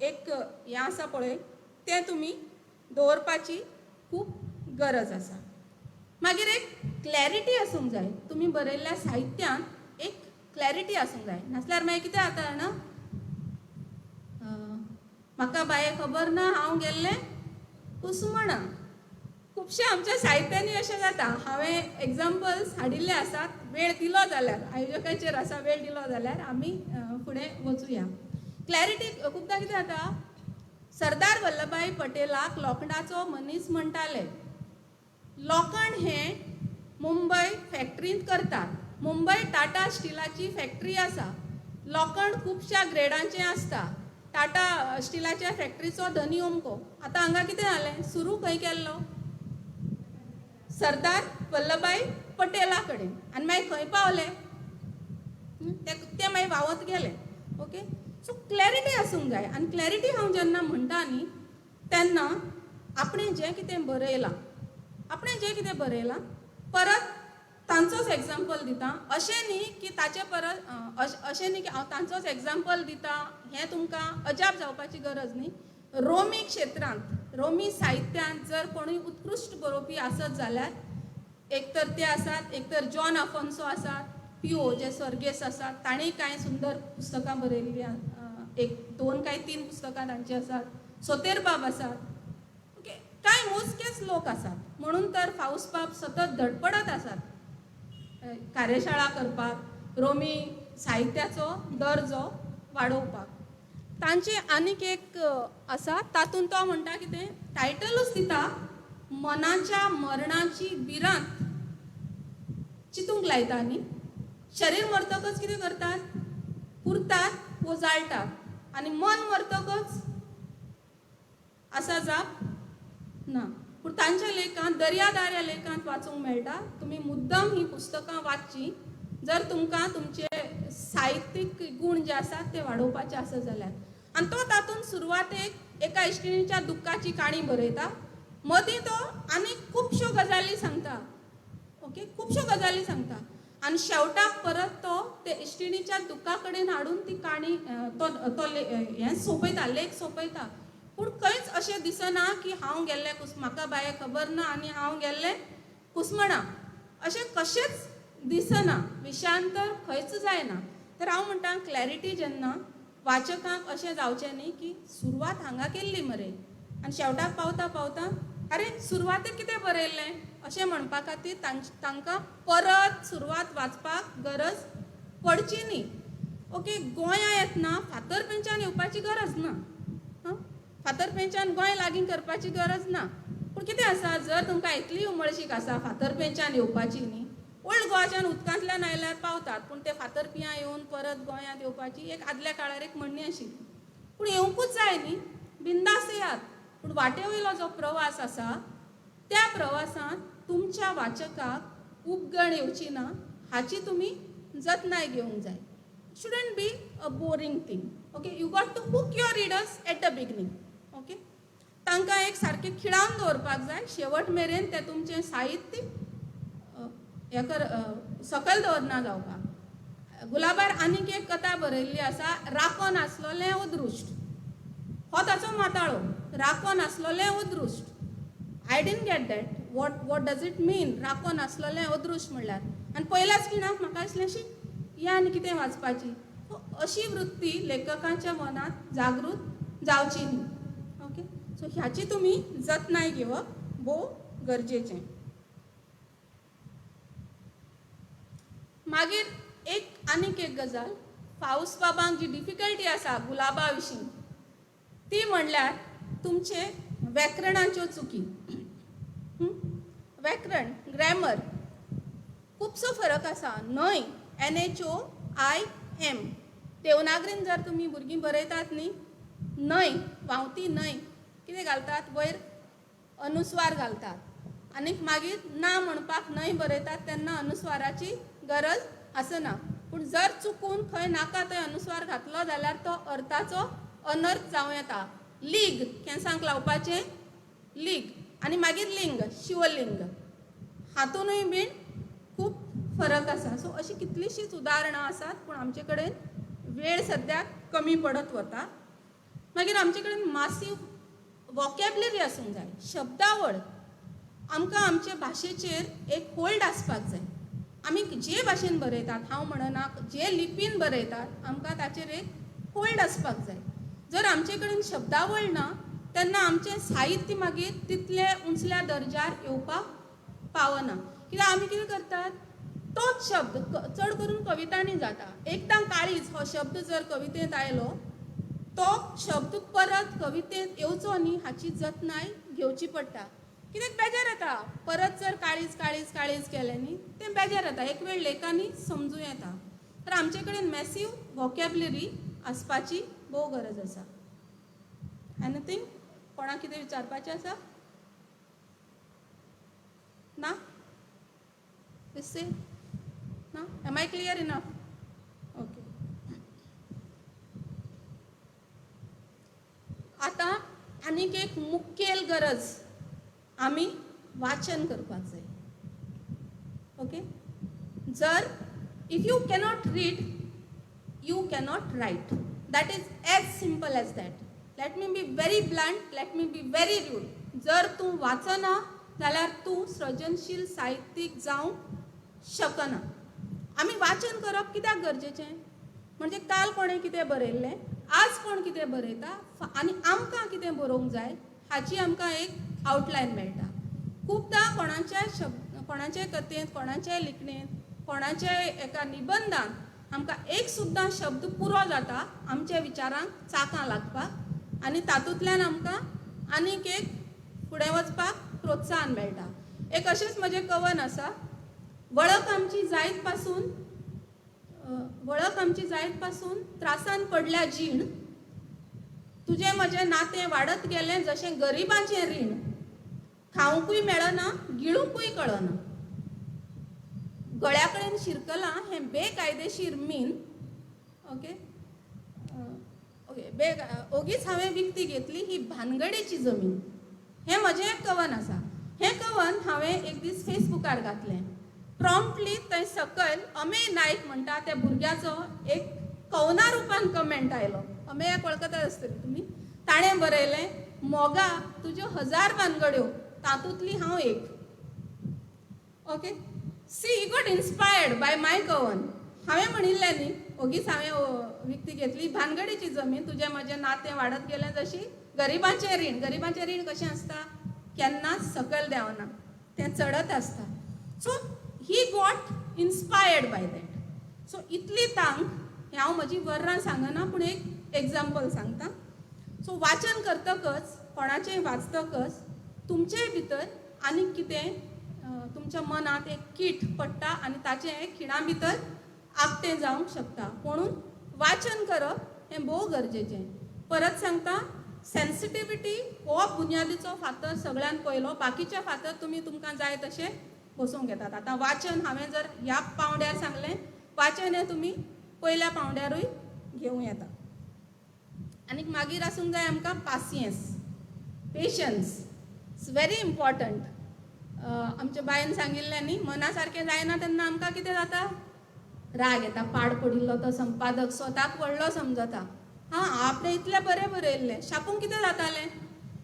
एक हें आसा पळय तें तुमी दवरपाची खूब गरज आसा. मागीर एक क्लॅरिटी आसूंक जाय, तुमी बरयल्ल्या साहित्यांत एक क्लॅरिटी आसूंक जाय. नासल्यार मागीर कितें जाता जाणा, म्हाका बाये खबर ना हांव गेल्लें कुसमणा. खुबशे आमच्या साहित्यांनी अशें जाता. हांवें एग्जाम्पल्स हाडिल्ले आसात, वेळ दिलो जाल्यार आयोजकाचेर आसा, वेळ दिलो जाल्यार आमी फुडें वचुया. क्लॅरिटी खुबदां कितें जाता, सरदार वल्लभभाई पटेलाक लोखणाचो मनीस म्हणटाले. लोखण हें मुंबय फॅक्ट्रींत करतात, मुंबय टाटा स्टिलाची फॅक्ट्री आसा. लोखण खुबश्या ग्रेडांचें आसता. टाटा स्टिलाच्या फॅक्ट्रीचो धनी अमको. आतां हांगा कितें जालें, सुरू खंय केल्लो? सरदार वल्लभभाई पटेला कडेन. आनी मागीर खंय पावले ते मागीर व्हांवत गेले. ओके, सो क्लॅरिटी आसूंक जाय. आनी क्लॅरिटी हांव जेन्ना म्हणटा न्ही तेन्ना आपणें जें कितें बरयलां, आपणें जें कितें बरयलां, परत तांचोच एग्जाम्पल दिता, अशें न्ही की ताचे परत अशें न्ही की हांव तांचोच एग्जाम्पल दिता हें तुमकां अजाप जावपाची गरज न्ही. रोमी क्षेत्रांत, रोमी साहित्यांत जर कोणूय उत्कृश्ट बरोवपी आसत जाल्यार एक तर ते आसात, एक तर जॉन आफोन्सो आसात, पिओ जे सर्गेस आसात तांणी कांय सुंदर पुस्तकां बरयल्लीं, एक दोन काय तीन पुस्तकां तांची आसात, सोतेरबाब आसात. ओके, कांय मोजकेच लोक आसात. म्हणून तर फावसबाब सतत धडपडत आसात कार्यशाळा करपाक, रोमी साहित्याचो दर्जो वाडोवपाक. तांचे आनीक एक आसा, तातूंत तो म्हणटा कितें, टायटलूच दिता, मनाच्या मरणाची भिरांत. चिंतूंक लायता न्ही, शरीर मरतकच कितें करतात, पुरतात वो जाळटात, आनी मन मरतकच आसा जाप ना. पूण तांच्या लेखांत, दर्यादार ह्या लेखांत वाचूंक मेळटा. तुमी मुद्दम ही पुस्तकां वाचचीं जर तुमकां तुमचे साहित्यीक गूण जे आसात ते वाडोवपाचे आसा जाल्यार. आनी तो तातूंत सुरवातेक एका इश्टिणीच्या दुख्खाची काणी बरयता, मदीं तो आनी खुबश्यो गजाली सांगता. ओके, खुबश्यो गजाली सांगता आनी शेवटाक परत तो ते इश्टिणीच्या दुख्खा कडेन हाडून ती काणी तो तो हें सोंपयता, लेख सोंपयता. पूण खंयच अशें दिसना की हांव गेल्लें म्हाका बाये खबर ना आनी हांव गेल्लें कुसमणा, अशें कशेंच दिसना, विशांतर खंयच जायना. तर हांव म्हणटा क्लॅरिटी जेन्ना वाचकांक अशें जावचें न्ही की सुरवात हांगा केल्ली मरे आनी शेवटाक पावता पावता अरे सुरवातेक कितें बरयल्लें अशें म्हणपा खातीर तांकां परत सुरवात वाचपाक गरज पडची न्ही. ओके, गोंया येतना फातरपेंच्यान येवपाची गरज ना, फातरपेंच्यान गोंय लागीं करपाची गरज ना. पूण कितें आसा, जर तुमकां इतली उमळशीक आसा फातरपेंच्यान येवपाची न्ही, ओल्ड गोवाच्यान उदकांतल्यान आयल्यार पावतात, पूण ते फातरपियां येवन परत गोंयांत येवपाची एक आदल्या काळार एक म्हणणी आशिल्ली. पूण येवंकूच जाय न्ही, बिंदास येयात. पूण वाटे वयलो जो प्रवास आसा त्या प्रवासांत तुमच्या वाचकाक उबगण येवची ना हाची तुमी जतनाय घेवंक जाय. Shouldn't be a boring thing. Okay, you got to hook your readers at the beginning. Okay, तांकां एक सारकें खिळावन दवरपाक जाय, शेवट मेरेन तें तुमचें साहित्य हें कर सकयल दवरना जावपाक. गुलाबार आनीक एक कथा बरयल्ली आसा, राकोन आसलोलें अदृश्ट, हो ताचो माताळो, राकोन आसलोलें अदृश्ट. I didn't get that, what does it mean राकोन आसलोलें अदृश्ट म्हणल्यार. आनी पयल्याच खिणाक म्हाका दिसलें शी हें आनी कितें वाचपाची. सो अशी वृत्ती लेखकांच्या मनांत जागृत जावची न्ही. ओके, सो ह्याची तुमी जतनाय घेवप भोव गरजेचें. मागीर एक आनीक एक गजाल, फावस बाबांक जी डिफिकल्टी आसा गुलाबा विशीं ती म्हणल्यार तुमचे व्याकरणाच्यो चुकी. व्याकरण, ग्रॅमर, खुबसो फरक आसा. न्हय, NHOIM, देवनागरीन जर तुमी भुरगीं बरयतात न्ही, न्हय, व्हांवती न्हय, कितें घालतात वयर अनुस्वार घालतात, आनीक मागीर ना म्हणपाक न्हय बरयतात तेन्ना अनुस्वाराची गरज आसना. पूण जर चुकून खंय नाका थंय अनुस्वार घातलो जाल्यार तो अर्थाचो अनर्थ जावं येता. लीग केंसांक लावपाचें लीग, आनी मागीर लिंग, शिवलिंग, हातूनय बीन खूब फरक आसा. सो अशीं कितलींशींच उदाहरणां आसात, पूण आमचे कडेन वेळ सद्याक कमी पडत वता. मागीर आमचे कडेन मासीव वॉकेबलरी आसूंक जाय, शब्दावळ. आमकां आमचे भाशेचेर एक होल्ड आसपाक जाय. आमी जे भाशेन बरयतात, हांव म्हणना जे लिपीन बरयतात, आमकां ताचेर एक होल्ड आसपाक जाय. जर आमचे कडेन शब्दावळ ना तेन्ना आमचें साहित्य मागीर तितले उंचल्या दर्जार येवपाक पावना. कित्याक आमी कितें करतात, तोच शब्द चड करून कवितांनी जाता. एकदां काळीज हो शब्द जर कवितेंत आयलो, तो शब्द परत कवितेंत येवचो न्ही हाची जतनाय घेवची पडटा. कित्याक बेजार येता, परत जर काळीज काळीज काळीज केलें न्ही तें बेजार येता, एक वेळ लेखांनी समजूं येता. तर आमचे कडेन मॅसीव वॉकेबलरी आसपाची भोव गरज आसा. एनीथींग, कोणाक कितें विचारपाचें आसा? ना? ना? Am I clear enough? Okay. आतां आनीक एक मुखेल गरज, आमी वाचन करपाक जाय. ओके, जर if you cannot read you cannot write, that is as simple as that. Let me be very blunt, let me be very rude. जर तूं वाचना जाल्यार तूं सृजनशील साहित्यीक जावंक शकना. आमी वाचन करप कित्याक गरजेचें म्हणजे काल कोणें कितें बरयल्लें, आज कोण कितें बरयता आनी आमकां कितें बरोवंक जाय हाची आमकां एक आवटलायन मेळटा. खुबदां कोणाच्याय शब्द, कोणाच्याय कथेंत, कोणाच्याय लिखणेंत, कोणाच्याय एका निबंदांत आमकां एक सुद्दां शब्द पुरो जाता आमच्या विचारांक चाकां लागपाक, आनी तातूंतल्यान आमकां आनीक एक फुडें वचपाक प्रोत्साहन मेळटा. एक अशेंच म्हजें कवन आसा, वळख आमची जायत पासून, वळख आमची जायत पासून त्रासान पडल्या जीण, तुजें म्हजें नातें वाडत गेलें जशें गरिबांचें रीण, खावंकूय मेळना गिळुंकूय कळना, गळ्या कडेन शिरकलां हें बेकायदेशीर मीन. ओके ओके, बे ओगीच हांवें विकती घेतली ही भानगडीची जमीन. हें म्हजें एक कवन आसा. हें कवन हांवें एक दीस फेसबुकार घातलें. प्रॉम्प्टली थंय सकयल अमेय नायक म्हणटा त्या भुरग्याचो एक कवना रुपान कमेंट आयलो. अमेयाक वळखतात आसतली तुमी. ताणें बरयलें, मोगा तुज्यो 1000 भानगड्यो तातूंतली हांव एक. Okay, see he got inspired by my कवन. हांवें म्हणिल्लें न्ही, ओगीच हांवें विकती घेतली भानगडीची जमीन, तुजें म्हजें नातें वाडत गेलें जशी गरिबांचें रीण. गरिबांचें रीण कशें आसता, केन्नाच सकयल देंवना, तें चडत आसता. So he got inspired by that. So इतली तांक, हें हांव म्हजी वर्रां सांगना पूण एक एग्जाम्पल सांगता. सो वाचन करतकच, कोणाचें वाचतकच तुमचे भितर आनीक कितें तुमच्या मनांत एक कीट पडटा आनी ताचें एक खिणा भितर आगटें जावंक शकता. म्हणून वाचन करप हें भोव गरजेचें. परत सांगता, सेन्सिटिविटी हो बुन्यादीचो फातर सगळ्यान पयलो, बाकीचे फातर तुमी तुमकां जाय तशें बसोवंक येतात. आतां वाचन हांवें जर ह्या पावंड्यार सांगलें, वाचन हें तुमी पयल्या पावंड्यारूय घेवं येता. आनीक मागीर आसूंक जाय आमकां पासियेंस. Patience it's very important. आमच्या बायन सांगिल्लें न्ही, मना सारकें जायना तेन्ना आमकां कितें जाता, राग येता. पाड पडिल्लो तो संपादक स्वताक व्हडलो समजता, हां आपणें इतलें बरें बरयल्लें, छापूंक कितें जातालें.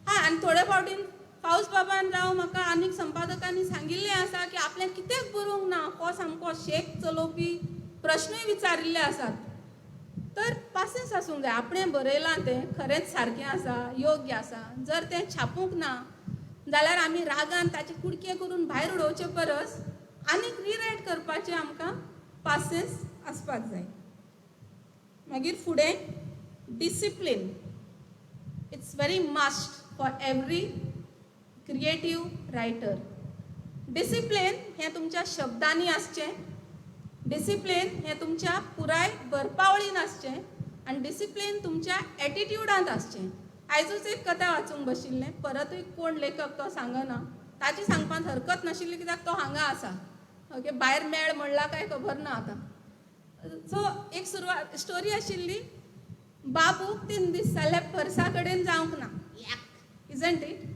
हां, आनी थोडे फावटीन फावस बाबान राव म्हाका आनीक संपादकांनी सांगिल्लें आसा की आपणें कित्याक बरोवंक ना, हो सामको शेक चलोवपी प्रश्नूय विचारिल्ले आसात. तर पासियेंस आसूंक जाय, आपणें बरयलां तें खरेंच सारकें आसा, योग्य आसा. जर तें छापूंक ना जाल्यार आमी रागान ताचे कुडके करून भायर उडोवचे परस आनीक रिरायट करपाचें आमकां पासियेंस आसपाक जाय. मागीर फुडें discipline, it's very must for every creative writer. Discipline हें तुमच्या शब्दांनी आसचें, डिसिप्लीन हें तुमच्या पुराय बरपावळीन आसचें, आनी डिसिप्लीन तुमच्या एटिट्युडांत आसचें. आयजूच एक कथा वाचूंक बशिल्लें, परतूय कोण लेखक तो सांगना, ताची सांगपांत हरकत नाशिल्ली कित्याक तो हांगा आसा. ओके, भायर मेळ म्हणला काय खबर ना आतां. सो एक सुरवात स्टोरी आशिल्ली, बाबूक 3 दीस जाले परसा कडेन जावंक ना. इजंट it,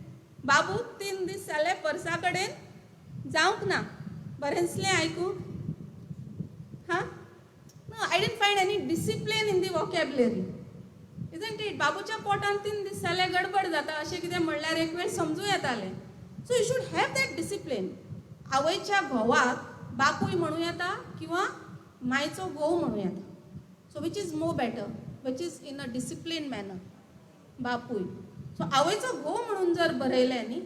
बाबूक 3 दीस जाले परसा कडेन जावंक ना. बरें दिसलें आयकूंक? हां, no, I didn't find any discipline in the vocabulary, isn't it. बाबूच्या पोटान 3 दीस जाले गडबड जाता अशें कितें म्हणल्यार एक वेळ समजूं येतालें. So you should have that discipline. आवयच्या घोवाक बापूय म्हणूं येता किंवा मायचो घोव म्हणूं येता. So which is more better, which is in a discipline manner, बापूय. सो आवयचो घोव म्हणून जर बरयलें न्ही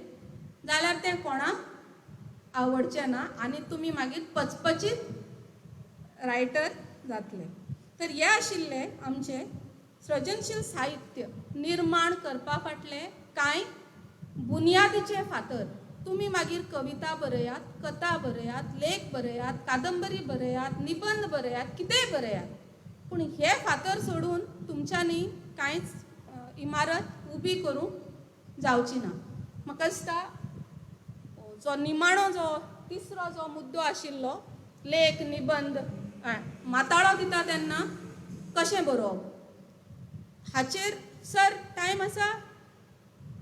जाल्यार तें कोणाक आवडचें ना आनी तुमी मागीर पचपचीत रायटर जातले. तर हे आशिल्ले आमचे सृजनशील साहित्य निर्माण करपा फाटले कांय बुनियादीचे फातर. तुमी मागीर कविता बरयात, कथा बरयात, लेख बरयात, कादंबरी बरयात, निबंद बरयात, कितेंय बरयात, पूण हे फातर सोडून तुमच्यांनी कांयच इमारत उबी करूंक जावची ना. म्हाका दिसता जो निमाणो जो तिसरो जो मुद्दो आशिल्लो, लेख निबंद माताळो दिता तेन्ना कशें बरोवप हाचेर सर टायम आसा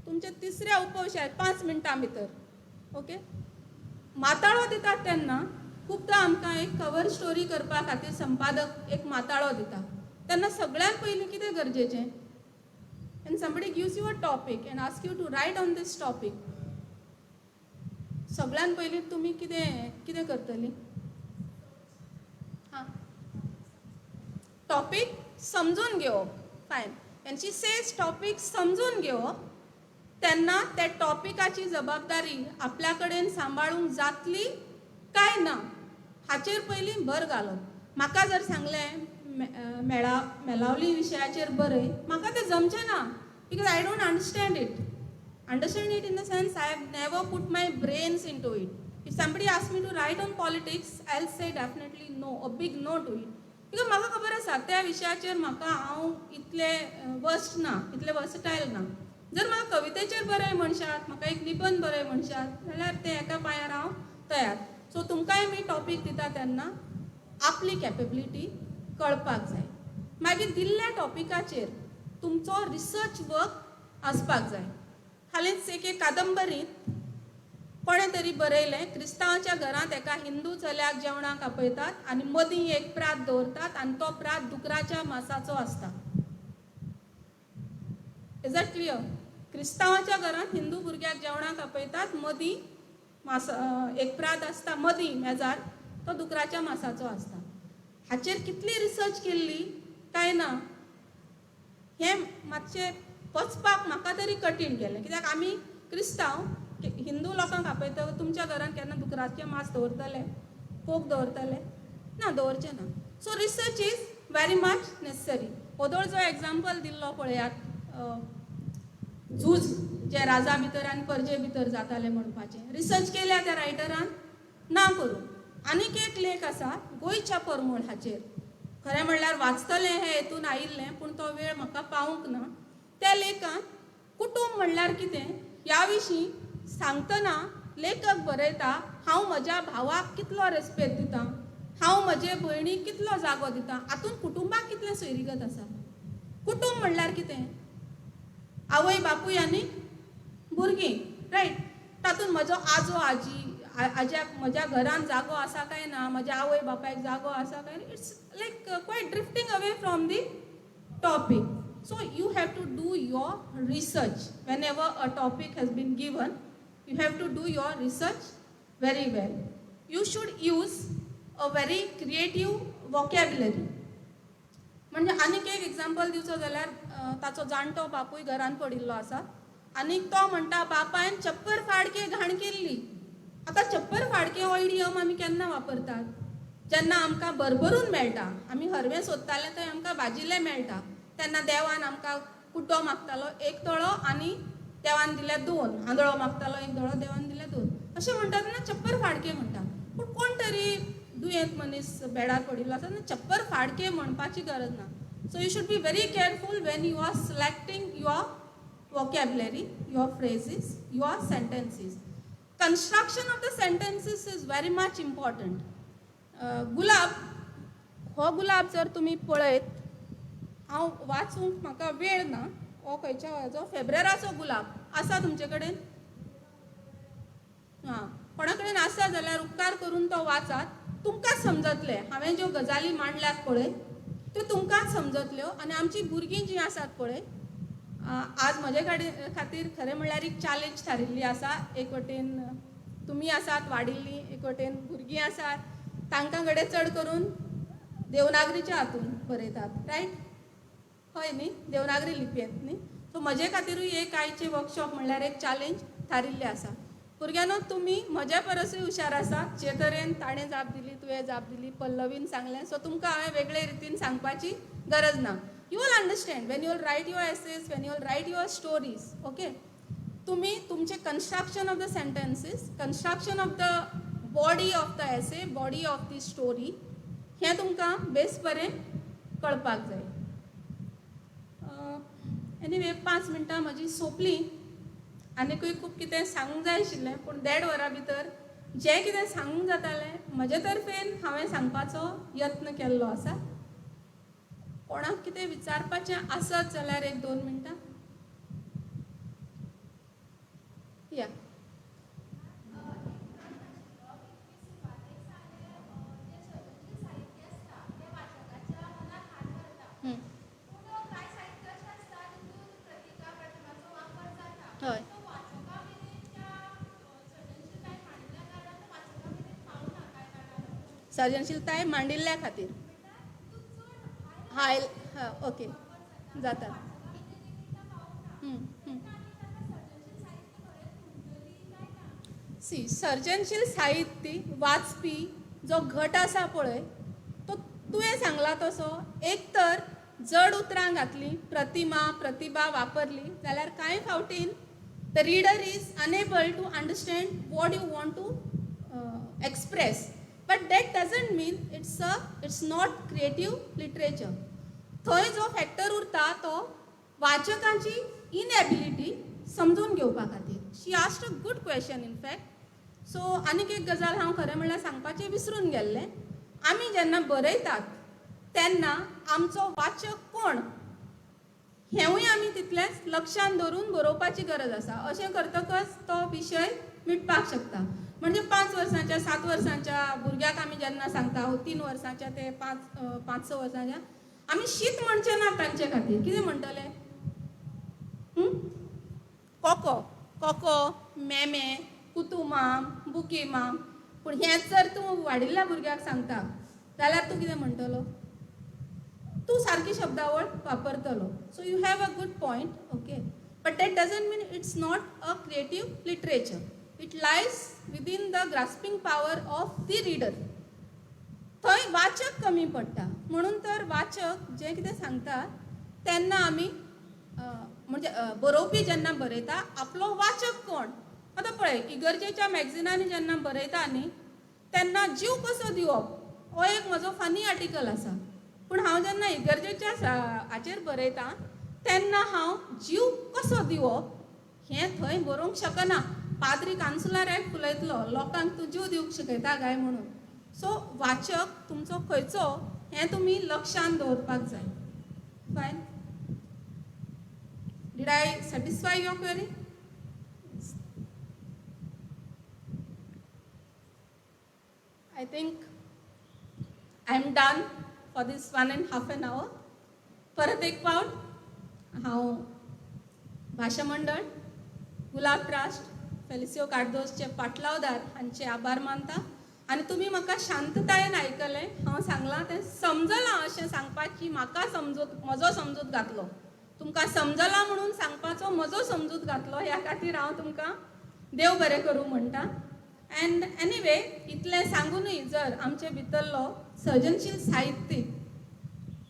तुमच्या तिसऱ्या उपविशयार 5 मिनटां भितर. ओके, माताळो दितात तेन्ना खुबदां आमकां एक कवर स्टोरी करपा खातीर संपादक एक माताळो दिता, तेन्ना सगळ्यांत पयलीं कितें गरजेचें? And somebody gives you a topic and ask you to write on this topic, सगळ्यांत पयलीं तुमी कितें कितें करतलीं? हां, टॉपीक समजून घेवप. Fine, and she says topic समजून घेवप, तेन्ना त्या टॉपिकाची जबाबदारी आपल्या कडेन सांबाळूंक जातली काय ना हाचेर पयलीं भर घालप. म्हाका जर सांगलें मेलावली विशयाचेर बरय, म्हाका तें जमचें ना, because I don't understand it. Understand it in the sense I have never put my brains into it. If somebody ask me to write on politics, I will say definitely no, a big no to it, because म्हाका खबर आसा त्या विशयाचेर म्हाका हांव इतलें वर्स्ट ना, इतलें वर्सटायल ना. जर म्हाका कवितेचेर बरय म्हणशात, म्हाका एक निबंद बरय म्हणशात जाल्यार तें एका पांयार हांव तयार. सो तुमकांय मी टॉपीक दिता तेन्ना आपली कॅपेबिलिटी कळपाक जाय. मागीर दिल्ल्या टॉपिकाचेर तुमचो रिसर्च वर्क आसपाक जाय. हालींच एके कादंबरींत कोणें तरी बरयलें, क्रिस्तांवाच्या घरांत एका हिंदू चल्याक जेवणाक आपयतात आनी मदीं एक प्रात दवरतात आनी तो प्रात दुकराच्या मासाचो आसता. Is that clear? क्रिस्तांवाच्या घरांत हिंदू भुरग्याक जेवणाक आपयतात, मदीं मास एक प्रात आसता, मदीं मेजार तो दुकराच्या मासाचो आसता. हाचेर कितली रिसर्च केल्ली काय ना हें मातशें पचपाक म्हाका तरी कठीण गेलें, कित्याक आमी क्रिस्तांव हिंदू लोकांक आपयता, तुमच्या घरांत केन्ना दुकराचें मांस दवरतले, पोक दवरतले ना, दवरचें ना. So research is very much necessary. ओदोळ जो एग्जाम्पल दिल्लो पळयात, झूज जे राजा भितर आनी परजे भितर जाताले म्हणपाचें रिसर्च केल्या त्या रायटरान ना करूं. आनीक एक लेख आसा गोंयच्या परमळ हाचेर, खरें म्हणल्यार वाचतलें हें हेतून आयिल्लें पूण तो वेळ म्हाका पावूंक ना. त्या लेखांत कुटूंब म्हणल्यार कितें ह्या विशीं सांगतना लेखक बरयता, हांव म्हज्या भावाक कितलो रेस्पेद दितां, हांव म्हजे भयणीक कितलो जागो दितां, हातूंत कुटुंबाक कितलें सोयरीगत आसा. कुटूंब म्हणल्यार कितें? आवय बापूय आनी भुरगीं, रायट? तातूंत म्हजो आजो आजी आज्याक म्हज्या घरान जागो आसा काय ना, म्हज्या आवय बापायक जागो आसा काय ना, it's like quite drifting away from the topic. So you have to do your research. Whenever a topic has been given, you have to do your research very well. You should use a very creative vocabulary. म्हणजे आनीक एक एग्जाम्पल दिवचो जाल्यार ताचो जाणटो बापूय घरान पडिल्लो आसा आनीक तो म्हणटा बापायन चप्पर फाडके घाण केल्ली. आतां चप्पर फाडके हो इडियम आमी केन्ना वापरतात? जेन्ना आमकां भरभरून मेळटा, आमी हरवें सोदताले थंय आमकां भाजिल्लें मेळटा, तेन्ना देवान आमकां कुड्डो मागतालो एक दोळो आनी देवान दिल्या दोन, आंधळो मागतालो एक दोळो, देवान दिल्या दोन, अशें म्हणटा तेन्ना चप्पर फाडके म्हणटा. पूण कोण तरी दुयेंत मनीस बेडार पडिल्लो आसा तेन्ना चप्पर फाडके म्हणपाची गरज ना. So you should be very careful when you are selecting your vocabulary, your phrases, your sentences. Construction of the sentences is very much important. गुलाब, हो गुलाब जर तुमी पळयत, हांव वाचूंक म्हाका वेळ ना, हो खंयच्या हाजो फेब्रेराचो गुलाब आसा तुमचे कडेन? आं, कोणा कडेन आसा जाल्यार उपकार करून तो वाचात, तुमकां समजतलें. हांवें ज्यो गजाली मांडल्यात पळय त्यो तुमकांच समजतल्यो. आनी आमची भुरगीं जीं आसात पळय, आज म्हजे खातीर खरें म्हणल्यार एक चॅलेंज थारिल्ली आसा. एक वटेन तुमी आसात वाडिल्लीं, एक वटेन भुरगीं आसात, तांकां कडेन चड करून देवनागरीच्या हातून बरयतात, रायट? हय न्ही, देवनागरी लिपयेंत न्ही. सो म्हजे खातिरूय एक आयचें वर्कशॉप म्हणल्यार एक चॅलेंज थारिल्लें आसा. भुरग्यांनो, तुमी म्हज्या परसूय हुशार आसात. जे तरेन ताणें जाप दिली, तुवें जाप दिली, पल्लवीन सांगलें, सो तुमकां हांवें वेगळे रितीन सांगपाची गरज ना. You will understand when you will write your essays, when you will write your stories. Okay, तुमी तुमचें construction of the sentences, construction of the body of the essay, body of the story, हें तुमकां बेस बरें कळपाक जाय. एनिवे, 5 मिनटां म्हजी सोंपलीं. आनीकूय खूब कितें सांगूंक जाय आशिल्लें, पूण 1.5 वरां भितर जें कितें सांगूंक जातालें म्हजे तर्फेन हांवें सांगपाचो यत्न केल्लो आसा. कोणाक कितें विचारपाचें आसत जाल्यार 1-2 मिनटां या. हय, सर्जनशीलताय मांडिल्ल्या खातीर हाय, ओके जाता. सी, सर्जनशील साहित्य वाचपी जो घट आसा पळय, तो तुवें सांगला तसो एक तर जड उतरां घातली, प्रतिमा प्रतिभा वापरली जाल्यार कांय फावटीन the reader is unable to understand what you want to express. But that doesn't mean it's not creative literature. थंय जो फॅक्टर उरता तो वाचकांची इनएबिलिटी समजून घेवपा खातीर. She asked a good question in fact. So आनीक एक गजाल हांव खरें म्हणल्यार सांगपाचें विसरून गेल्लें. आमी जेन्ना बरयतात तेन्ना आमचो वाचक कोण हेंवूय आमी तितलेंच लक्षान दवरून बरोवपाची गरज आसा. अशें करतकच तो विशय मिटपाक शकता. म्हणजे 5 वर्सांच्या 7 वर्सांच्या भुरग्याक आमी जेन्ना सांगता, 3 वर्सांच्या ते 5-6 वर्सांच्या, आमी शीत म्हणचे ना तांचे खातीर. कितें म्हणटले? कोको कोको, मेमे, कुतुमाम, बुकीमाम. पूण हेंच जर तूं वाडिल्ल्या भुरग्याक सांगता जाल्यार तूं कितें म्हणटलो? तूं सारकी शब्दावळ वापरतलो. So you have a good point, okay, but that doesn't mean it's not a creative literature. It lies within the grasping power of the reader. थंय वाचक कमी पडटा. म्हणून तर वाचक जें कितें सांगता तेन्ना आमी म्हणजे बरोवपी जेन्ना बरयता आपलो वाचक कोण. आतां पळय, इगर्जेच्या मॅगझिनांनी जेन्ना बरयता न्ही तेन्ना जीव कसो दिवप हो एक म्हजो फनी आर्टिकल आसा. पूण हांव जेन्ना इगर्जेच्या हाचेर बरयता तेन्ना हांव जीव कसो दिवप हें थंय बरोवंक शकना. पाद्री कान्सुलार फुलयतलो लोकांक तूं जीव दिवंक शिकयता काय म्हणून. सो वाचक तुमचो खंयचो हें तुमी लक्षान दवरपाक जाय. Fine, did I satisfy your query? think I am done for this 1.5 an hour. परत एक फावट हांव भाशा मंडळ, गुलाब ट्रस्ट, फेलिसियो कार्दोजचे पाटलावदार हांचे आभार मानता आनी तुमी म्हाका शांततायेन आयकलें. हांव सांगलां तें समजलां अशें सांगपाची म्हाका समजूत, म्हजो समजूत घातलो, तुमकां समजलां म्हणून सांगपाचो म्हजो समजूत घातलो, ह्या खातीर हांव तुमकां देव बरें करूं म्हणटा. एंड एनीवे, इतलें सांगुनूय जर आमचे भितरलो सर्जनशील साहित्यीक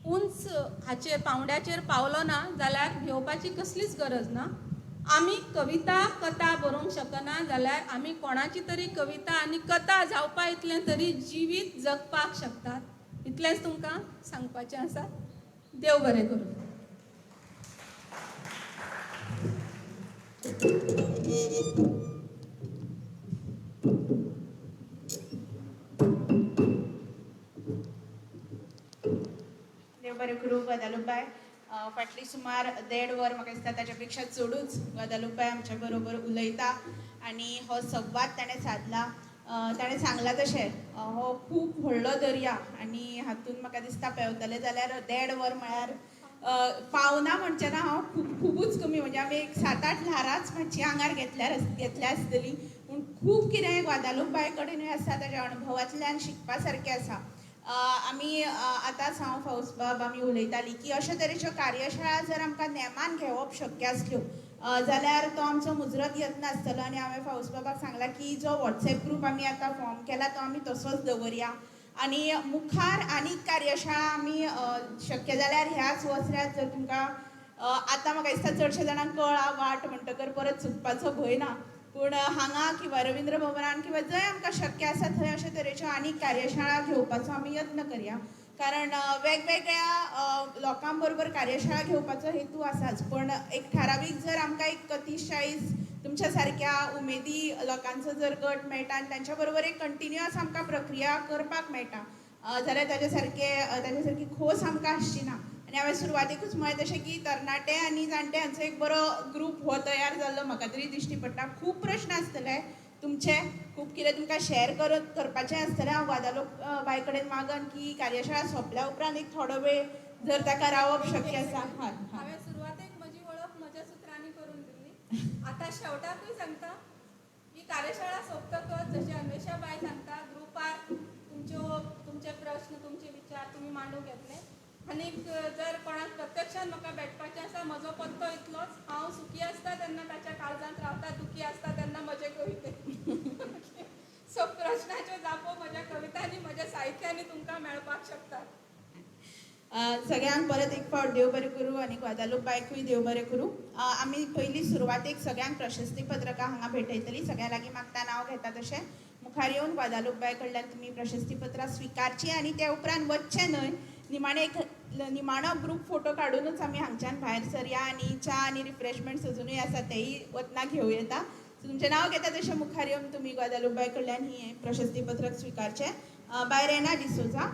उंच हाचेर पावंड्याचेर पावलो ना जाल्यार भिवपाची कसलीच गरज ना. आमी कविता कथा बरोवंक शकना जाल्यार आमी कोणाची तरी कविता आनी कथा जावपा इतलें तरी जिवीत जगपाक शकतात. इतलेंच तुमकां सांगपाचें आसा. देव बरें करूं. देव बरें करूं ग्वादालूपबाय. फाटली सुमार 1.5 वर म्हाका दिसता ताच्या पेक्षा चडूच ग्वादालूपबाय आमच्या बरोबर उलयता आनी हो संवाद ताणें सादला. ताणें सांगलां तशें हो खूब व्हडलो दर्या आनी हातूंत म्हाका दिसता पेंवतले जाल्यार 1.5 वर म्हळ्यार पावना म्हणचें ना हांव, खूब खुबूच कमी, म्हणजे आमी एक 7-8 ल्हारांच मातशी आंगार घेतल्या आसतली, पूण खूब कितें ग्वादालूपबाय कडेनूय आसा, ताच्या अणभवांतल्यान शिकपा सारकें आसा. आमी आतांच हांव फावसबाब आमी उलयताली की अशे तरेच्यो कार्यशाळा जर आमकां नेमान घेवप शक्य आसल्यो जाल्यार तो आमचो मुजरत यत्न आसतलो. आनी हांवें फावसबाबाक सांगलां की जो वॉट्सएप ग्रूप आमी आतां फॉर्म केला तो आमी तसोच दवरया आनी मुखार आनीक कार्यशाळा आमी शक्य जाल्यार ह्याच वसऱ्यात जर तुमकां आतां म्हाका दिसता चडशे जाणांक कळ्ळा वाट म्हणटकर परत चुकपाचो भंय ना, पूण हांगा किंवा रवींद्र भवनान किंवा जंय आमकां शक्य आसा थंय अशे तरेच्यो आनीक कार्यशाळा घेवपाचो आमी यत्न करया. कारण वेगवेगळ्या लोकां बरोबर कार्यशाळा घेवपाचो हेतू आसाच, पण एक थारावीक जर आमकां एक 30-40 तुमच्या सारक्या उमेदी लोकांचो जर गट मेळटा आनी तांच्या बरोबर एक कंटिन्युअस आमकां प्रक्रिया करपाक मेळटा जाल्यार ताच्या सारकी खोस आमकां आसची ना. आनी हांवें सुरवातेकूच म्हळें तशें की तरणाटे आनी जाणटे हांचो एक बरो ग्रूप हो तयार जाल्लो म्हाका तरी दिश्टी पडटा. खूब प्रश्न आसतले तुमचे, खूब कितें तुमकां शेअर करपाचें आसतलें. हांव ग्वादालूप बाय कडेन मागन की कार्यशाळा सोंपल्या उपरांत एक थोडो वेळ जर ताका रावप शक्य आसा. हय, हांवें सुरवातेक म्हजी वळख म्हज्या सुत्रांनी करून दिल्ली, आतां शेवटाकूय सांगता. ही कार्यशाळा सोंपतकच जशें अन्वेषा बाय सांगता, ग्रुपार तुमचे प्रश्न, तुमचे विचार तुमी मांडूंक येतले. आनीक जर कोणाक प्रत्यक्षान म्हाका भेटपाचें आसा, म्हजो पत्तो इतलोच, हांव सुखी आसता तेन्ना ताच्या काळजांत रावता, दुखी आसता तेन्ना म्हजे कविते. सो प्रश्नाच्यो जापो म्हज्या कवितांनी, म्हज्या साहित्यांनी तुमकां मेळपाक शकतात. सगळ्यांक परत एक फावट देव बरें करूं आनी ग्वादालूप बायकूय देव बरें करूं. आमी पयलीं सुरवातेक सगळ्यांक प्रशस्ती पत्रकां हांगा भेटयतली. सगळ्यां लागीं मागता नांव घेता तशें मुखार येवन ग्वादालूप बाय कडल्यान तुमी प्रशस्ती पत्रां स्विकारचीं आनी त्या उपरांत वचचें न्हय, निमाणें एक निमाणो ग्रूप फोटो काडुनूच आमी हांगच्यान भायर सरया आनी च्या आनी रिफ्रेशमेंट्स अजुनूय आसा तेय वतना घेवं येता. सो तुमचें नांव घेता तशें मुखार येवन तुमी ग्वादालूप बाय कडल्यान ही प्रशस्ती पत्रक स्विकारचें. बाय रेना डिसोजा.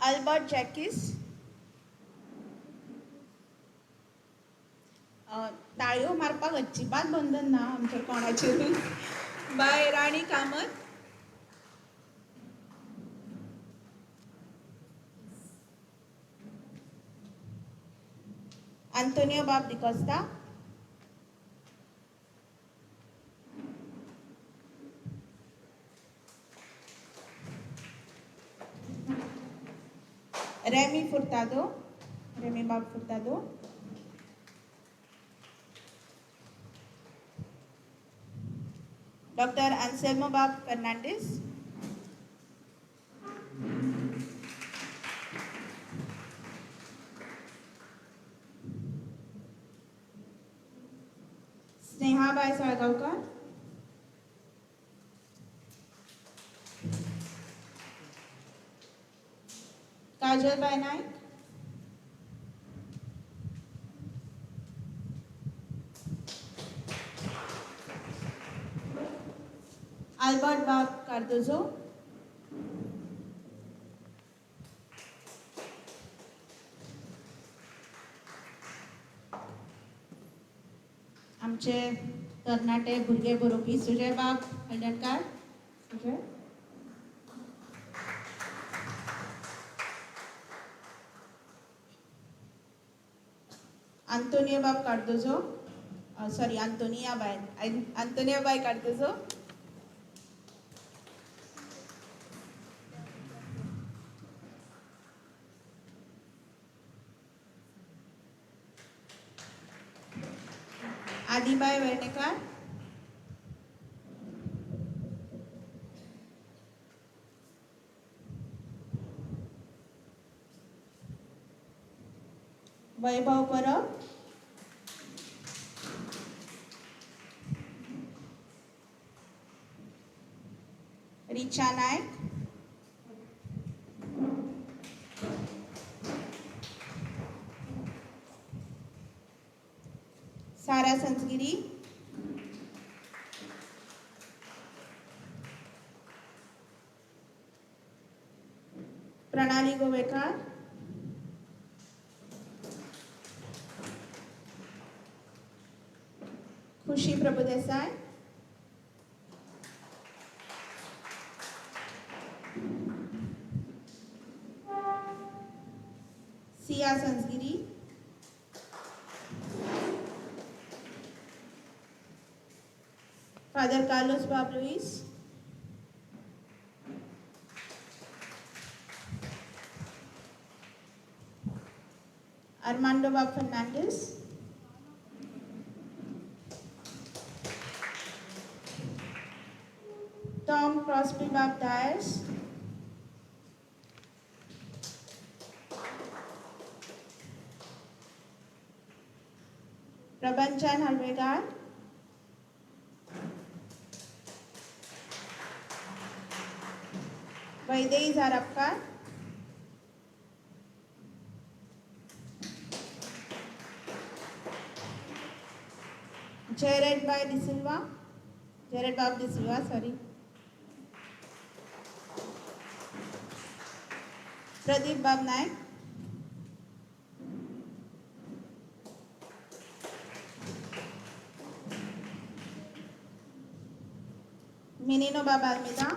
अल्बर्ट जॅकीस. ताळयो मारपाक अजिबात बंधन ना आमच्या कोणाचेरूच. बाय राणी कामत. आंतोनियो बाब डिकोस्ता. रेमी फुर्तादो, रेमी बाब फुर्तादो. डॉक्टर आन्सेल्मो बाब फर्नांडीस. स्नेहाबाय साळगांवकर. काजलबाय नायक. आल्बर्ट बाब कार्दोजो, आमचे तरणाटे भुरगे बरोवपी सुजय बाब हळदणकार. सुजय. आंतोनियो बाब कार्दोजो, सॉरी आंतोनिया बाय, आंतोनिया बाय कार्दोजो. आदिबाय वेर्णेकार. वैभव परब. रिचा नायक. सारा संजगिरी. प्रणाली गोवेकार. खुशी प्रभुदेसाय. सिया संजगिरी. फादर कार्लोस बाब लुईस. आर्मांडो बाब फर्नांडिस. टॉम क्रॉस्बी बाब डायस. प्रबंचन हलवेगार. वैदेही झारापकार. जेरेड बाय डिसिल्वा, जेरेड बाब डिसिल्वा सॉरी. प्रदीप बाब नायक. मिनिनो बाब आल्मेदा.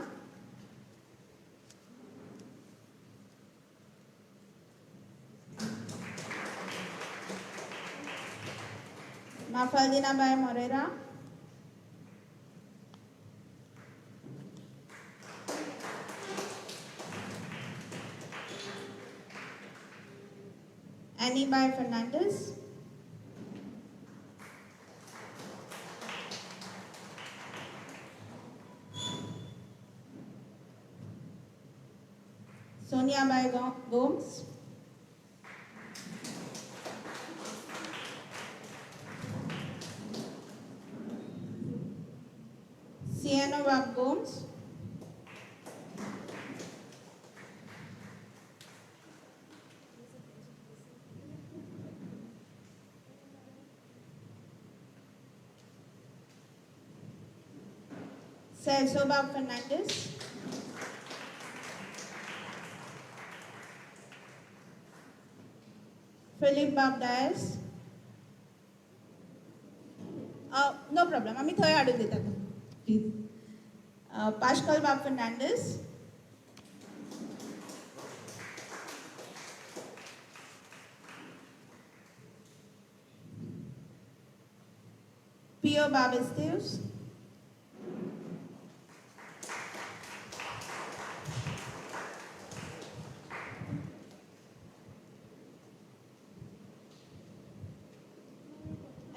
माफाल्दिना बाय Moreira. Annie bye Fernandes. Sonia bye Gomes. Siano बाब गोम्स. सेल्सो बाब फर्नांडिस. फिलीप बाब डायस. नो प्रॉब्लम, आमी थंय हाडून दितात प्लीज. पाश्कल बाब फर्नांडिस. पियो बाब एस्तेव्स.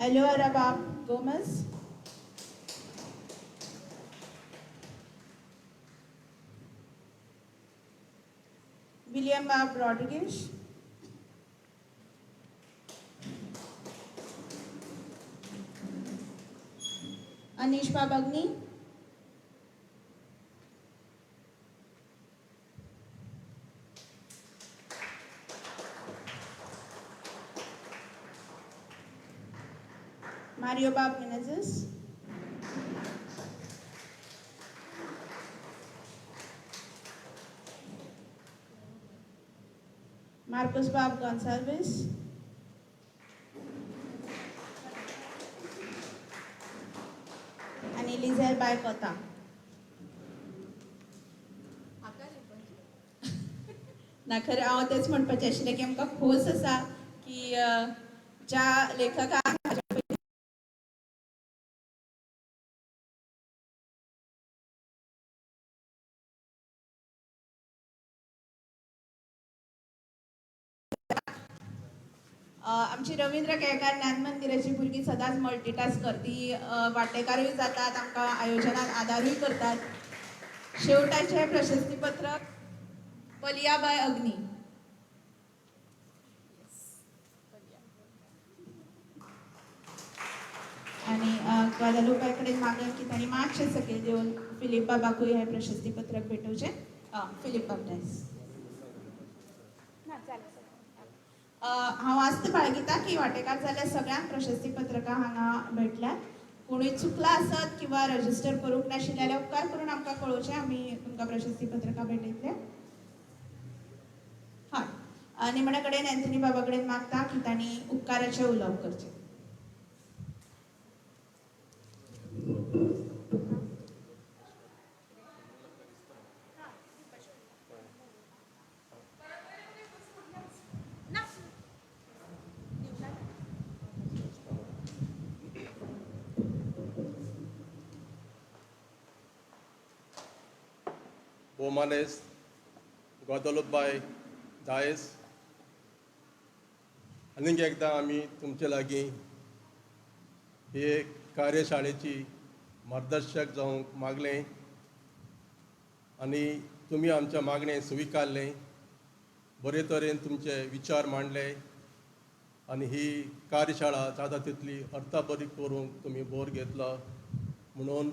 एलोरा बाब गोमेज. विलियम बाब रॉड्रिगेश. अनीश बाब अग्नि. मारियो बाब मेनेजेस. मार्कोस बाब गोन्साल्वीस, आनी लिझेल बाय कोता. ना खरें हांव तेंच म्हणपाचें आशिल्लें की आमकां खोस आसा की ज्या लेखकाक आमची रवींद्र केळकार ज्ञान मंदिराची भुरगीं सदांच मल्टीटास्क ती वांटेकारूय जातात, आमकां आयोजनात आदारूय करतात. शेवटाचें प्रशस्तीपत्रक पलियाबाय अग्नी. आनी ग्वादालुपाय कडेन मागलें की तांणी मातशें सकयल देवन फिलीप बाबाकूय हें प्रशस्तीपत्रक भेटोवचें. फिलीप बाब डायस. ना जालें. हांव आस्त बाळगिता की वांटेकार जाल्ल्या सगळ्यांक प्रशस्तीपत्रकां हांगा भेटल्यात. कोणूय चुकला आसत किंवा रजिस्टर करूंक नाशिल्लें जाल्यार उपकार करून आमकां कळोवचें, आमी तुमकां प्रशस्तीपत्रकां भेटयतले. हय, निमणे कडेन एन्थनी बाबा कडेन मागता की तांणी उपकाराचें उलोवप करचें. बोमानेस ग्वादालुपाय दायस, आनीक एकदां आमी तुमचे लागीं हे कार्यशाळेची मार्गदर्शक जावंक मागलें आनी तुमी आमच्या मागणें स्विकारलें, बरे तरेन तुमचे विचार मांडले आनी ही कार्यशाळा जाता तितली अर्थाबरी करूंक तुमी बोर घेतलो म्हणून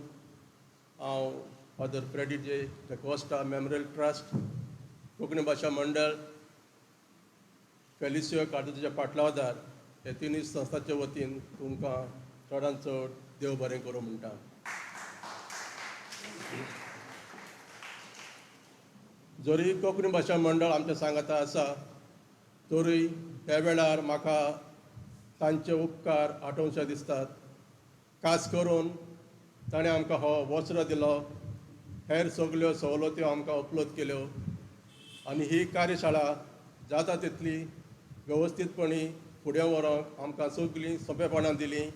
हांव Father Freddy J D'Costa memorial trust, Konkani Bhasha Mandal, Felicio कार्दोजाच्या पाटलावदार हे तिनूय संस्थाच्या वतीन तुमकां चडान चड देव बरें करूं म्हणटा. जरी कोंकणी भाशा मंडळ आमच्या सांगाता आसा तरूय ह्या वेळार म्हाका तांचे उपकार आठोवचे दिसतात. खास करून ताणें आमकां हो वस्त्र दिलो, हेर सगल्यो सवलत्यो आमकां उपलब्ध केल्यो आनी ही कार्यशाळा जाता तितली वेवस्थीतपणी फुडें व्हरोंक आमकां सगळीं सोंपेपणां दिलीं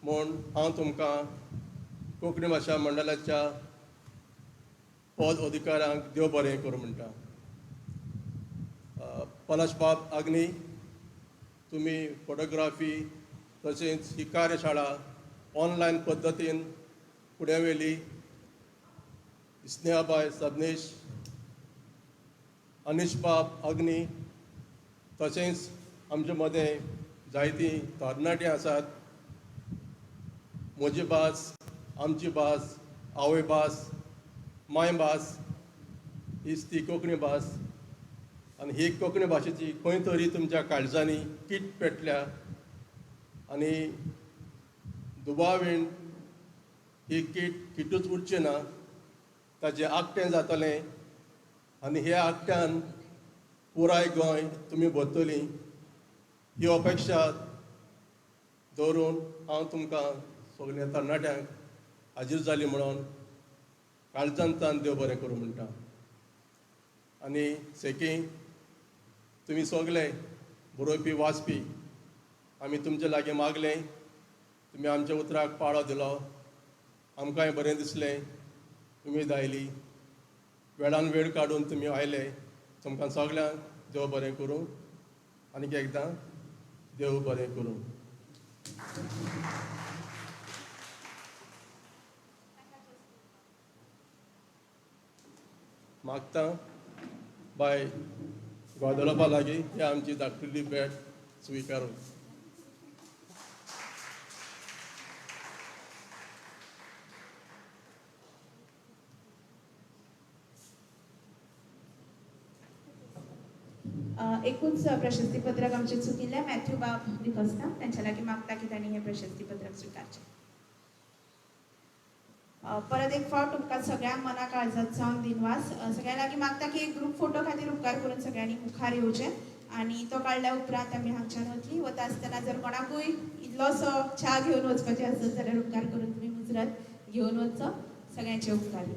म्हूण हांव तुमकां कोंकणी भाशा मंडळाच्या पद अधिकाऱ्यांक देव बरें करूं म्हणटा. पलाशबाब अग्नी, तुमी फोटोग्राफी तशेंच ही कार्यशाळा ऑनलायन पद्दतीन फुडें व्हेली. स्नेहाबाय सबनीश, अनिशबाब अग्नी, तशेंच आमचे मदें जायतीं तरणाटीं आसात. म्हजी भास, आमची भास, आवय भास, माय भास हीच ती कोंकणी भास आनी ही कोंकणी भाशेची खंय तरी तुमच्या काळजांनी कीट पेटल्या आनी दुबावीन ही कीट किटूच उरची ना, ताचें आगटें जातलें आनी ह्या आगट्यान पुराय गोंय तुमी भरतलीं ही अपेक्षा दवरून हांव तुमकां सगल्या तरणाट्यांक हाजीर जाली म्हणून काळजांतान देव बरें करूं म्हणटा. आनी सेकी तुमी सगले बरोवपी वाचपी आमी तुमचे लागीं मागलें, तुमी आमच्या उतराक पाळो दिलो, आमकांय बरें दिसलें, उमेद आयली, वेळान वेळ काडून तुमी आयले, तुमकां सगल्यांक देव बरें करूं. आनीक एकदां देव बरें करूं. मागता बाय ग्वादालुपा लागीं ही आमची धाकटुली भेट स्विकारून. एकूच प्रशस्तीपत्रक आमचें चुकिल्लें, मॅथ्यू बाब डिकोस्ता तांच्या लागीं मागता की तांणी हें प्रशस्तीपत्रक स्विकारचें. परत एक फावट तुमकां सगळ्यांक मना काळजांत सावन दिनवास. सगळ्यां लागीं मागता की एक ग्रूप फोटो खातीर उपकार करून सगळ्यांनी मुखार येवचें. आनी तो काडल्या उपरांत आमी हांगच्यान वतली. वता आसतना जर कोणाकूय इल्लोसो च्या घेवन वचपाचें आसत जाल्यार उपकार करून तुमी मुजरत घेवन वचचो. सगळ्यांचे उपकारी.